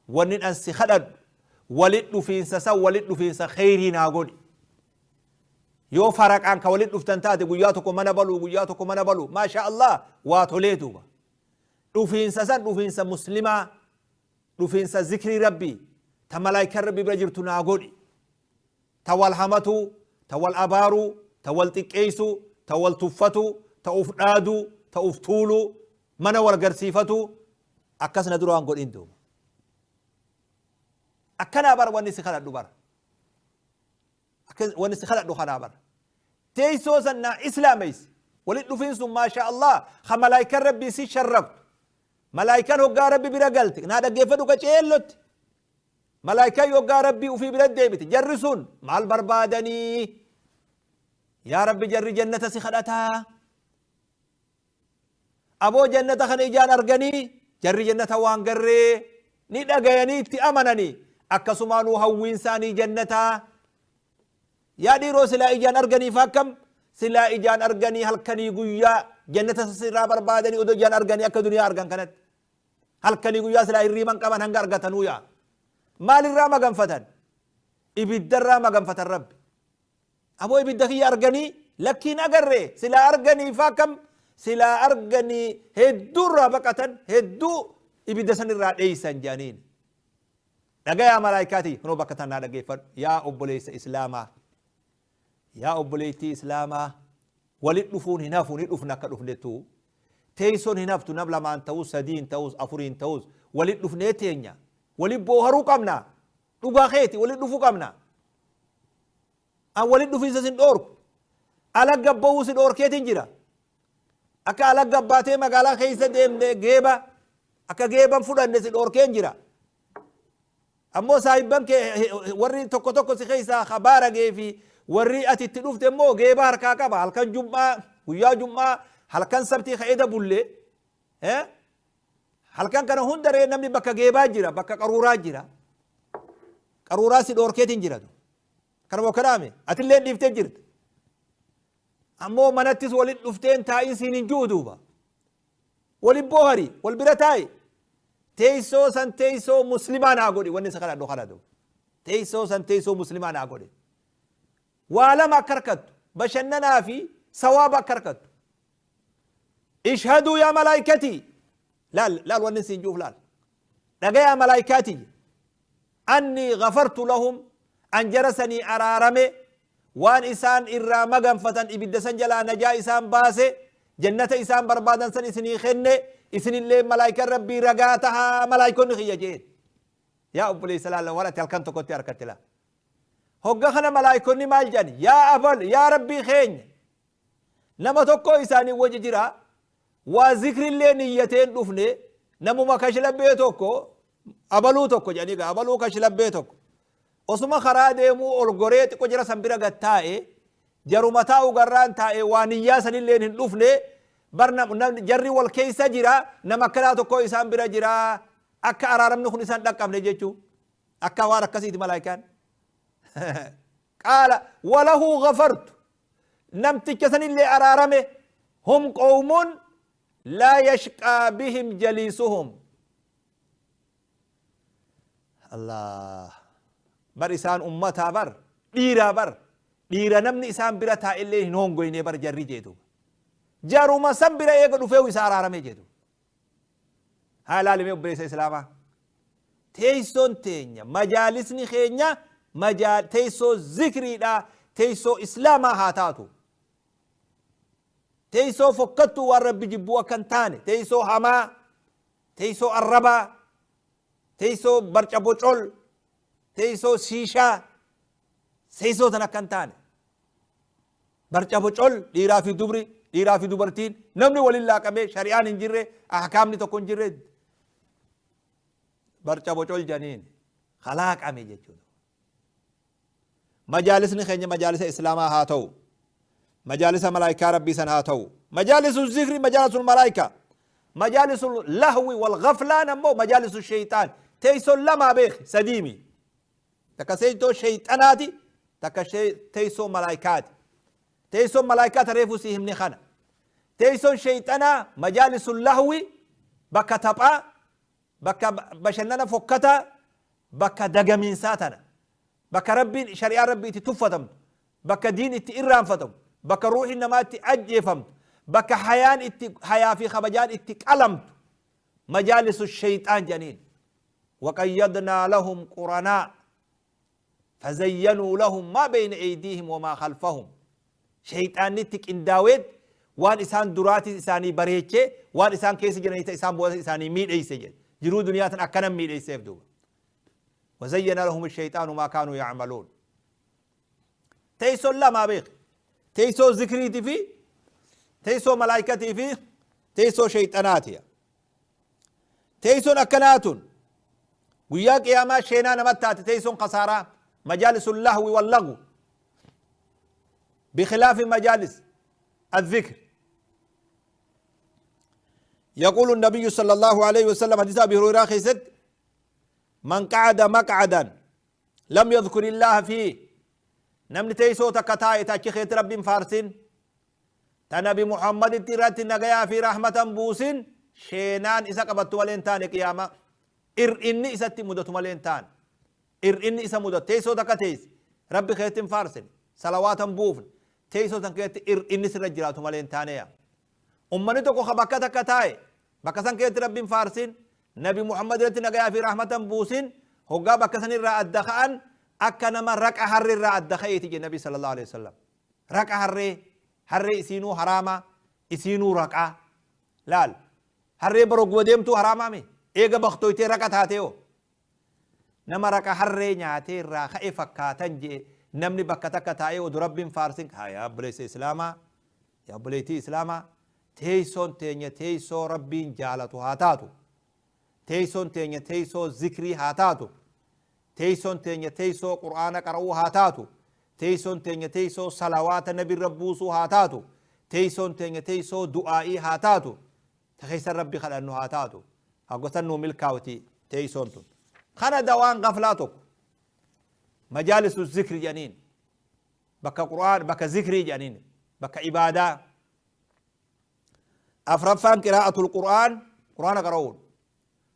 wannin an si kadhadhu walit dhufiinsa san walit dhufiinsa kheyrii naa godhi. Yoo faraqaan ka walit dhuftan taate, guyyaa tokko mana baluu, guyyaa tokko mana baluu, maasha Allah, waa tolee duuba. Dhufiinsa san dhufiinsa muslimaa, dhufiinsa zikrii rabbii ta malaayikaan rabbii bira jirtu naa godhi. Ta wal hamatuu, ta wal abaaruu, ta wal xiqqeessuu, ta wal tuffatuu, ta uf dhaaduu, ta uf tuuluu, mana wal garsiifatuu akkas na duraan godhin duuba. Akkanaa bara wanni si kadhadhu bara. Wanni si kadhadhu kanaa bara. Teessoo san naa islaameysi. Walit dhufiin sun maasha Allah ha malaayikaan rabbii si sharraftu. Malaayikaan hoggaa rabbi bira galte naa dhaggeeffadhu qaceellotti. Malaayikaan hoggaa rabbii ufii bira deebite jarri sun maal barbaadanii? Yaa rabbi, jarri jannata si kadhataa. Aboo, jannata kana ijaan arganii, jarri jannata waan garree ni dhagayanii itti amananii, akkasumaanuu hawwiin isaanii jannataa. Yaa dhiiroo, silaa ijaan arganiif akkam? Silaa ijaan arganii halkanii guyyaa jannata sirraa barbaadanii, odoo ijaan arganii akka duniyaa argan kanatti. Halkanii guyyaa silaa hirriiban qaban hanga argatanuu. Yaa maalirraa maganfatan? Ibiddarraa maganfatan. Rabbi, aboo, ibidda kiyya arganii? Lakkiin agarre. Silaa arganiif akkam? Silaa arganii hedduurraa baqatan, hedduu ibidda sanirraa dheeysan jedhaniin. Dhagayaa malaayikaati, kunoo bakka tanaa dhaggeeffadhu. Yaa obboleessa islaamaa, yaa obboleettii islaamaa, walit dhufuun hin hafu, ni dhufna. Akka dhufnettu teessoon hin haftu. Nam lamaan ta'us, sadiin ta'us, afuriin ta'us, walit dhufnee teenya, walit booharuu qabna. Dhugaa keeti, walit dhufuu qabna. An walit dhufiinsa sin dhoorku. Ala gabbahuu si dhoorkeetin jira. Akka ala gabbaatee magaalaa keessa deemne geeba akka geeban fudhanne si dhoorkeen jira. Ammoo saahibban kee warri tokko tokko si keessaa kabaaragee fi warri ati itti dhufte immoo geeba harkaa qaba. Halkan jum'aa, guyyaa jum'aa, halkan sabtii ka'eeda bullee, halkan kana hunda ree namni bakka geebaa jira, bakka qaruuraa jira. Qaruuraa si dhoorkeetin jira. Kanuma kanaame atillee dhiiftee jirta. Ammoo manattis walit dhufteen taa'in siin hin ji'u duuba. Walit boohari, wal bira taa'i. Teessoo san teessoo muslimaa naa godhi. Wanni isa kadhadhu kana duuba. Teessoo san teessoo muslimaa naa godhi. Waa lama akka harkattu, bashannanaa fi sawaaba akka harkattu. Ishhaduu yaa malaayikatii. Laal laal, wanni siin ji'uuf laal. Dhagayaa malaayikaatii. Anni ghafartu lahum, an jara sanii araarame, waan isaan irraa maganfatan ibidda san jalaa najaa isaan baase, jannata isaan barbaadan san isinii kenne, isinillee malaayikaan rabbii ragaa tahaa, malaayikonni kiyya jeen. Yaa obboleessa, laalla waan ati halkan tokkotti harkatte laa. Hogga kana malaayikonni maal jedhan? Yaa abal, yaa rabbii keenya, nama tokko isaanii wajji jira, waa zikrillee niyyateen dhufne, namuma kashlabbee tokko, abaluu tokko jedhanii gaa, abaluu kashlabbee tokko osuma karaa deemuu ol goree xiqqoo jara san bira gad taa'e, jaruma taa'u garraan taa'e, waa niyyaa sanillee hin dhufne bar. Jarri wal keessa jira, nama akkanaa tokko isaan bira jira, akka araaramni kun isaan dhaqqabne jechuu, akka waan akkasiiti. Malaayikaan qaala walahu ghafartu, namticha sanillee araarame. Hum qawmun laa yashqaa bihim jaliisuhum. Allah bar, isaan ummataa bar, dhiiraa bar, dhiira namni isaan bira taa'ellee hin hongoyne bar jarri jeetu. Jaruma san bira eega dhufeewu isa araarame jeetu. Haa ilaalime obboleessa islaamaa, teessoon teenya, majaalisni keenya teessoo zikriidha, teessoo islaamaa haa taatu. Teessoo fokkattuu waan rabbi jibbuu akka hin taane, teessoo hamaa, teessoo arrabaa, teessoo barca bocol, teessoo shiishaa, teessoo tan akka hin taane. Barca bocol, dhiiraa fi dubri, dhiiraa fi dubartiin, namni waliin laaqamee, shari'aan hin jirre, ahkaamni tokko hin jirre, barca bocol janiin kalaaqame jechuudha. Majaalisni keenya majaalisa islaamaa haa ta'u. Majaalisa malaayikaa rabbii san haa ta'u. Majaalisu zikri majaalisul malaayika. Majaalisu lahwi wal ghaflaan ammoo majaalisu shayxaan. Teessoon lamaa beeki, sadiimi. Takka teessoo shayxanaati. Takka teessoo malaayikaati. Teessoon malaayikaa tareefuu si himne kana. Teessoon sheeyxanaa majaalisul lahwi, bakka taphaa, bakka bashannana fokkataa, bakka dagamiinsaa tana. Bakka Rabbiin shari'aa Rabbii itti tuffatamtu, bakka diin itti irraanfatamu, bakka ruuhiin namaa itti ajjeefamtu, bakka hayaan itti hayaa fi kabajaan itti qalamtu, majaalisu sheeyxaan jedhaniin. Waqayyadnaa lahum quranaa fazayyanuu lahum maa bayna aydiihim wamaa khalfahum. Sheeyxaanni itti qindaaweet waan isaan duraatis isaanii bareechee, waan isaan keessa jiranii isaan booda isaanii miidheeyse jedhe. Jiruu duniyaa tan akkanan miidheeyseef duuba. Wazayyana lahum shayxaanu maa kaanuu yacmaluun. Teessoon lamaa beek. Teessoo zikriitii fi teessoo malaayikatii fi teessoo sheeyxanaati. Teessoon akkanaa tun guyyaa qiyaamaa sheenaa namatti taate. Teessoon kasaaraa majaalisul lahwi wal lagwu, بخلاف مجالس الذكر. يقول النبي صلى الله عليه وسلم، حديث أبي هريرة خيست: من قعد مقعدا لم يذكر الله فيه، namni teessoo takka taa'e achi keetti Rabbiin faarsin, ta Nabi Muhammaditti irratti nagayaa fi rahmatan buusin, sheenaan isa qabattu malee hin taane. Qiyaama ir'inni isatti mudatu malee hin taane. Ir'inni isa mudatu. Teessoo takka teesse, Rabbi keetti hin faarsin, salawaatan buufne, teessoo san keessatti ir'inni sirra jiraatu malee hin taaneya. Ummanni tokko ka bakka takka taa'e, bakka san keessatti Rabbiin faarsin, Nabi Muhammad irratti nagayaa fi rahmatan buusin, hoggaa bakka san irraa adda ka'an akka nama raqa harree irraa adda ka'eeti jedhe Nabi sallallahu alaihi wasallam. Raqa harree, harree isiinuu haraama, isiinuu raqaa laal. Harree baroguma deemtuu haraamaame, eega baktoytee raqa taatee hoo, nama raqa harree nyaatee irraa ka'e fakkaatan jee namni bakka takka taa'ee odu Rabbiin faarsin. Haa yaa obboleessa Islaamaa, yaa obboleettii Islaamaa, teessoon teenya teessoo Rabbiin jaalatu haa taatu. Teessoon teenya teessoo zikrii haa taatu. Teessoon teenya teessoo Qur'aana qara'uu haa taatu. Teessoon teenya teessoo salawaata Nabirra buusuu haa taatu. Teessoon teenya teessoo du'aa'ii haa taatu, ta keessan Rabbi kadhannu haa taatu. Haggosan nuu milkaawti teessoon tun. Kana dawaan gaflaa tokko majaalisu zikri jedhaniin, bakka Qur'aan, bakka zikrii jedhaniin, bakka ibaadaa. Afraffaan qiraa'atul Qur'aan, Qur'aana qara'uun.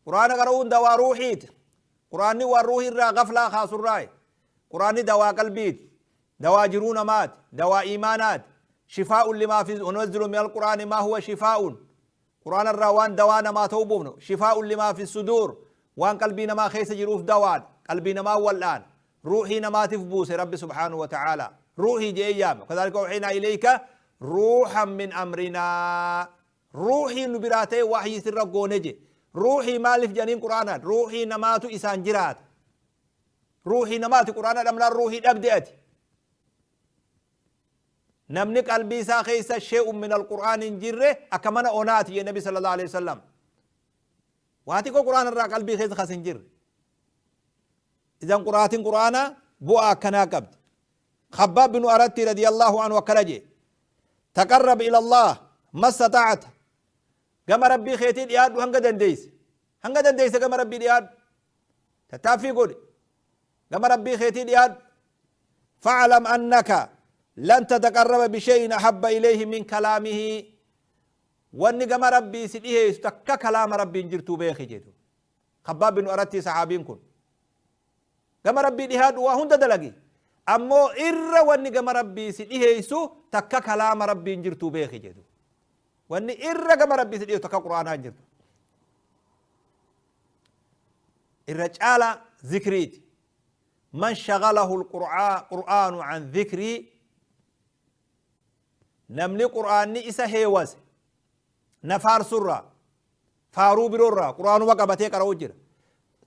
Qur'aana qara'uun dawaa ruuhiiti. Qur'aanni waan ruuhii irraa gaflaa kaasurraayi. Qur'aanni dawaa qalbiiti, dawaa jiruu namaati, dawaa iimaanaati. Shifaa'un limaa fi unazzilu min alqur'aani maa huwa shifaa'un. Qur'aana irraa waan dawaa namaa ta'uu buufnu. Shifaa'un limaa fi suduur, waan qalbii namaa keessa jiruuf dawaan, qalbii namaa wal'aan, ruuhii namaatiif buuse Rabbi subhaanahu wa ta'aala. Ruuhii jee yaame. Kadhalika awhaynaa ilayka ruuhan min amrinaa. Ruuhii nu biraa ta'e wahyii sirra goone je. Ruuhii maaliif jedhaniin Qur'aanaan? Ruuhii namaatu isaan jiraata. Ruuhii namaati. Qur'aana dhabnaan ruuhii dhabde ati. Namni qalbii isaa keessa shee'un min alqur'aan hin jirre akka mana onaati jee Nabi sallallahu alaihi wasallam. Waa xiqqoo Qur'aana irraa qalbii keessa kas hin jirre. Idan quraatiin Qur'aana bu'aa akkanaa qabdi. Khabbaab binu Aratti radiyallahu anhu akkana jee: taqarrab ila Allah mastata'ata, gama Rabbii keetii dhiyaadhu hanga dandeeyse. Hanga dandeeyse gama Rabbii dhiyaadhu, tattaaffii godhi, gama Rabbii keetii dhiyaadhu. Fa'alam annaka lan tataqarraba bishay'in ahabba ilayhi min kalaamihi, wanni gama Rabbii si dhiheessu takka kalaama Rabbiin jirtuu beeki jedhu Khabbaab binu Aratti sahaabiin kun. Gama Rabbii dhihaadhu, waa hunda dalagi, ammoo irra wanni gama Rabbii si dhiheessu takka kalaama Rabbiin jirtuu beeki jedhu. Wanni irra gama Rabbii si dhiheessu takka Qur'aanaa hin jirtu. Irra caala zikriiti. Man shagalahu alqur'aanu an dhikrii, namni Qur'aanni isa heewase na faarsurraa, faaruu biroorraa, Qur'aanuma qabatee qara'uu jira,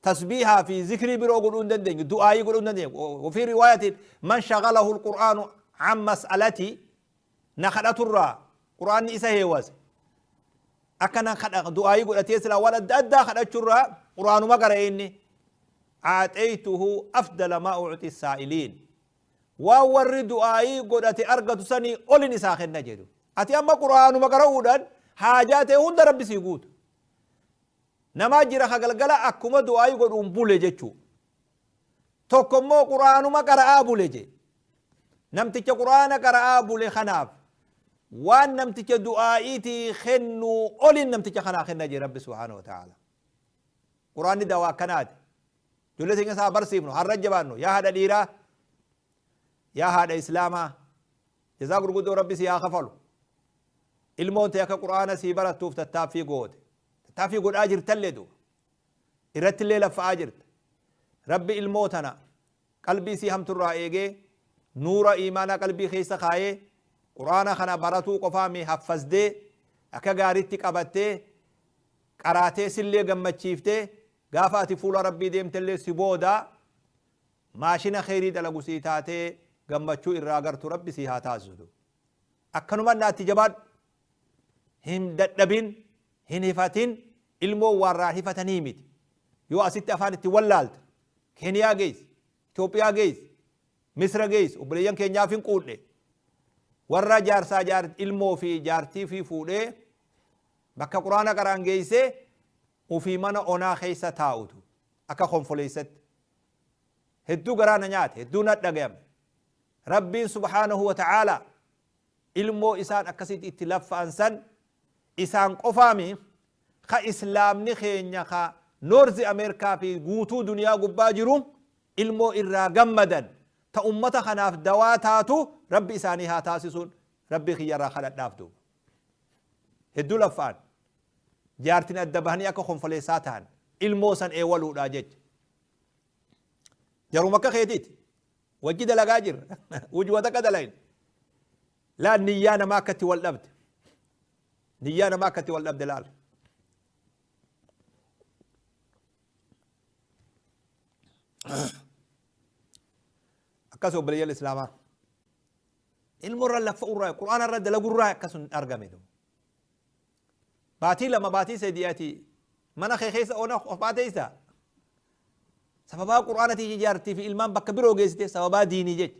tasbiihaa fi zikrii biroo godhuu hin dandeenye, du'aayii godhuu hin dandeenye. وفي رواية: من شغله القرآن عن مسألتي، na kadhaturraa Qur'aanni isa heewase, akkana du'aayii godhatee silaa waan adda addaa kadhachurraa Qur'aanuma qara'e inni, أعطيته أفضل ما أعطي السائلين، waan warri du'aayii godhate argatu sanii olin isaa kenna jedhu. Ati amma Qur'aanuma qara'uudhaan haajaa ta'e hunda Rabbi sii guutu. Namaa jira ka galgala akkuma du'aayii godhuun bule jechuu. Tokko immoo Qur'aanuma qara'aa bule je. Namticha quraana qara'aa bule kanaaf waan namticha du'aa'iitii kennuu olin namticha kanaa kenna jee Rabbi subhaanahu wa ta'ala. Quraanni dawaa akkanaati. Ijoollee teenya isaa barsiifnu har'a jabaannu. Yaa haadha dhiiraa, yaa haadha islaamaa, jazaa gurguddoo Rabbi si haa kafalu. Ilmoon ta'e akka quraana sii barattuuf tattaaffii goote, tattaaffii godhaa jirtallee duuba irrattillee laffa'aa jirta. Rabbi ilmoo tana qalbii sii hamturraa eegee nuura iimaanaa qalbii keessa kaayee quraana kana baratuu qofaa mi haffasdee akka gaaritti qabattee qaraatee sillee gammachiiftee gaafa ati fuula Rabbii deemtellee si booda maashina kheyrii dalagu sii taatee gammachuu irraa gartu Rabbi sii haa taasisu. Akkanumaan naatti jabaadhu, hin dadhabin, hin hifatin. Ilmoon waarraa hifatanii miti. Yoo asitti afaan itti wallaalte Keeniyaa geessi, Itoophiyaa geessi, Misra geessi. Obboleeyyan keenyaaf hin quudhe warra jaarsaa jaar ilmoo fi jaartii fi fuudhee bakka quraana qaraan geessee ufii mana onaa keessa taa'utu akka konfoleessatti. Hedduu garaa na nyaate, hedduu na dhagayame. Rabbiin subhaanahu wa ta'aalaa ilmoo isaan akkasitti itti laffa'an san isaan qofaami ka islaamni keenya ka Noorzi Ameerikaa fi guutuu duniyaa gubbaa jiru ilmoo irraa gammadan ta ummata kanaaf dawaa taatu Rabbi isaanii haa taasisuun Rabbii kiyyarraa kadhadhaaf duuba. Hedduu laffa'an. Jaartin adda bahanii akka konfoleessaa ta'an ilmoo san eewaluudhaa jecha. Jaruma akka keetiiti. Wajji dalagaa jirra. Wujuma takka dalayin. Laal niyyaa namaa akkatti wal dhabde. Niyyaa namaa akkatti wal dhabde laal. Akkas obboleeyyan islaamaa. Ilmoo irra laffa'urraa, qur'aana irra dalagurraa akkas hin argame. Baatii 2, baatii 3 ati mana kee keessa ona qofaa teessa. Sababaa qur'aanatii jaartii fi ilmaan bakka biroo geessite sababaa diinii jecha.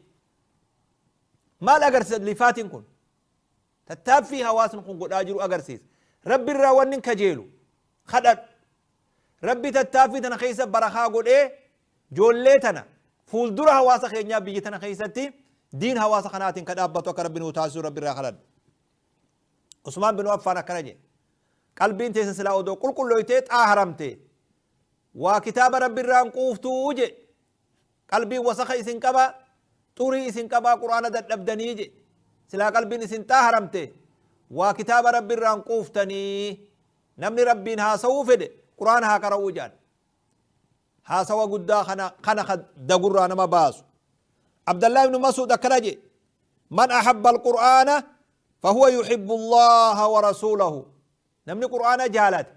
Maal agarsiisa lifaatiin kun? Tattaaffii hawaasni kun godhaa jiru agarsiisa. Rabbi irraa wanni hin kajeelu kadhadhu. Rabbi tattaaffii tana keessa barakaa godhee ijoollee tana fuuldura hawaasa keenyaa biyya tana keessatti diin hawaasa kanaatiin ka dhaabbatu akka Rabbi nuu taasisu Rabbi irraa kadhadhu. Usmaan bin Affaan akkana jedhe. Qalbiin teessan silaa odoo qulqullooytee xaaharamte waa kitaaba Rabbi irraan quuftuu jedhe. Qalbiin wasaka isin qaba, xurii isin qabaa, quraana dadhabdanii jedhe. Silaa qalbiin isin xaaharamte waa kitaaba Rabbi irraan quuftanii. Namni Rabbiin haasawuu fedhe quraana haa qara'uu jedhan. Haasawa guddaa kana kana ka dagurraa nama baasu. Abdallah ibn Mas'ud akkana jedhe. Man ahabba al-Qur'aana fahuwa yuhibbu Allaha wa rasuulahu. Namni qur'aana jaalate,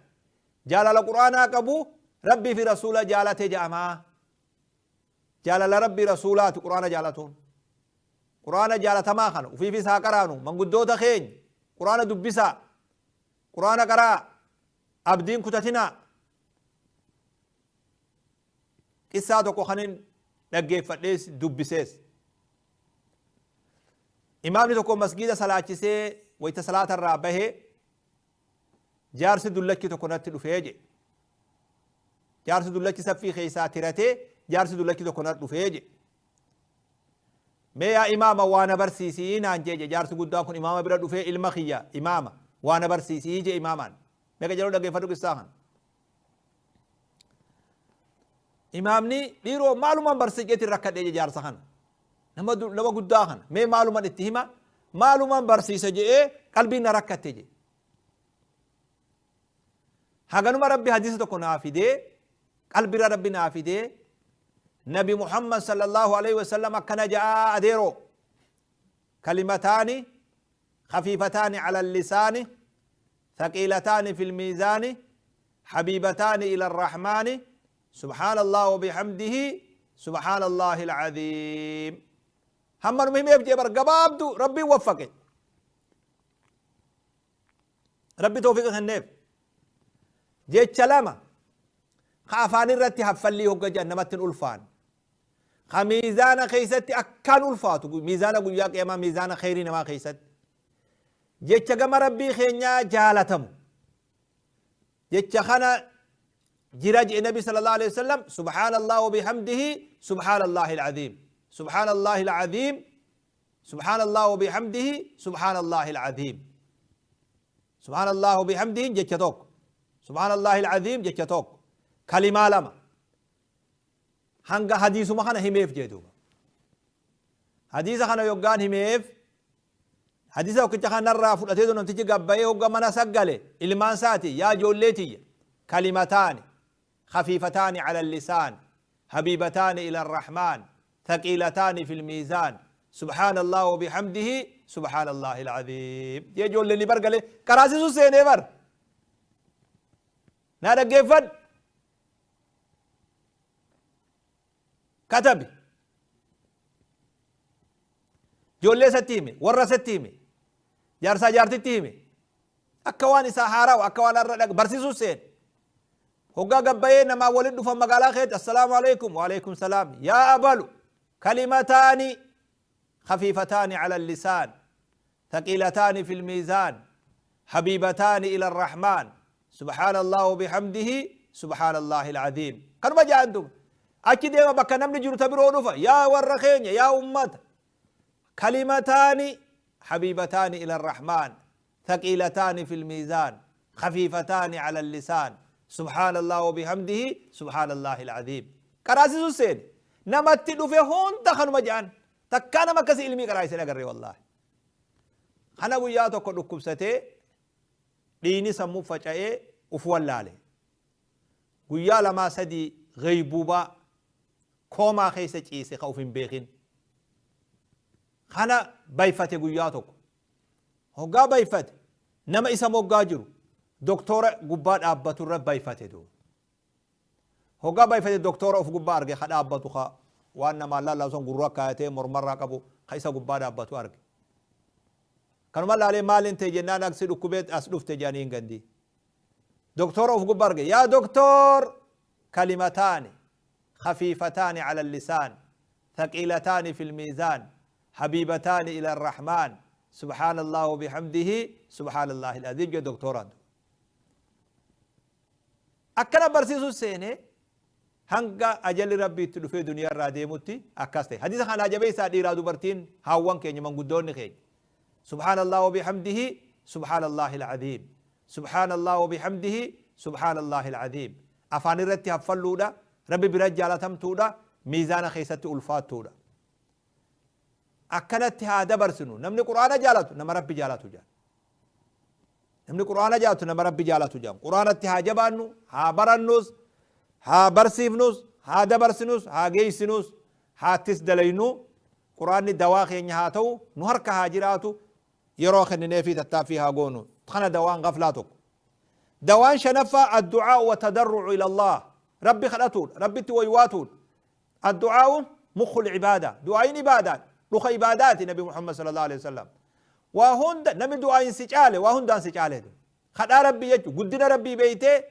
jaalala qur'aanaa qabu, Rabbii fi rasuula jaalate jedhamaa. Jaalala Rabbii rasuulaati qur'aana jaalatuun. Qur'aana jaalatamaa kana ufiifis haa qaraanu. Manguddoota keenya qur'aana dubbisaa, qur'aana qaraa, abdiin kutatinaa. Qissaa tokko kanin dhaggeeffadhees dubbisees. Imaamni tokko masgiida salaachisee wayita salaata irraa bahee jaarsi dullachi tokko natti dhufee jedhe. Jaarsi dullachi saffii keessaa tiratee jaarsi dullachi tokko natti dhufee jedhe. Mee yaa imaama waa na barsiisii naan jee jedhe. Jaarsi guddaan kun imaama bira dhufee ilma kiyya imaama waa na barsiisii jee imaamaan. Meeqa jedhu dhaggeeffadhu qissaa kana. Imaamni dhiiroo maalumaan barsiiseetiin rakkadhee jedhe jaarsa kana. Nama guddaa kana mee maalumaan itti hima, maalumaan barsiisa jedhee qalbiin na rakkatte jedhe. Haganuma Rabbi hadiisa tokko naa fidee, qalbirra Rabbi naa fidee, Nabi Muhammad sallallahu alaihi wasallam akkana ja'a: adeeroo, kalimataani khafiifataani ala lisaani, thaqiilataani fil miizaani, habiibataani ila arrahmaani, subhaanallah wa bihamdihi, subhaanallahi alcaziim. Hamma numa himeef jee bar gabaabdu Rabbiin waffaqe, Rabbi toofiqa kenneef. Jecha lama ka afaan irratti haffallii hogga jedhan namatti hin ulfaan, ka miizaana keessatti akkaan ulfaatu miizaana guyyaa qiyamaa, miizaana kheyrii namaa keessatti, jecha gama Rabbii keenyaa jaalatamu jecha kana jira jedhe Nabi sallallahu alaihi wasallam: subhaanallah wa bihamdihi, subhaanallahi alcaziim, subhaanallahi alcaziim. سبحان الله وبحمده سبحان الله العظيم. سبحان الله وبحمده جتشتوك، سبحان الله العظيم جتشتوك، كلمة لما هنگا حديث ما خنا هميف جدوبا. حديث خنا يوغان هميف حديث وكتا خنا نرى فلتيدو نمتجي قبائي وقا منا سقالي إلمان ساتي يا جوليتي كلمتان خفيفتان على اللسان حبيبتان إلى الرحمن ثقيلتان في الميزان سبحان الله وبحمده سبحان الله العظيم. يا جولي برقلي كراسي سوسيني بر نادا قيفد كتبي جولي ستيمي ورا ستيمي جارسا جارتي تيمي أكواني سهارة وأكوان الرد برسيسو سين هوغا قباينا ما ولد فما قال خير السلام عليكم وعليكم السلام يا أبلو كلمتان خفيفتان على اللسان ثقيلتان في الميزان حبيبتان إلى الرحمن سبحان الله وبحمده سبحان الله العظيم. كانوا ما جاء عندهم أكيد يا بكا نمني جرو تبرو يا ورخين يا أمت كلمتان حبيبتان إلى الرحمن ثقيلتان في الميزان خفيفتان على اللسان سبحان الله وبحمده سبحان الله العظيم. كراسي سوسين نمت دفه هون دخلوا مجان تكانا ما كسي علمي كراسي نقري والله. أنا وياتو كل كبستي ديني سمو فجأة وفولالي ويا لما سدي غيبوبة كوما خيسة إيسي خوف بيخين خنا بايفته قياتك هوغا بايفت نما إسا موغاجرو دكتورة قباد أبتو رب بايفته دو هوغا بايفته دكتورة أوف قباد أرغي خد أبتو خا وانا ما لا لازم قرى كايته مرمرة كابو خيسا قباد أبتو أرغي كانوا مالا عليه مال انت جنان أكسد كوبيت أسلوف تجانين غندي دكتورة أوف قباد أرغي يا دكتور كلمتان خفيفتان على اللسان ثقيلتان في الميزان حبيبتان إلى الرحمن سبحان الله وبحمده سبحان الله العظيم. يا دكتوران أكنا برسيسو سيني هنگا أجل ربي تلفي دنيا راديموتي أكاستي حديث خان أجابي سادي رادو برتين هاوان كي نمان قدون خي سبحان الله وبحمده سبحان الله العظيم سبحان الله وبحمده سبحان الله العظيم. أفاني رتي هفلودا ربي برجع لتمتودا ميزان خيستي ألفاتودا أكنت هذا برسنو نمني قرآن جالتو نما ربي جالتو جان نمني قرآن جالتو نما ربي جالتو جان قرآن اتها جبانو ها برنوز ها برسيفنوز ها دبرسنوز ها جيسنوز ها تسدلينو قرآن دواخي نهاتو نهرك هاجراتو يروخ النفي تتافيها قونو تخنا دوان غفلاتك دوان شنفا الدعاء وتضرع إلى الله ربي خلاتون ربي تويواتون الدعاء مخ العبادة دعاء عبادات لخ عبادات النبي محمد صلى الله عليه وسلم وهند نمي دعاء سجاله وهند سجاله خدا ربي يجو قدنا ربي بيته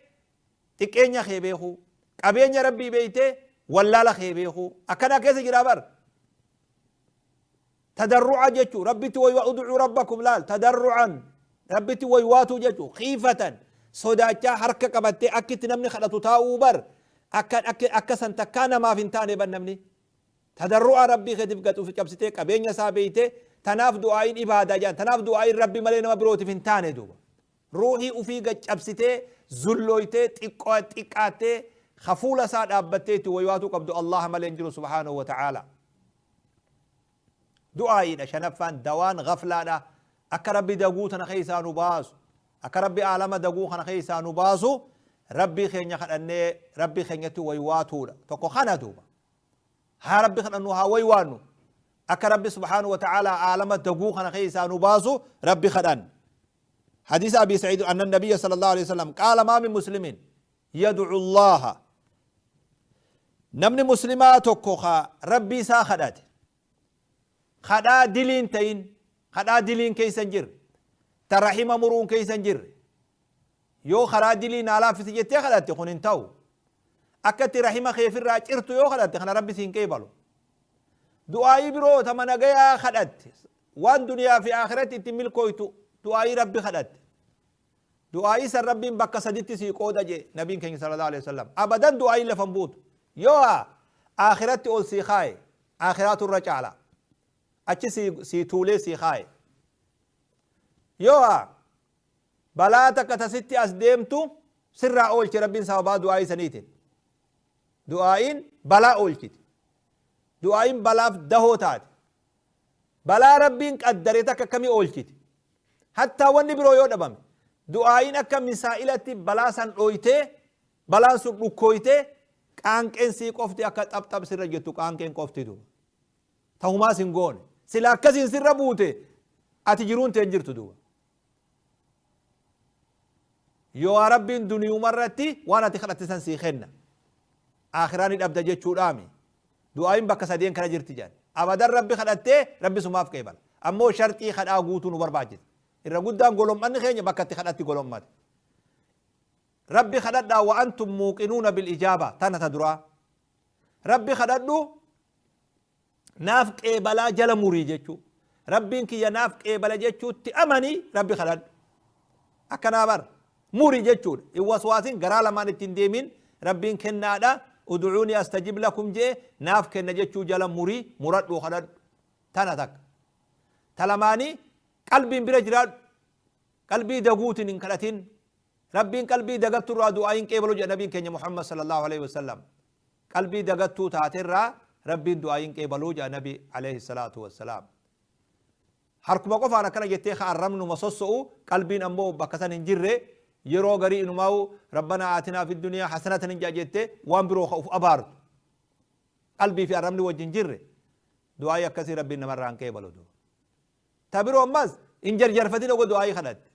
تكينيا خيبيخو قبينيا ربي بيته ولا لا خيبيخو أكنا كيس جرابر تدرعا جتو ربي توي ادعوا ربكم لا تدرعا ربي تويواتو جتو خيفة صداچا حركة قبتي أكيد نمني خلطو تاوبر أكا سنتكانا ما فنتاني بنمني تدرع ربي خدف قد في كبستي قبينيا سابيته تناف دعائين إبادة جان تناف دعائين ربي ملينا مبروتي فنتاني دوبا روحي وفي قد كبستي زلويته تقاتي خفولة ساد أبتي تويواتو قبدو الله ملين جلو سبحانه وتعالى دعائين شنفان دوان غفلانا أكا ربي دقوتنا خيسانو باسو أكا ربي أعلم دقوخنا خيسانو باسو ربي خينيا خلقني ربي خينيا تويواتو تقو خنا دوبا ها ربي خلقنو ها ويوانو أكا ربي سبحانه وتعالى أعلم دقوخنا خيسانو باسو ربي خلقن. حديث أبي سعيد أن النبي صلى الله عليه وسلم قال ما من مسلم يدعو الله نمن مسلمات كوخا ربي سا خدات خدا دلين تين خدا دلين كيسنجر ترحم مرون كيسنجر يو خرا دلين على في سجتي خدات خون انتو أكت رحمة خيف الراجرتو يو خدات خنا ربي سين كيبالو دعائي برو تمنا جيا خدات وان دنيا في آخرتي تمل كويتو دعائي ربي خدات دعائي سر ربي بك سدتي سيقودا جي نبي كين صلى الله عليه وسلم أبدا دعائي لفنبوت يو آخرتي أول سيخاي آخرات الرجالة Achi sii tuulee sii kaaye. Yoo balaa takka tasitti as deemtu sirraa oolche Rabbiin sababaa du'aa'ii saniitiin. Du'aa'iin balaa oolchiti. Du'aa'iin balaaf dahoo taate. Balaa Rabbiin qaddare takka akkamii oolchiti? Hattaa wanni biroo yoo dhabame du'aa'iin akka misaa'ilatti balaa san dhooytee, balaan sun dhukkooytee, qaanqeen sii qofti akka xapxap sirra jettu, qaanqeen qofti duuba. Tahumaas hin goone. Sila akkasiin sirra buute ati jiruun teen jirtu duuba. Yoo Rabbiin duniyumarratti waan ati kadhatte san sii kenna. Akhiraa ni dhabda jechuudhaami. Du'aa'iin bakka sadeen kana jirti jedhan. Abadan Rabbi kadhattee Rabbi sumaaf qeebala. Ammoo sharxii kadhaa guutuu nu barbaachisa. Irra guddaan golom'anni keenya bakka itti kadhatti golommate. Rabbi kadhadhaa wa antum muuqinuuna bil ijaaba, tana ta duraa. Rabbi kadhadhu naaf qeebalaa jala murii jechuu. Rabbiin kiyya naaf qeebala jechuutti amanii Rabbi kadhadhu. Akkanaa bar muri jechuudha. Hin waswaasin, garaa lamaan ittiin deemin, Rabbiin kennaadha. Ud'uunii astajib lakum jee, naaf kenna jechuu jala murii muradhuu kadhadhu. Tana takka. Ta lamaanii qalbiin bira jiraadhu. Qalbii daguutiin hin kadhatin. Rabbiin qalbii dagattu irraa du'aa hin qeebalu jedha nabiin keenya Muhammad sallallahu alaihi wasallam. Qalbii dagattuu taaterraa Rabbiin du'aa hin qeebaluu jedha nabi alayhi salaatu wassalaam. Harkuma qofaan akkana jettee ka arrabnuma sosso'u, qalbiin ammoo bakka san hin jirre, yeroo garii inumaa'u rabbanaa aatinaa fi duniyaa hasanatan hin jedha jettee waan biroo ka uf abaartu. Qalbii fi arrabni wajjin jirre du'aa'ii akkasii Rabbiin namarraa hin qeebalu duuba. Ta biroo ammas hin jarjarfatin oga du'aa'ii kadhatte.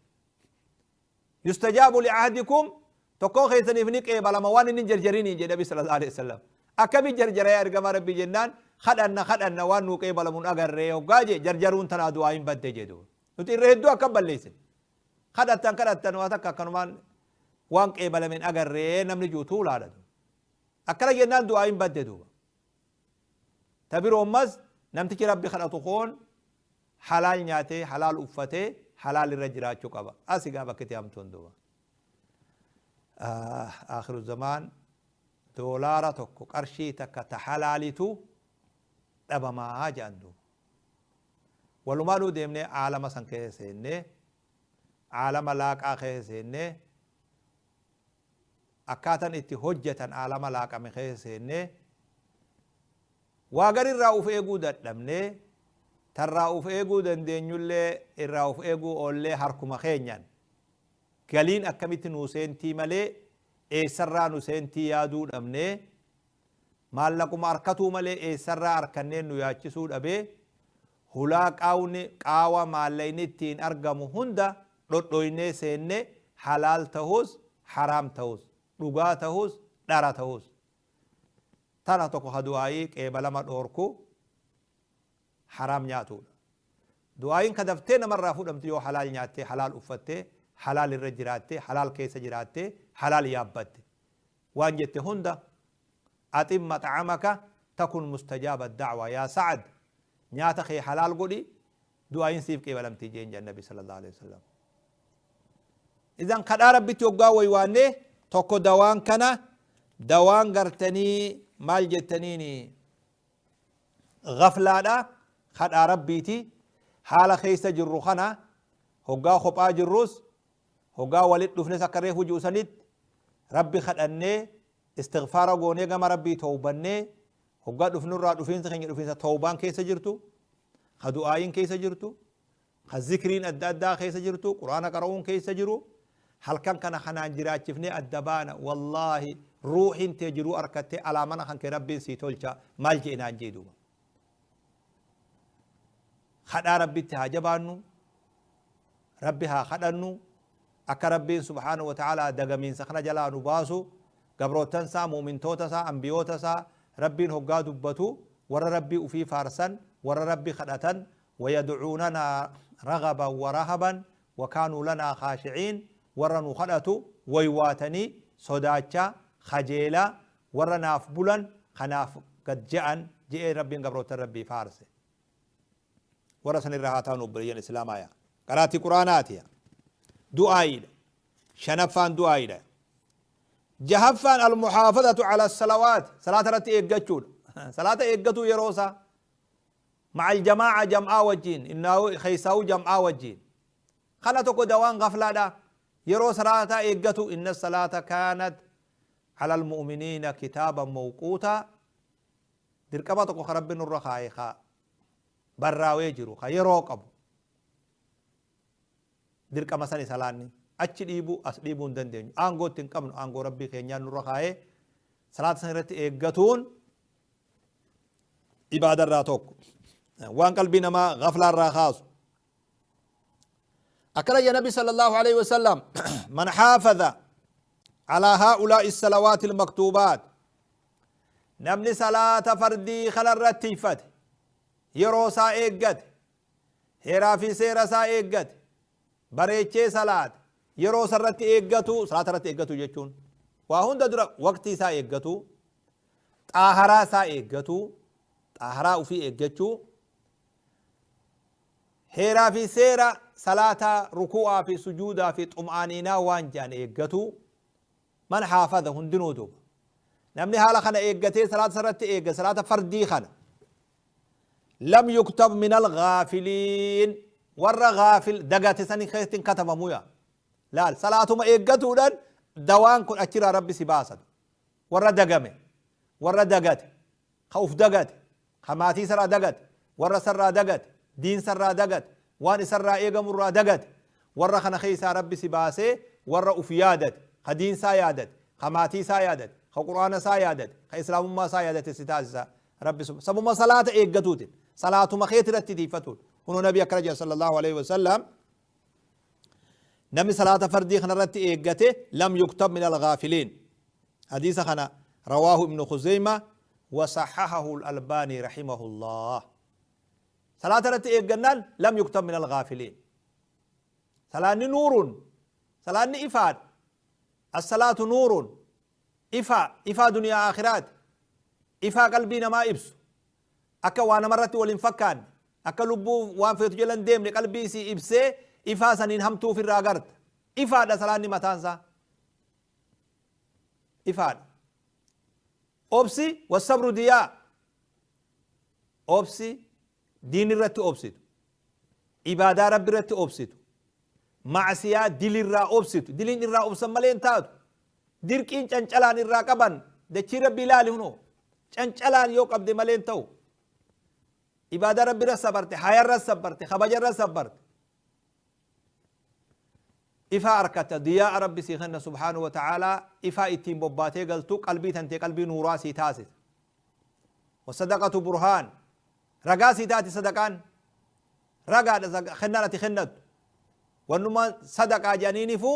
Yustajaabu li'ahdikum, tokkoo keessaniif ni qeebalama waan inni hin jarjarinii jedhe Nabi sallallahu alaihi wasallam. Akkami jarjara yaa ergamaa Rabbii jennaan, kadhanna kadhanna waan nuu qeebalamu hin agarree hoggaa jee, jarjaruun tanaa du'aa'iin badde jedhu. Nuti irra hedduu akkam balleessine. Kadhattan kadhattan waa takka akkanumaan waan qeebalame hin agarree namni jiru tuulaadha. Akkana jennaan du'aa'iin badde duuba. Ta biroo ammas namtichi Rabbi kadhatu koon halaal nyaatee, halaal uffatee, halaal irra jiraachuu qaba. Asi gaa bakki itti hamtuun duuba. Akhiru zamaan doolaara tokko, qarshii takka ta halaalitu dhabamaa jedhan duuba. Walumaanuu deemnee aalama san keessa seennee, aalama laaqaa keessa seennee, akkaatan itti hojjetan aalama laaqame keessa seennee, waa garirraa uf eeguu dadhabnee, tarraa uf eeguu dandeenyullee irraa uf eeguu oollee, harkuma keenyan galiin akkamitti nuu seentii malee eessarraa nu seentii yaaduu dhabnee, maallaquma arkatuu malee eessarraa arkanneen nu yaachisuu dhabee, hulaa qaawni qaawa maallaqni ittiin argamu hunda dhodhoynee seenne, halaal tahus haraam tahus, dhugaa tahus dhara tahus. Tana tokko ka du'aayii qeebalama dhoorku haraam nyaatuudha. Du'aayiin ka daftee namarraa fudhamtu yoo halaal nyaattee, halaal uffattee, halaal irra jiraattee, halaal keessa jiraattee, halaal yaabbatte. Waan jette hunda axib max'amaka takun mustajaaba da'wa yaa Sa'ad, nyaata kee halaal godhi, du'aayiin siif qeebalamti jeen jedhan Nabi sallallahu alaihi wasallam. Idan kadhaa Rabbitti hoggaa waywaannee tokko dawaan kana dawaan gartanii maal jettaniini gaflaadha kadhaa Rabbiiti. Haala keessa jirru kana hoggaa kophaa jirrus, hoggaa walit dhufnes, akka reefu ji'u sanitti Rabbi kadhannee, istighfaara goonee, gama Rabbii tawbannee, hoggaa dhufnurraa dhufiinsa keenya dhufiinsa tawbaan keessa jirtu, ka du'aayin keessa jirtu, ka zikriin adda addaa keessa jirtu, quraana qara'uun keessa jiru, halkan kana kanaan jiraachifnee adda baana. Wallaahi ruuhin tee jiruu arkattee alaamana kan kee Rabbiin sii tolcha. Maal jee naan jee duuba, kadhaa Rabbitti haa jabaannu, Rabbi haa kadhannu akka Rabbiin subhaanahu wa ta'aalaa dagamiinsa kana jalaa nu baasu. Gabroottan isaa, mu'mintoota isaa, ambiyoota isaa Rabbiin hoggaa dubbatu, warra Rabbii ufii faarsan, warra Rabbi kadhatan, wayad'uunanaa ragaban wa rahaban wa kaanuu lanaa khaashiciin, warra nu kadhatu waywaatanii, sodaachaa, kajeelaa, warra naaf bulan, kanaaf gad je'an je'ee Rabbiin gabroottan Rabbii faarse. Warra san irra haa taanu obboleeyyan islaamaa. Yaa qaraatii quraanaati, yaa du'aayiidha. Shanaffaan du'aayiidha. Jahaffaan almuhaafadatu ala salawaat, salaata irratti eeggachuudha. Salaata eeggatuu yeroo isaa. مع الجماعة جمعة وجين إنه خيساو جمعة وجين خلا تكو دوان غفلة دا يرو صلاة إيقتو إن الصلاة كانت على المؤمنين كتابا موقوتا دركبا تكو خرب الرخاء خا براوي جرو خا يرو قبو دركما سني سلاني achi dhiibuu as dhiibuu hin dandeenyu aangoo itti hin qabnu aangoo rabbii keenyaan nurra kaa'ee salaata san irratti eeggatuun ibaadarraa tokko waan qalbii namaa gaflaarraa kaasu akkana jedha nabi sallallahu alaihi wasallam man xaafaza على هؤلاء الصلوات المكتوبات نمني صلاة فردي خلال رتيفت يروسا إيقت هيرا في سيرسا إيقت بريتشي صلاة yeroo sarratti eeggatu salaata irratti eeggatu jechuun waa hunda dura waqtii isaa eeggatu xaaharaa isaa eeggatu xaaharaa ufii eeggachuu heeraa fi seera salaata ruku'aa fi sujuudaa fi xum'aaniinaa waan jedhan eeggatu man haafadha hundinuu duuba namni haala kana eeggatee salaata sarratti eegga salaata fardii kana lam yuktab min alghaafiliin warra ghaafil dagate sani keessatti hin katabamu yaa laal salaatuma eeggatuudhaan dawaan kun achirraa rabbi si baasatu warra dagame warra dagate ka uf dagate ka maatii sarraa dagate warra sarraa dagate diin sarraa dagate waan isarraa eegamurraa dagate warra kana keessaa rabbi si baasee warra uf yaadate ka diin isaa yaadate ka maatii isaa yaadate ka quraana isaa yaadate ka islaamummaa isaa yaadate si taasisa rabbi sabuma salaata eeggatuutin salaatuma keetirratti tiifatuun kunoo nabi akkana jedha sallallahu alaihi wasallam نمي صلاة فردي خنا رتي إيجته لم يكتب من الغافلين حديث خنا رواه ابن خزيمة وصححه الألباني رحمه الله صلاة رتي إيجنان لم يكتب من الغافلين صلاة نور صلاة إفاد الصلاة نور إفا إفا دنيا آخرات إفا قلبي ما إبس أكا وانا مرت ولنفكان أكا لبو وان فيتو جلن ديم قلبي سي إبسي ifaa saniin hamtuu ofirraa agarta ifaadha salaanni mataansaa ifaadha obsi wasabru diyaa obsi diin irratti obsitu ibaadaa rabbi irratti obsitu macsiyaa dilirraa obsitu diliin irraa obsan malee hin taatu dirqiin cancalaan irraa qaban dachii rabbi ilaali hunoo cancalaan yoo qabde malee hin ta'u ibaadaa rabbi irra sabarte hayarra sabarte kabajarra sabarte إفا أركت ضياء ربي سيخنا سبحانه وتعالى إفا إتين بباتي قلتو قلبي تنتي قلبي نوراسي تاسس وصدقة برهان رقاسي تاتي صدقان رقا خنالة خنت وانما صدقة جانيني فو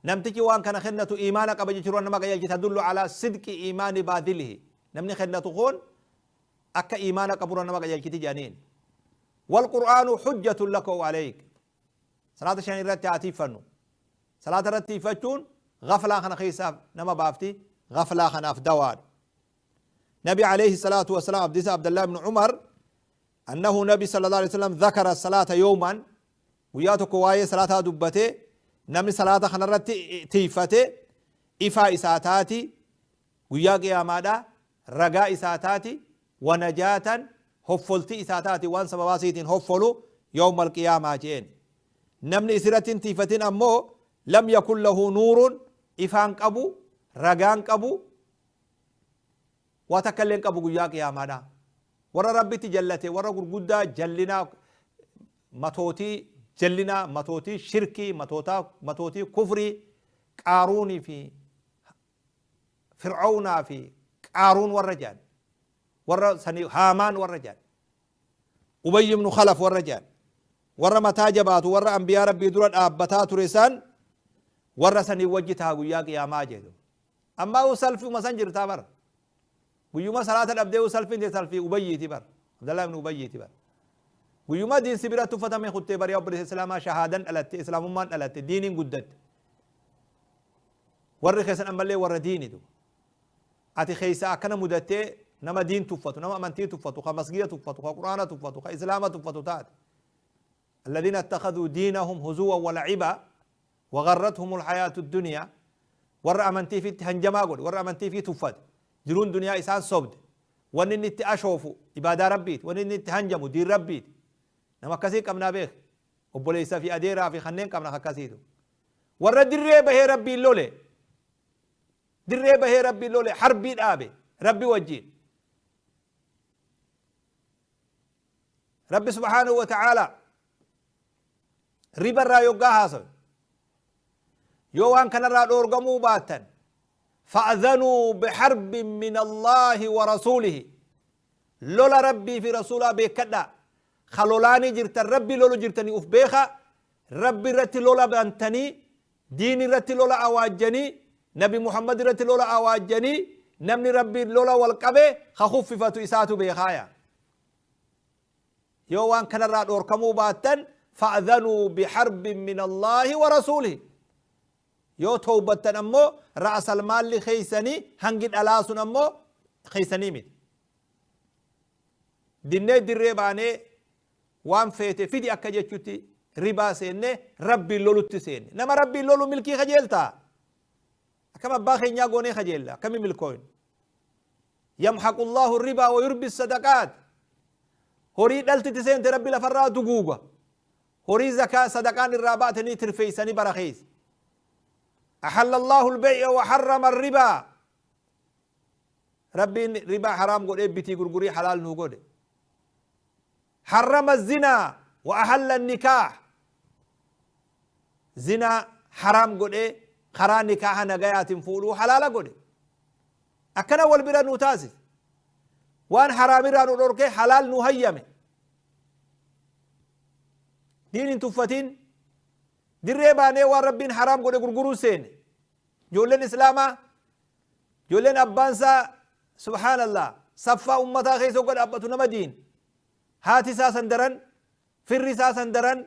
نمتكي وان كان خنة إيمانك أبجي نما قيل تدل على صدق إيمان باذله نمني خنة خون أكا إيمانك أبو نما قيل جانين والقرآن حجة لك وعليك صلاة شان رتي عتيفنو صلاة رتي فتون غفلة خنا خيسا نما بافتي غفلة خنا في دوار نبي عليه الصلاة والسلام عبد الله بن عمر أنه نبي صلى الله عليه وسلم ذكر الصلاة يوما وياتو كواي صلاة دبته نمي صلاة خنا رتي تيفته إفا إساتاتي ويا قيامادا رجاء إساتاتي ونجاة هفلتي إساتاتي وان سبباسيتين هفلو يوم القيامة جين نمني سيرتين تيفتين أمو لم يكن له نور إفان قبو رقان قبو وتكلم قبو قياك يا مانا ورا ربي تجلته ورا قرقودا جلنا متوتي جلنا متوتي شركي متوتا متوتي كفري قاروني في فرعون في قارون والرجال ورا سني هامان والرجال أبي بن خلف والرجال warra mataa jabaatu warra anbiyaa rabbii dura dhaabbataa ture san warra sanii wajji ta'a guyyaa qiyaamaa jedhu ammaa uu salfii san jirtaa bara guyyuma salaata dhabdee uu salfiin tee salfii ubayyiiti bara abdallah ibn ubayyiiti bara guyyuma diin si biratti uffatame kuttee bariyaa obboleessa islaamaa shahaadan dhalatte islaamummaan dhalatte diiniin guddatte warri keessan ammallee warra diinitu ati keessa akkana mudattee nama diin tuffatu nama amantii tuffatu ka masgida tuffatu ka quraana tuffatu ka islaama tuffatu taate الذين اتخذوا دينهم هزوا ولعبا وغرتهم الحياة الدنيا ور أمنتي في هنجما قول ور أمنتي في تفت جرون دنيا إسان صبد Wanni inni itti ashoofu ibaadaa rabbiiti. Wanni inni itti hanjamu diin rabbiiti. Nama akkasii qabnaa beek. Obboleessa fi adeeraa fi kanneen qabna akkasiitu. Warra dirree bahee rabbiin lole. Dirree bahee rabbiin lole harbii dhaabe rabbi wajjiin. Rabbi subhaanahu wa ta'aalaa riba irraa yoggaa haasawe. Yoo waan kanarraa dhoorgamuu baattan fa'adhanuu biharbin min Allaahi wa rasuulihi. Lola rabbii fi rasuulaa beekadhaa. Ka lolaanii jirtan rabbii lolu jirtanii uf beeka. Rabbi irratti lola bantanii diin irratti lola awaajjanii nabi Muhammad irratti lola awaajjanii namni rabbiin lola wal qabe ka kuffifatu isaatu beekaaya. Yoo waan kanarraa dhoorkamuu baattan fa'adhanuu biharbin min Allaahi wa rasuulihi. Yoo towbattan ammoo ra'asal maalli keeysanii hangi dhalaa sun ammoo keeysanii miti. Dinnee dirree baanee waan feete fidi akka jechutti ribaa seenne rabbiin lolutti seenne. Nama rabbiin lolu milkii kajeeltaa? Akkam abbaa keenyaa goonee kajeella? Akkami milkooyin? Yamhaqu Allahu ribaa wa yurbi sadaqaat. Horii dhaltitti seente rabbi lafarraa duguuga. Horii zakaa sadaqaan irraa baatanii tirfeeysanii barakeessa. أحل الله البيع وحرم الربا. ربي ربا حرام قول إيه بتي غرغري حلال نو قول. حرم الزنا وأحل النكاح. زنا حرام قول إيه خرا نكاح نجايات فولو حلال قول. أكنا والبرا نوتاسس. وان حرام را نورك حلال نهيمه. دين تفتين dirree baanee waan rabbiin haraam godhe gurguruu seene. Ijoolleen islaamaa ijoolleen abbaan isaa subhaanallah saffaa ummataa keessa hogga dhaabbatu nama diin. Haati isaa san daran firri isaa san daran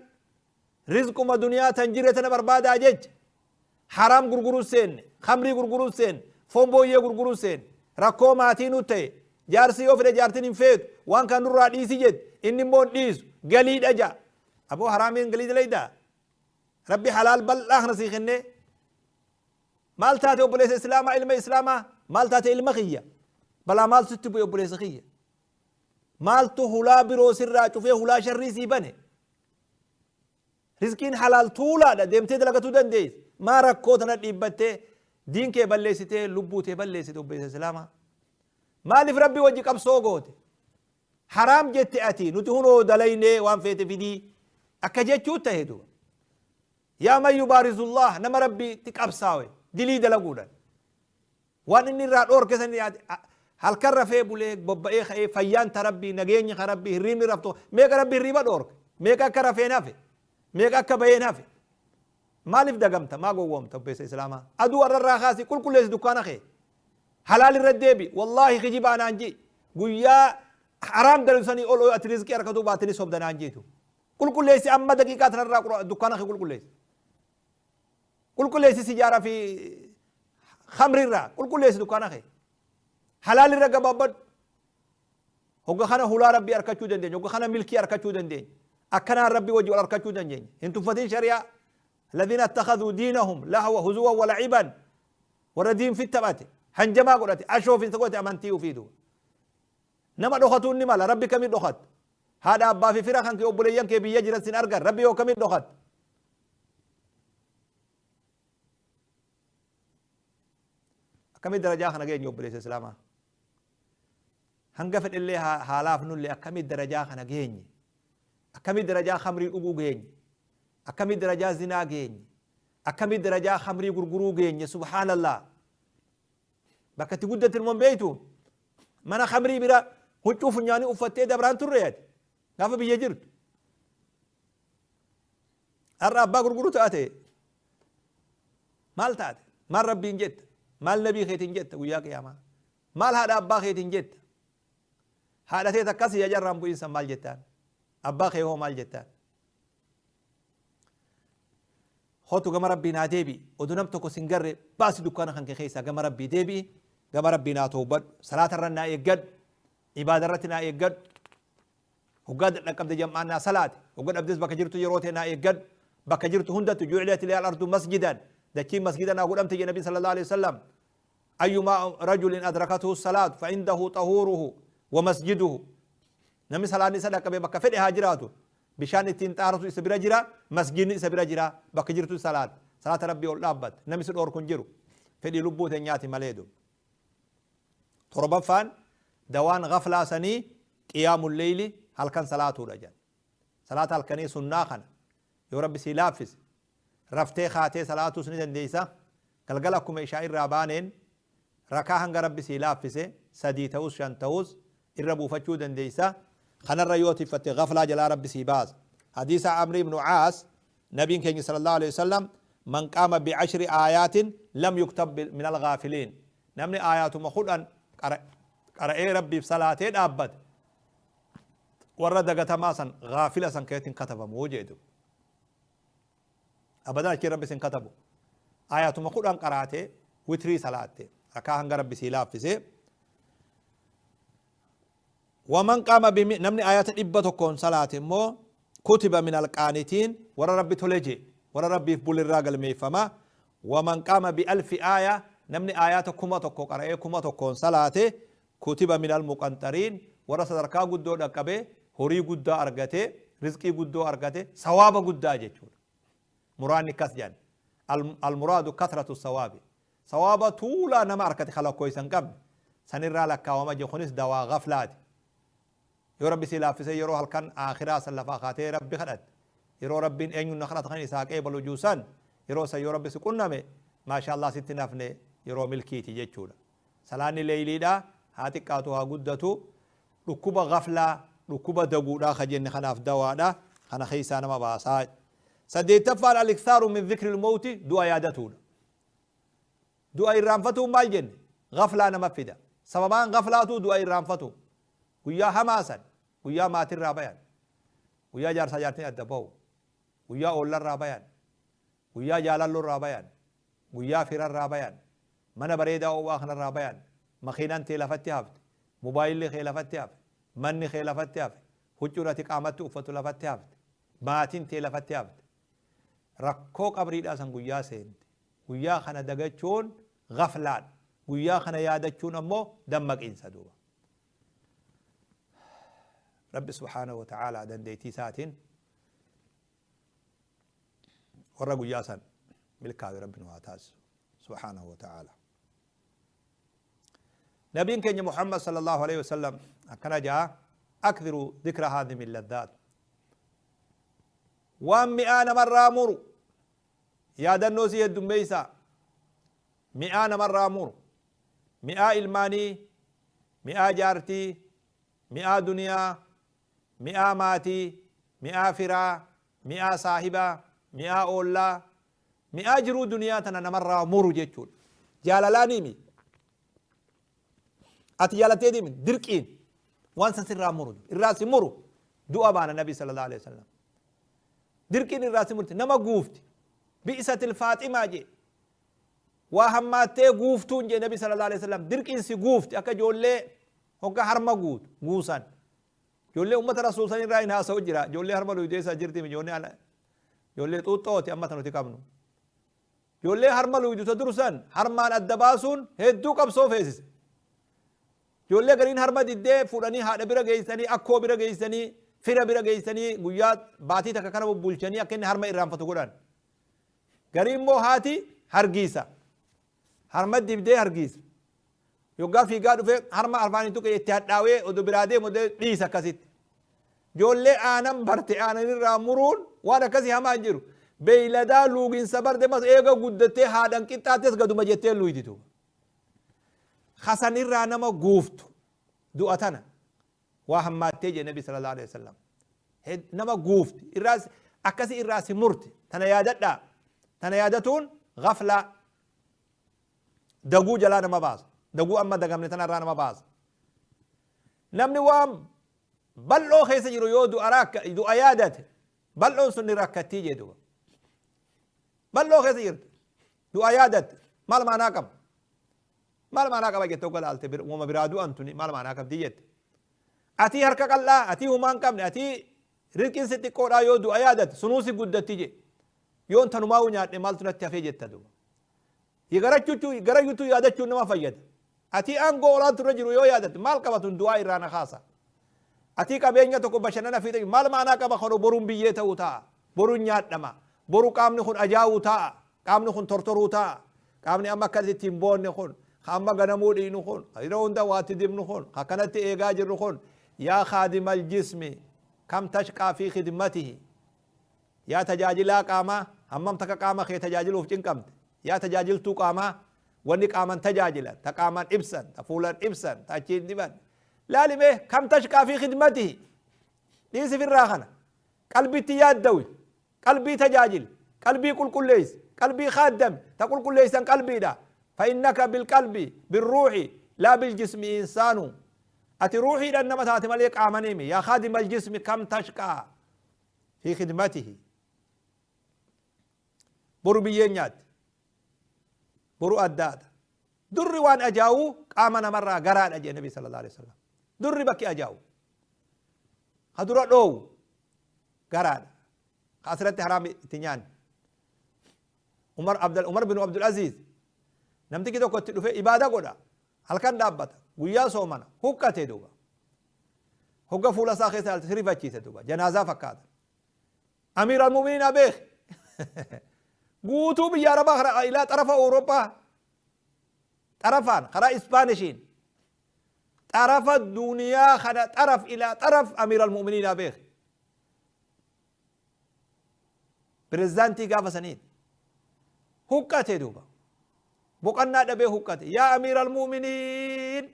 rizquma duniyaa tan jirre tana barbaadaa jecha haraam gurguruu seenne, khamrii gurguruu seenne, foon booyyee gurguruu seenne. Rakkoo maatii nu ta'e jaarsi yoo fedhe jaartiin hin feetu waan kan nurraa dhiisi jedhe inni immoo hin dhiisu galii dhaja. Aboo haraamiin galii dalaydaa? ربي حلال بل آخر سيخني مال تاتي أبوليس إسلاما علم إسلاما مال تاتي علم خية بلا مال ستبو أبوليس خية مال تو هلا برو سر شوفيه هلا شر سيبني رزقين حلال طولا دا ديمتي دلقتو دنديس ما ركوتنا ديبته دين كي بلسته لبوته بلسته أبوليس إسلاما مال في ربي وجهك أبسوغوت حرام جت أتي نتهونو دليني وان فيت في دي أكجت شو تهدو يا من يبارز الله نما ربي تكابساوي دلي دلقودا وان اني را دور كسن هل كر في بوليك ببا اي فيان تربي نغيني خربي ريمي رفتو ميغا ربي ريبا دورك ميغا كر في نافي ميغا كبي نافي مالف دغمت ما غومت بس اسلاما ادو الراخاسي كل كل دكان اخي حلال الرديبي والله خجيب انا انجي غيا حرام دلسني اول اتريزكي اركدو باتني سوبدنا انجيتو كل كل ليس اما دقيقات الرا دكان اخي كل كل ليس كل كل ليس سيجارة في خمر الرا كل كل ليس دكان أخي حلال الرا قبابد هو خنا هلا ربي أركتشو دندين هو خنا ملكي أركتشو دندين أكنا ربي وجه أركتشو دندين انتم فاتين شريعة الذين اتخذوا دينهم لهوا هزوا ولعبا وردين في التبات هنجما قلت أشوف إن تقولت أمانتي وفيدو نما دختون نما ربي كم دخت هذا أبا في فرق أنك أبوليان كي بيجرس أرجع ربي هو كم دخت akkamii darajaa kana geenye obboleessa islaamaa hanga fedhellee haalaafnullee akkamii darajaa kana geenye akkamii darajaa khamrii dhuguu geenye akkamii darajaa zinaa geenye akkamii darajaa khamrii gurguruu geenye subhaanallah bakka itti guddatte ilmoon beeytu mana khamrii bira huccuu funyaanii uffattee dabraan turreeti gaafa biyya jirtu har'a abbaa gurguru taate maal taate maal rabbiin jetta maal nabii keetiin jetta guyyaa qiyaamaa maal haadha abbaa keetiin jetta haadha teet akkas ija jarraan bu'iinsa maal jettaan abbaa kee hoo maal jettaan hotu gama rabbii naa deebi'i oduu nam tokko sin garre baasi dukkaana kan kee keessaa gama rabbii deebi'i gama rabbii naa toobadhu salaata irra naa eeggadhu ibaada irratti naa eeggadhu hoggaa dadhaqqabde jam'aan naa salaate hoggaa dhabdes bakka jirtu yeroo ta'e naa eeggadhu bakka jirtu hundattu jucilat ilal ardu masjidan دكين مسجدنا قدمت النبي صلى الله عليه وسلم أيما رجل أدركته الصلاة فعنده طهوره ومسجده. نمي صلاة صدقة بك فدي هاجراتو بشان التين تعرفوا إسبرا جرا مسجد إسبرا جرا بك جرتو صلاة صلاة ربي والأبد نمي سدور كنجرو فدي لبو تنياتي ماليدو. تربفان دوان غفلة سني قيام الليل هل كان صلاة رجال صلاة الكني سنة خنا يا رب سيلافس رفتي خاتي صلاة سنة ديسا قلقلكم إشاء الرابانين ركاهن رب سيلافس سدي توس شان توس الربو فتشو ديسا خنا الريوتي فتي غفلة جلا رب سيباز. حديث عمرو بن عاص نبي كان صلى الله عليه وسلم من قام بعشر آيات لم يكتب من الغافلين. نمني آيات مخدن قرأ ربي بصلاتين أبد ورد قتماسا غافلة سن كتب موجد أبدا كي ربي سن كتبوا آيات مخدن قرأته وتري صلاته ركاهن ربي سيلافسه. ومن قام نمني آيات إبتو كون صلاة مو كتب من القانتين ورا ربي تولجي ورا ربي بول الراجل ميفما. ومن قام بألف آية نمني آيات كما تكو قرأ كما تكون صلاة كتب من المقنطرين ورا صدركا قدو دقبه هوري قدو أرغته رزقي قدو أرغته ثواب قدو جيتشون مراني كسجان المراد كثرة الثواب ثواب طولا نما أركته خلا كويسن قبل سنرى لك وما جخنس دوا غفلات يا ربي سلافسه يرو هل كان آخرة سلفا خاطر ربي خدت يرو ربي إن نخرت خني ساق إيه بلوجوسان يرو سيو ربي سكونا مي ما شاء الله ستنا فني يرو ملكيتي جتشولا سلاني ليلي دا هاتي كاتوها قدتو ركوب غفلة ركوب دقودا خجن خناف دوادا خنا خيسانا ما باساج سدي تفعل الإكثار من ذكر الموت دعاء يادتونا دعاء الرانفتو مال جن غفلة نما فدا سببان غفلاتو دعاء الرانفتو ويا حماسا ويا ماتر رابيان ويا جار سجارتين أدبو ويا أولر رابيان ويا جالالو رابيان ويا فرر رابيان من بريدا أو آخر رابيان مخينان تلفتي هفت موبايل خلفتي هفت من خلفتي هفت هجرتك عمت أفتو لفتي هفت ماتين تلفتي هفت ركوك أبريد أسان ويا سنت ويا خنا دقتشون غفلان ويا خنا يادتشون أمو دمك إنسا دوبا. رب سبحانه وتعالى دنديتي ساتين ورقوا ياسن ملكا ربنا واتاس سبحانه وتعالى. نبي كان محمد صلى الله عليه وسلم كان جاء أكثر ذكر هذه اللذات ومئان مرة مر يا دنوسي الدميسا مئان مرة مر مئة إلماني مئة جارتي مئة دنيا مئة ماتي مئة فرا مئة صاحبة مئة أولا مئة جرو دنيا تنا مرة مر جيتشون جالالاني مي أتيالتي دي من دركين وانسان سر مر الراس مر دعاء بانا النبي صلى الله عليه وسلم دركين الراس مر نما قوفت بئست الفاطمة جي وهماتي قوفتون جي النبي صلى الله عليه وسلم دركين سي قوفت أكا جولي هوكا هرما قوت قوسان جولي أمة رسول صلى الله عليه وسلم جرا جولي هرما لويديسا جرتي من جوني على جولي توتوتي أمة نتي جولي هرما لويدوسا درسان هرمان الدباسون هدو قبصو فيسس جولي قرين هرما ديدي فلاني هذا بيرا جيساني أكو بيرا جيساني فيرا بيرا جيساني قياد باتي تككنا ببولشاني أكن هرما إيران فتقولان قرين مو هاتي هرجيسا هرما ديدي هرجيس يوقع في قادو في هرما عرفاني توك يتحد داوي ودو برادي مودي ليسا كاسيت جولي آنم برتي آنم رامرون وانا كاسي هما انجرو بيلدا لوغين سبر دمس ايغا قدتي هادن كتاتس قدو مجتي لويدي تو خسن الرانما قوفتو دعتنا وهماتي جي نبي صلى الله عليه وسلم نما قوفت الراس أكاسي الراس مرت تنا يادتون غفلة دقو جلانا ما باز دقو أما دقمني تنا رانا ما باز نمني وام بلو خيس جرو يودو أراك دو أيادت بلو سني راكتي جدو بلو خيس جرو دو أيادت مال ما ناكم مال ما ناكم أجتو قال ألتبر وما برادو أنتوني مال ما ناكم ديت أتي هركك الله أتي همان كم أتي ركين ستي كورا يودو أيادت سنوسي قدتي جي يون تنماو نيات مال تنتفي جت دو يغرچو يغرچو يادچو نما فيد Ati aangoo olaantu irra jiru yoo yaadatte maal qabatun du'aa irraa na kaasa. Ati qabeenya tokko bashannana fiixa maal maanaa qaba kanu boruun biyyee ta'uu ta'a. Boruun nyaadhama. Boru qaamni kun ajaa'uu ta'a. Qaamni kun tortoruu ta'a. Qaamni amma akkasitti ittiin boonne kun, amma ganamuu dhiinu kun, yeroo hunda waatti dibnu kun, akkanatti eegaa jirru kun, yaa khaadimal jismi kam tashqaa fi khidmatihi. Yaa tajaajilaa qaamaa hammam takka qaama kee tajaajiluuf cinqamte. Yaa tajaajiltuu qaamaa wanni qaaman tajaajilan, ta qaaman ibsan, ta fuulan ibsan, ta achiin diban. Laalimee kam tashqaa fi khidmatihi. Dhiisi firraa kana. Qalbitti yaaddawi. Qalbii tajaajili. Qalbii qulqulleessi. Qalbii khaaddami. Ta qulqulleessan qalbiidha. فإنك بالقلب بالروح لا بالجسم إنسان. أتي روحي لأن ما تاتي مليك آمنيمي. يا خادم الجسم كم تشقى في خدمته. برو بينيات برو أداد در وان أجاو آمن مرة قران أجي النبي صلى الله عليه وسلم. در بكي أجاو هدر دو قران خاسرت حرام تنيان. عمر بن عبد العزيز نمتي كده كنت في إبادة قدا هل كان دابتا ويا سومنا هوكا تدوبا هوكا فولا ساخي سالت سريفة تدوبا جنازة فكاد أمير المؤمنين أبيخ قوتو بيا ربا خرا إلى طرف أوروبا طرفان خرا إسبانيشين طرف الدنيا خرا طرف إلى طرف أمير المؤمنين أبيخ بريزدانتي قافة سنين هوكا تدوبا بقنا دبي هوكاتي يا أمير المؤمنين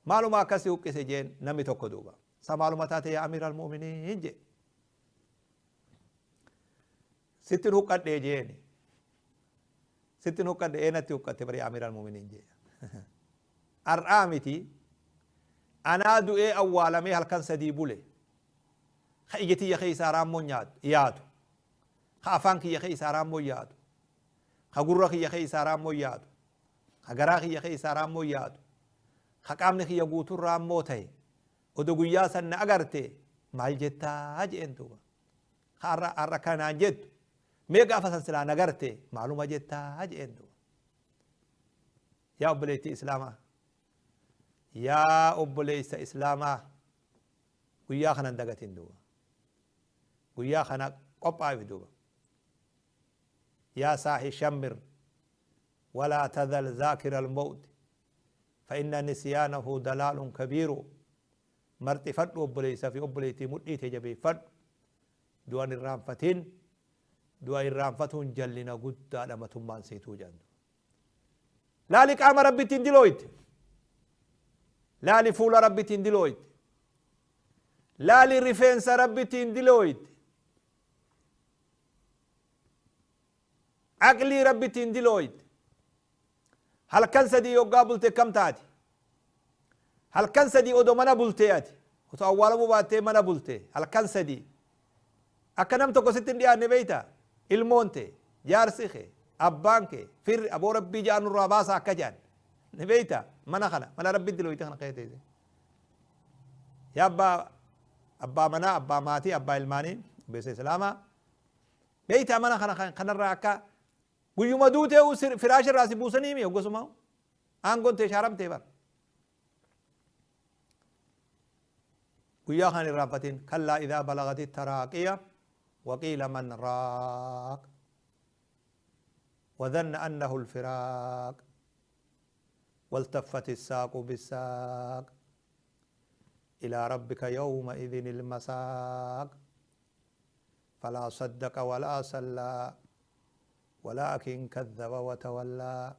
مالو ما كسي هوكي جين نمي توكو دوبا سمالو ما تاتي يا أمير المؤمنين جي ستن هوكات دي جين ستن هوكات دي نتي هوكاتي بري أمير المؤمنين جي أرآمتي أنا دوئي أوالمي هل كان سدي بولي خيجتي يا خي سارام مون يادو خافانكي يا خي سارام مون يادو خغورا خي خي سارام مو يادو خغرا خي خي سارام مو يادو خقامني خي غوتو رام مو تاي ودو غيا سن اغرتي مال جتا جنتو خار اركانا جت ميغا فسن سلا نغرتي معلومه جتا جنتو يا ابليتي اسلاما يا ابليس اسلاما غيا خنن دغتين دو غيا خنا قطاي دو يا صاحي شمر ولا تذل ذاكر الموت فإن نسيانه دلال كبير. مرتي فد أبليس في أبليتي مدي تجبي فد دوان الرامفتين دوان الرامفتون جلنا قد لما تمان سيتو جند لا لك عم ربي تندلويت لا لفول ربي تندلويت لا لرفنس ربي تندلويت عقلي ربي تندلويت هل كان سدي يقابل كم تاتي هل كان سدي أدو منا بولتياتي وتأول أبو باتي منا بولتي هل كان سدي أكنم تكو ستين دي أنبيتا المونتي جارسيخي أبانكي فر أبو ربي جان الراباسة أكجان نبيتا منا خنا منا ربي دلويتا خنا قيتي يا أبا أبا منا أبا ماتي أبا الماني بيسي سلامة بيتا منا خنا خنا راكا guyyuma duutee firaasha irraa si buusanii mi hoggosuma aangoon tee shaaramtee bar guyyaa kan irraanfatin kallaa idaa balagati taraaqiya waqiila man raaq وظن أنه الفراق والتفت الساق بالساق إلى ربك يومئذ المساق فلا صدق ولا صلى ولكن كذب وتولى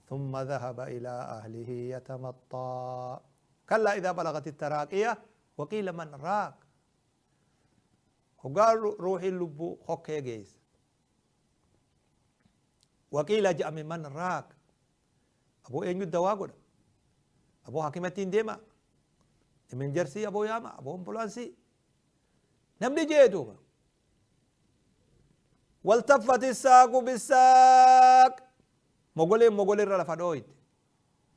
ثم ذهب إلى أهله يتمطى كلا إذا بلغت التراقية وقيل من راق وقال روحي اللب خوكي جيس وقيل جاء من من راق أبو إنجو الدواء أبو حكيمتين ديما من جرسي أبو ياما أبو أمبولانسي نمني جيدوما والتفت الساق بالساق مغولي مغولي رلا فدويت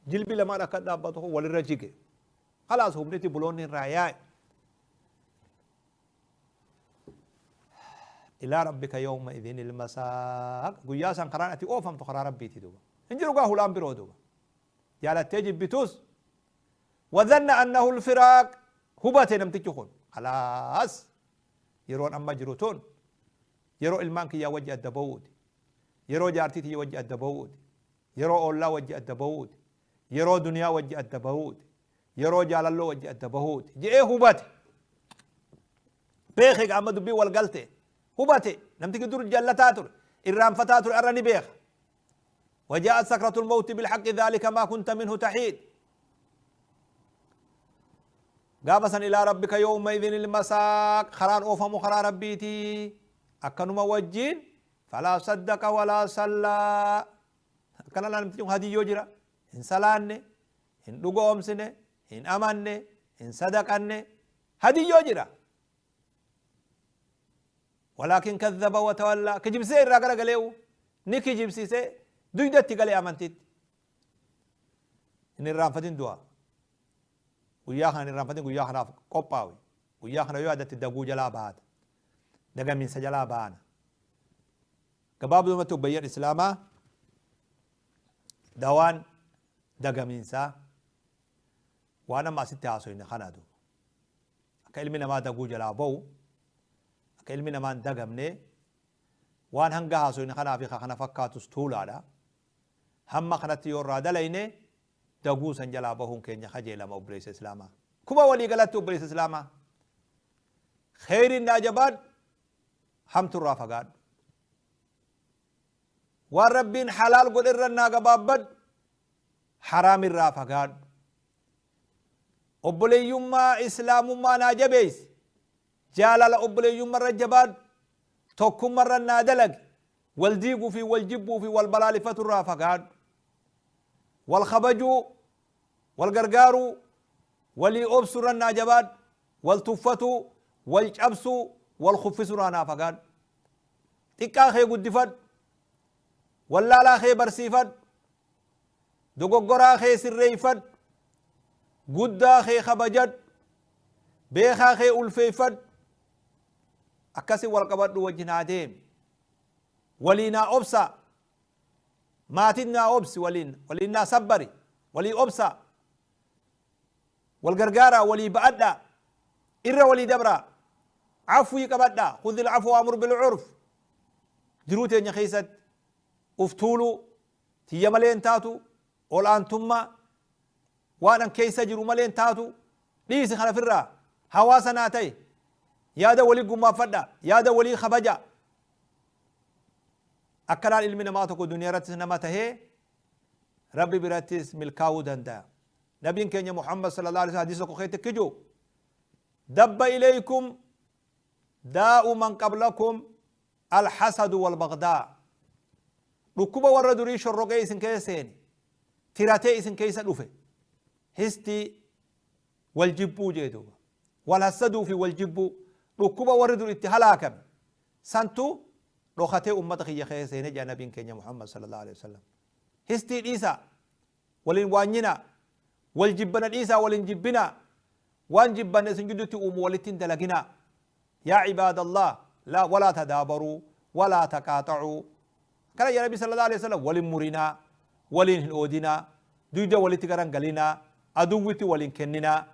جلبي لما ركض دابته وللرجيك خلاص هم نتي بلون رايا إلى ربك يومئذ المساق قياسا قرانتي أوفم تقرا ربي تدوبا. Hin jiru gaa hulaan biroo duuba. Jaalattee jibbitus وظن أنه الفراق hubate namtichi kun خلاص yeroon amma jiru tun yeroo ilmaan kiyyaa wajji adda ba'uuti, yeroo jaartii tiyya wajji adda ba'uuti, yeroo ollaa wajji adda ba'uuti, yeroo duniyaa wajji adda ba'uuti, yeroo jaalalloo wajji adda bahuuti je'ee hubate. Beeke amma dubbii wal galte hubate. Namtichi dur jallataa ture, irraanfataa ture, arra ni beeka. وجاءت سكرة الموت بالحق ذلك ما كنت منه تحيد. قابسا إلى ربك يومئذ المساق. خران أوفم خرا ربيتي أكنما وجين فلا صدق ولا صلى. كان لا نمتجون هدي يجرا إن سلاني إن دقومسني إن أمني إن صدقني هدي يجرا. ولكن كذب وتولى. كجب سير راقرا قليو نكي جب سيسي دويدتي قلي أمنتت إن الرانفتين دعا guyyaa kana irraanfatin, guyyaa kanaaf qophaawi. Guyyaa kana yoo yaadatte daguu jalaa baata, dagamiinsa jalaa baana. Gabaabumatti obboleeyyan islaamaa, dawaan dagamiinsaa waan amma asitti haasoyne kana duuba. Akka ilmi namaa daguu jalaa ba'u, akka ilmi namaa hin dagamne, waan hanga haasoyne kanaa fi kana fakkaatus tuulaadha. Hamma kanatti yoo irraa dalayne daguu san jalaa bahuun keenya kajeelama. Obboleessa islaamaa, kuma walii galatti obboleessa islaamaa, kheyriin naa jabaadhu, hamtu irraa fagaadhu, waan rabbiin halaal godhe irra naa gabaabbadhu, haraam irraa fagaadhu, obboleeyyummaa islaamummaa naa jabeeysi, jaalala obboleeyyummaa irra jabaadhu, tokkummaa irra naa dalagi, wal diiguu fi wal jibbuu fi wal balaalifatu irraa fagaadhu, wal kabajuu, wal gargaaruu, walii obsuu irra naa jabaadhu, wal tuffatuu, wal cabsuu, wal kuffisuu irraa naa fagaadhu, xiqqaa kee guddifadhu, wallaalaa kee barsiifadhu, dogoggoraa kee sirreeyfadhu, guddaa kee kabajadhu, beekaa kee ulfeeyfadhu, akkasi wal qabadhu, wajjin haa deemi, walii naa obsa, maatiin naa obsi, waliin waliin naa sabbari, walii obsa, wal gargaaraa, walii ba'adhaa, irra walii dabraa, عفوي qabadhaa. خذ العفو وأمر بالعرف. Jiruu teenya keessatti uf tuuluu, tiyya malee hin taatu, ol aantummaa, waan an keessa jiru malee hin taatu, dhiisi kana firraa. Hawaasa naa ta'e, yaada walii gumaaffadha, yaada walii kabaja. Akkanaan ilmi namaa tokko duniyaa irrattis nama tahee rabbi birattis milkaa'uu danda'a. Nabiin keenya Muhammad صلى الله عليه وسلم hadiisa tokko keessatti kiju: دب إليكم داء من قبلكم الحسد والبغضاء. Dhukkuba warra durii shorroqee isin keessa seeni, tiratee isin keessa dhufe, histii wal jibbuu jee duuba. Wal hassaduu fi wal jibbuu, dhukkuba warri dur itti halaakame santu dhokatee ummata kiyya keessa seene jaa nabiin keenya Muhammad صلى الله عليه وسلم. Histii dhiisaa, waliin waanyinaa, wal jibbana dhiisaa, waliin jibbinaa, waan jibbanne isin gidduutti uumu walitti hin dalaginaa. يا عباد الله لا ولا تدابروا ولا تقاطعوا. كان يا نبي صلى الله عليه وسلم ولين مرنا، ولين هنودنا، دويدا ولي تغران غلينا، أدوتي ولين كننا.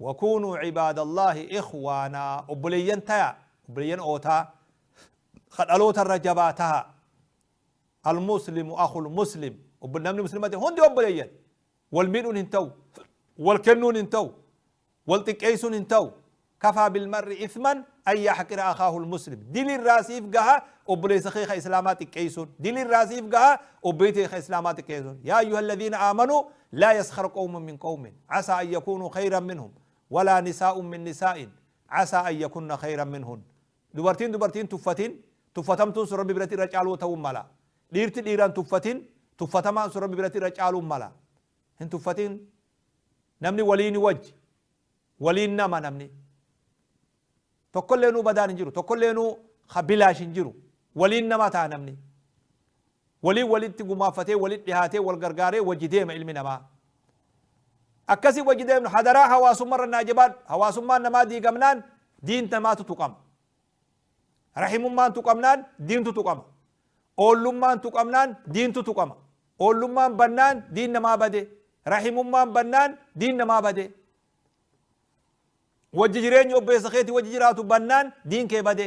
وكونوا عباد الله إخوانا. أبليين تيا أبليين أوتا خدالوت الرجباتها. المسلم أخو المسلم. أبلنا المسلمات هندي أبليين والمينون انتو والكنون انتو والتكيسون انتو. كفى بالمرء إثما أن يحقر أخاه المسلم. دل الراسيف قها أبليس خيخ إسلامات كيسون، دل الراسيف قها أبيت خيخ إسلامات كيسون. يا أيها الذين آمنوا لا يسخر قوم من قوم عسى أن يكونوا خيرا منهم ولا نساء من نساء عسى أن يكون خيرا منهن. dubartiin dubartiin tuffatin, tuffatamtuun sun rabbi biratti irra caaluu ta'uu mala. Dhiirti dhiiraan tuffatin, tuffatamaan sun rabbi biratti irra caaluu mala. Hin tuffatin. Namni waliin wajji waliin nama, namni tokkollee nuu badaan hin jiru, tokkollee nuu bilaash hin jiru. Waliin nama ta'a namni, waliin walitti gumaaffatee, walitti dhihaatee, wal gargaaree wajji deema ilmi namaa. Akkasii wajji deemnu. Hadaraa hawaasummarra naa jabaadhu. Hawaasummaan namaa diigamnaan diin namaatu tuqama, rahimummaan tuqamnaan diintu tuqama, oollummaan tuqamnaan diintu tuqama. Ollummaan bannaan diin namaa bade. Rahimummaan bannaan diin namaa bade. Wajji jireenyi obboleessa keetii wajji jiraatu bannaan diin kee bade.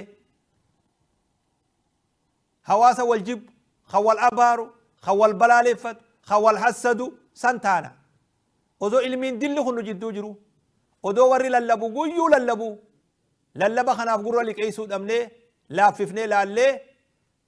Hawaasa wal jibbu, kan wal abaaru, kan wal balaaleffatu, kan wal hassadu san taana. Osoo ilmiin dilli kun nu jidduu jiru, odoo warri lallabu guyyuu lallabu, lallaba kanaaf gurra liqeessuu dhabnee, laaffifnee laallee,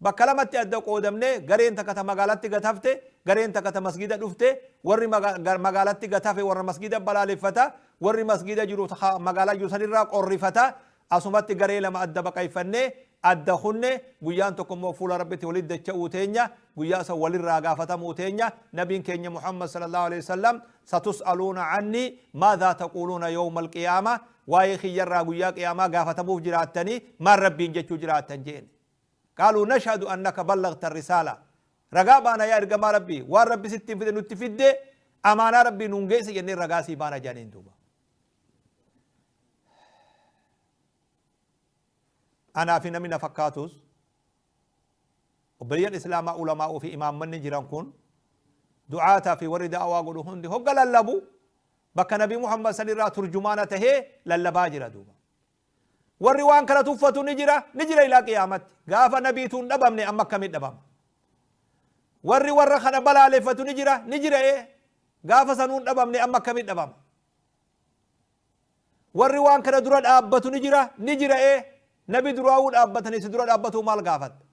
bakka lamatti adda qoodamnee, gareen takka ta magaalatti gatafte, gareen takka ta masgida dhufte, warri magaalatti gatafe warra masgida balaaleffata, warri masgida jiru magaalaa jiru sanirraa qorrifata, asumatti garee lama adda baqayfannee, adda kunne guyyaan tokko immoo fuula Rabbitti walitti dacha'uu teenya, guyyaa san walirraa gaafatamuu teenya. Nabiin keenya Muhammad sallallahu alaihi wasallam satus'aluuna anni maadhaa taquuluuna yawma alqiyaama, waa'ee kiyyarraa guyyaa qiyaamaa gaafatamuuf jiraattanii maal Rabbiin jechuu jiraattan jeen. Qaaluu nashhadu annaka ballagta risaala, ragaa baana yaa ergamaa Rabbii, waan Rabbi sitti fide nutti fidde, amaanaa Rabbii nuun geesse jennee ragaa sii baana jedhaniin duuba. Anaa fi namni na fakkaatus obboleeyyan islaamaa ulamaa'uu fi imaammanni jiran kun du'aataa fi warri da'awaa godhu hundi hogga lallabu bakka Nabii Muhammad sanirraa turjumaana tahee lallabaa jira duuba. Warri waan kana tuffatu ni jira, ni jira ilaa qiyaamatti. Gaafa nabiitu hin dhabamne amma akkamitti dhabama? Warri warra kana balaaleffatu ni jira, ni jira ee. Gaafa sanuu hin dhabamne amma akkamitti dhabama? Warri waan kana dura dhaabbatu ni jira, ni jira ee. Nabi duraawuu dhaabbatanii si dura dhaabbatuu maal gaafatta?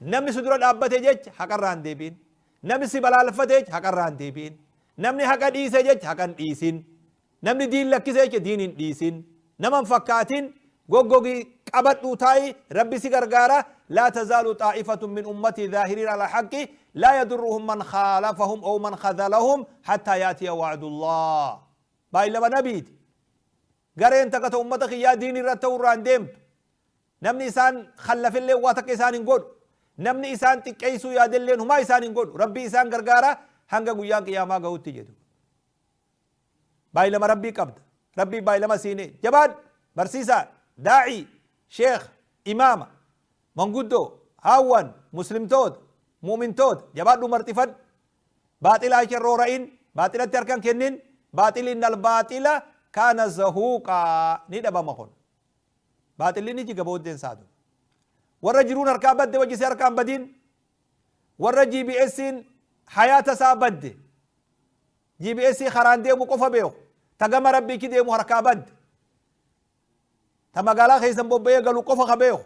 Namni si dura dhaabbate jecha haqarraa hin deebi'in. Namni si balaalfate jecha haqarraa hin deebi'in. Namni haqa dhiise jecha haqa hin dhiisin. Namni diin lakkise jecha diin hin dhiisin. Nama hin fakkaatin, goggogii qabadhuu taa'i, Rabbi si gargaara. Laa tazaalu xaa'ifatun min ummatii zaahiriin ala haqqi laa yadurruhum man khaalafahum aw man khadhalahum hattaa yaatiya wa'dullah. Baay'ilama nabiiti. Gareen takka ta ummata kiyyaa diin irratti ta'uu irraa hin deemtu. Namni isaan khallafillee waa takka isaan hin godhu. Namni isaan xiqqeessuu yaadelleen humaa isaan hin godhu. Rabbi isaan gargaara hanga guyyaan qiyaamaa gahutti jedhu. Baay'ilama Rabbii qabda. Rabbii baay'ilama siinee. Jabaadhu. Barsiisaa. Daa'ii. Sheekh. Imaama. Manguddoo. Haawwan. Muslimtoota. Mu'mintoota. Jabaadhu marxifadhu. Baaxila achi roora'in. Baaxilatti harkan kennin. Baaxili innal baaxila kaana zahuuqaa ni dhabama kun. Baaxilli ni jiga booddeen isaa. Warra jiruun harkaa badde wajji si harkaan badiin. Warra GBS'n hayaata isaa badde. GBS karaan deemu qofa beeku. Ta gama Rabbii deemu harkaa badde. Ta magaalaa keessan bobba'ee galu qofa ka beeku.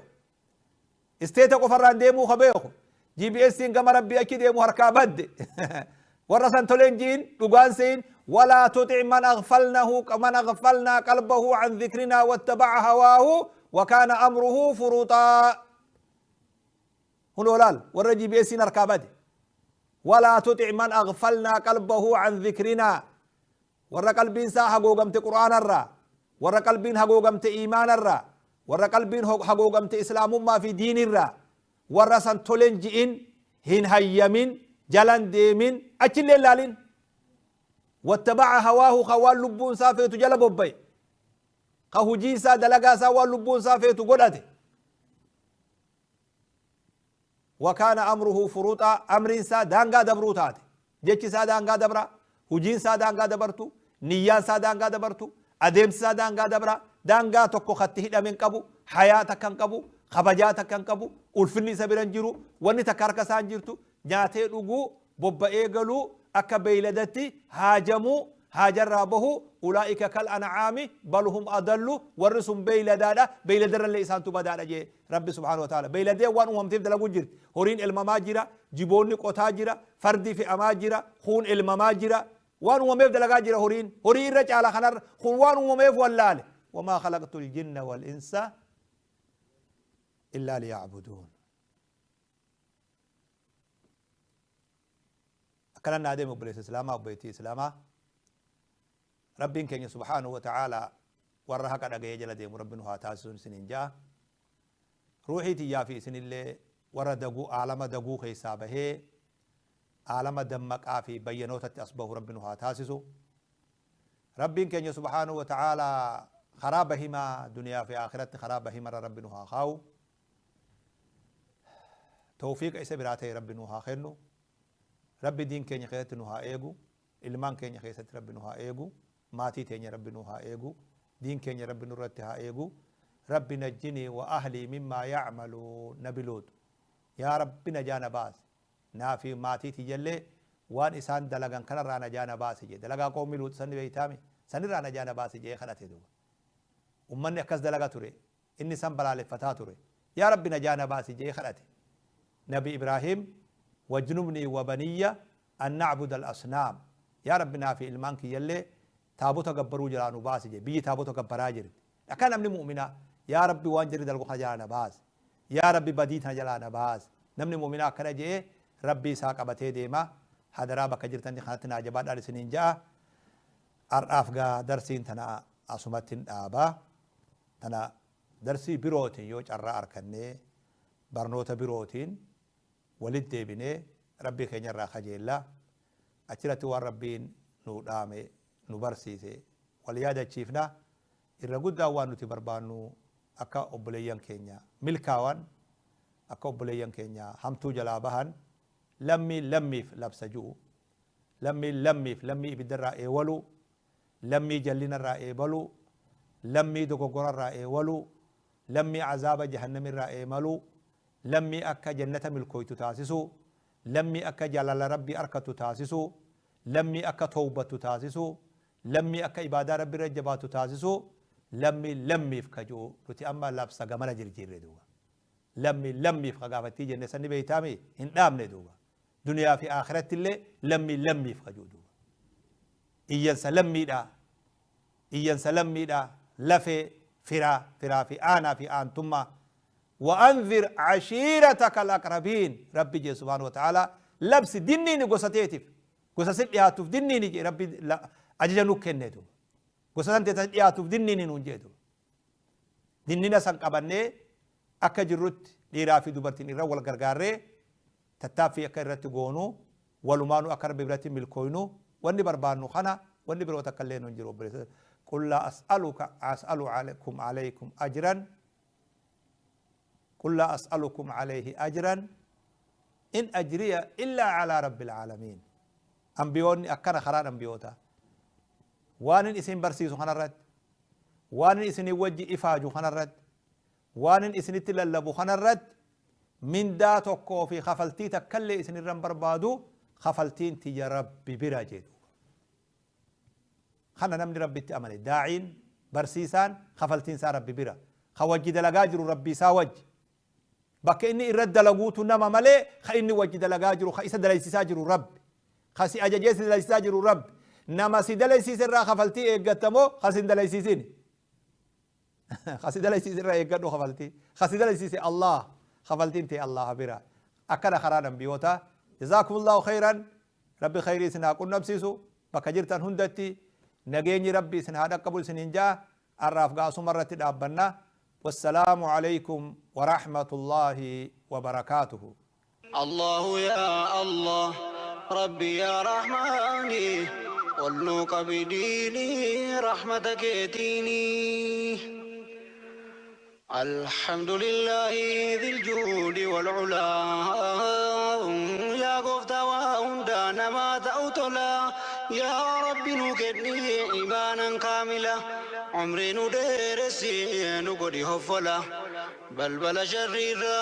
Isteeta qofarraan deemuu ka beeku. GBS'n gama Rabbii achi deemu harkaa badde. Warra san toleen jiin dhugaan sein ولا تطع من أغفلناه من أغفلنا قلبه عن ذكرنا واتبع هواه وكان أمره فرطا. هنا لال ورا GPS harkaa bade. ولا تطع من أغفلنا قلبه عن ذكرنا، warra qalbiin isaa haguugamte qur'aana irraa, warra qalbiin haguugamte iimaana irraa, warra qalbiin haguugamte islaamummaa fi diin irraa, warra san toleen ji'in hin hayyamin, jalan deemin, achillee laalin. واتبع هواه خوال لبون سافيتو جل بوبي خهجي سا دلقا سا وان لبون سافيتو قدته وكان أمره فروطا. أمر سا دانغا دبروتات، جيتش سا دانغا دبرا، هجين سا دانغا دبرتو، نيان سا دانغا دبرتو، أديم سا دانغا دبرا، دانغا tokko khatti hidhamen qabu, hayaata kan qabu, kabajaa takkan qabu, ulfinni isa biran jiru, wanni takka harka isaan jirtu, nyaatee dhuguu, bobba'ee galuu, akka beeyladatti haajamuu, haajarraa bahu. Ulaa'ika kal ancaami bal hum adallu. Warri sun beeyladaadha, beeyladarrallee isaantu badaadha jee Rabbi subhaanahu wa ta'ala. Beeyladee waan uumamteef dalaguu jirti. Horiin elmamaa jira, jiboonni qotaa jira, fardi fe'amaa jira, kuun elmamaa jira, waan uumameef dalagaa jira horiin. Horii irra caala kanarra kun waan uumameef wallaale. وما خلقت الجن والإنس إلا ليعبدون. أكلنا نادم أبليس إسلاما أبيتي إسلاما. ربين كان سبحانه وتعالى ورها قد أجي جل ديم ربنا هاتاسون سنين جا روحي تيافي سن اللي ورا دقو عالم دقو خيسابه عالم دمك آفي بينوت أصبه ربنا هاتاسسو. ربين كان سبحانه وتعالى خرابهما دنيا في آخرة خرابهما ربنا هاخاو توفيق إسا براتي ربنا هاخنو. Rabbi diin keenya keessatti nu haa eegu, ilmaan keenya keessatti Rabbi nu haa eegu, maatii teenya Rabbi nu haa eegu, diin keenya Rabbi nurratti haa eegu. Rabbi najjinii wa ahlii mimmaa yacmaluun. Nabi Luut, yaa Rabbi najaa na baasi, naa fi maatii tiyyallee waan isaan dalagan kanarraa najaa na baasi jee. Dalagaa qawmi Luut sanni beeytaami, sanirraa najaa na baasi jee kadhate. Duuba ummanni akkas dalaga ture, inni san balaaleffataa ture. Yaa Rabbi najaa na baasi jee kadhate. Nabi Ibraahim, wajnubnii wa baniyya an nacbuda al-asnaam, yaa Rabbi naa fi ilmaan kiyyallee taabota gabbaruu jalaa nu baasi jee. Biyyi taabota gabbaraa jirti. Akka namni mu'minaa, yaa Rabbi waan jarri dalagu kana jalaa na baasi, yaa Rabbi badii tana jalaa na baasi. Namni mu'minaa akkana jee Rabbii isaa qabatee deema. Hadaraa bakka jirtan kanatti naa jabaadhaan isiniin ja'a. Har'aaf gaa darsiin tana asumatti hin dhaabaa. Tana darsii birootiin yoo carraa arkannee barnoota birootiin walit deebinee Rabbii keenya irraa kajeella. Achirratti waan Rabbiin nu dhaame, nu barsiise wal yaadachiifna. Irra guddaan waan nuti barbaannu akka obboleeyyan keenya milkaawan, akka obboleeyyan keenya hamtuu jalaa bahan, lammii lammiif labsa ju'u, lammiin lammiif lammii ibiddarraa eewalu, lammii jallinarraa eebalu, lammii dogoggorarraa eewalu, lammii azaaba jahannamirraa eemalu, lammii akka jannata milkooytu taasisu, lammii akka jaalala Rabbii arkattu taasisu, lammii akka towbattu taasisu, lammii akka ibaadaa Rabbi irra jabaattu taasisu. Lammii lammiif ka ji'u nuti amma labsa gamana jirjiirre. Duuba lammii lammiif ka gaafattii jenne sanni beeytaami hin dhaabne. Duuba duniyaa fi akhiratti illee lammii lammiif ka ji'u. Duuba iyyansa lammiidha, iyyansa lammiidha, lafee firaa, firaa fi aanaa fi aantummaa. وأنذر عشيرتك الأقربين، ربي جي سبحانه وتعالى لبس ديني gosa teetif, gosa si dhiyaatuuf dinniini jee Rabbi ajaja nu kenneetu. Gosa san teeta dhiyaatuuf dinniini nuun jeetu. Dinnina san qabannee akka jirrutti dhiiraa fi dubartiin irra wal gargaarree tattaaffii akka irratti goonu, walumaanuu akka Rabbi biratti milkooynu wanni barbaannu kana. Wanni biroo takka illee nuun jiru, obboleessa. قل لا أسألك أسأل عليكم عليكم أجرا، قل لا أسألكم عليه أجرا، إن أجري إلا على رب العالمين. أنبيوني أكنا خران أنبيوتا waan isin barsiisu kanarratti, waan isin wajji ifaaju kanarratti, waan isinitti lallabu kanarratti mindaa tokkoo fi kafaltii takkallee isin irran barbaadu, kafaltiin tiyya Rabbi bira jedhu. Kana namni Rabbitti amane, daa'iin, barsiisaan, kafaltiin isaa Rabbi bira. Ka wajji dalagaa jiru Rabbi isaa wajji. Bakka inni irra dalaguutu nama malee, ka inni wajji dalagaa jiru, ka isa dalaysiisaa jiru Rabbi. Ka si ajajee si dalaysiisaa jiru Rabbi. Nama si dalaysiise irraa kafaltii eeggattamoo ka si hin dalaysiisin? Ka si dalaysiise irraa eeggadhu kafaltii. Ka si dalaysiise Allah, kafaltiin ta'e Allah bira. Akkana karaa nabiyyoota. جزاكم الله خيرا. Rabbi khayrii isin haa qunnamsiisu. Bakka jirtan hundatti nageenyi Rabbi isin haa dhaqqabu isiniin jaa. Arraaf gaasuma irratti dhaabbanna. والسلام عليكم ورحمة الله وبركاته. الله يا الله، ربي يا رحماني، قل بديني رحمتك اتيني. الحمد لله ذي الجود والعلا، يا قفت وهندا نما تأوتلا. يا ربي نكدني إيمانا كاملا، عمري ندرسي نقدي هفلا بل بل شريرا.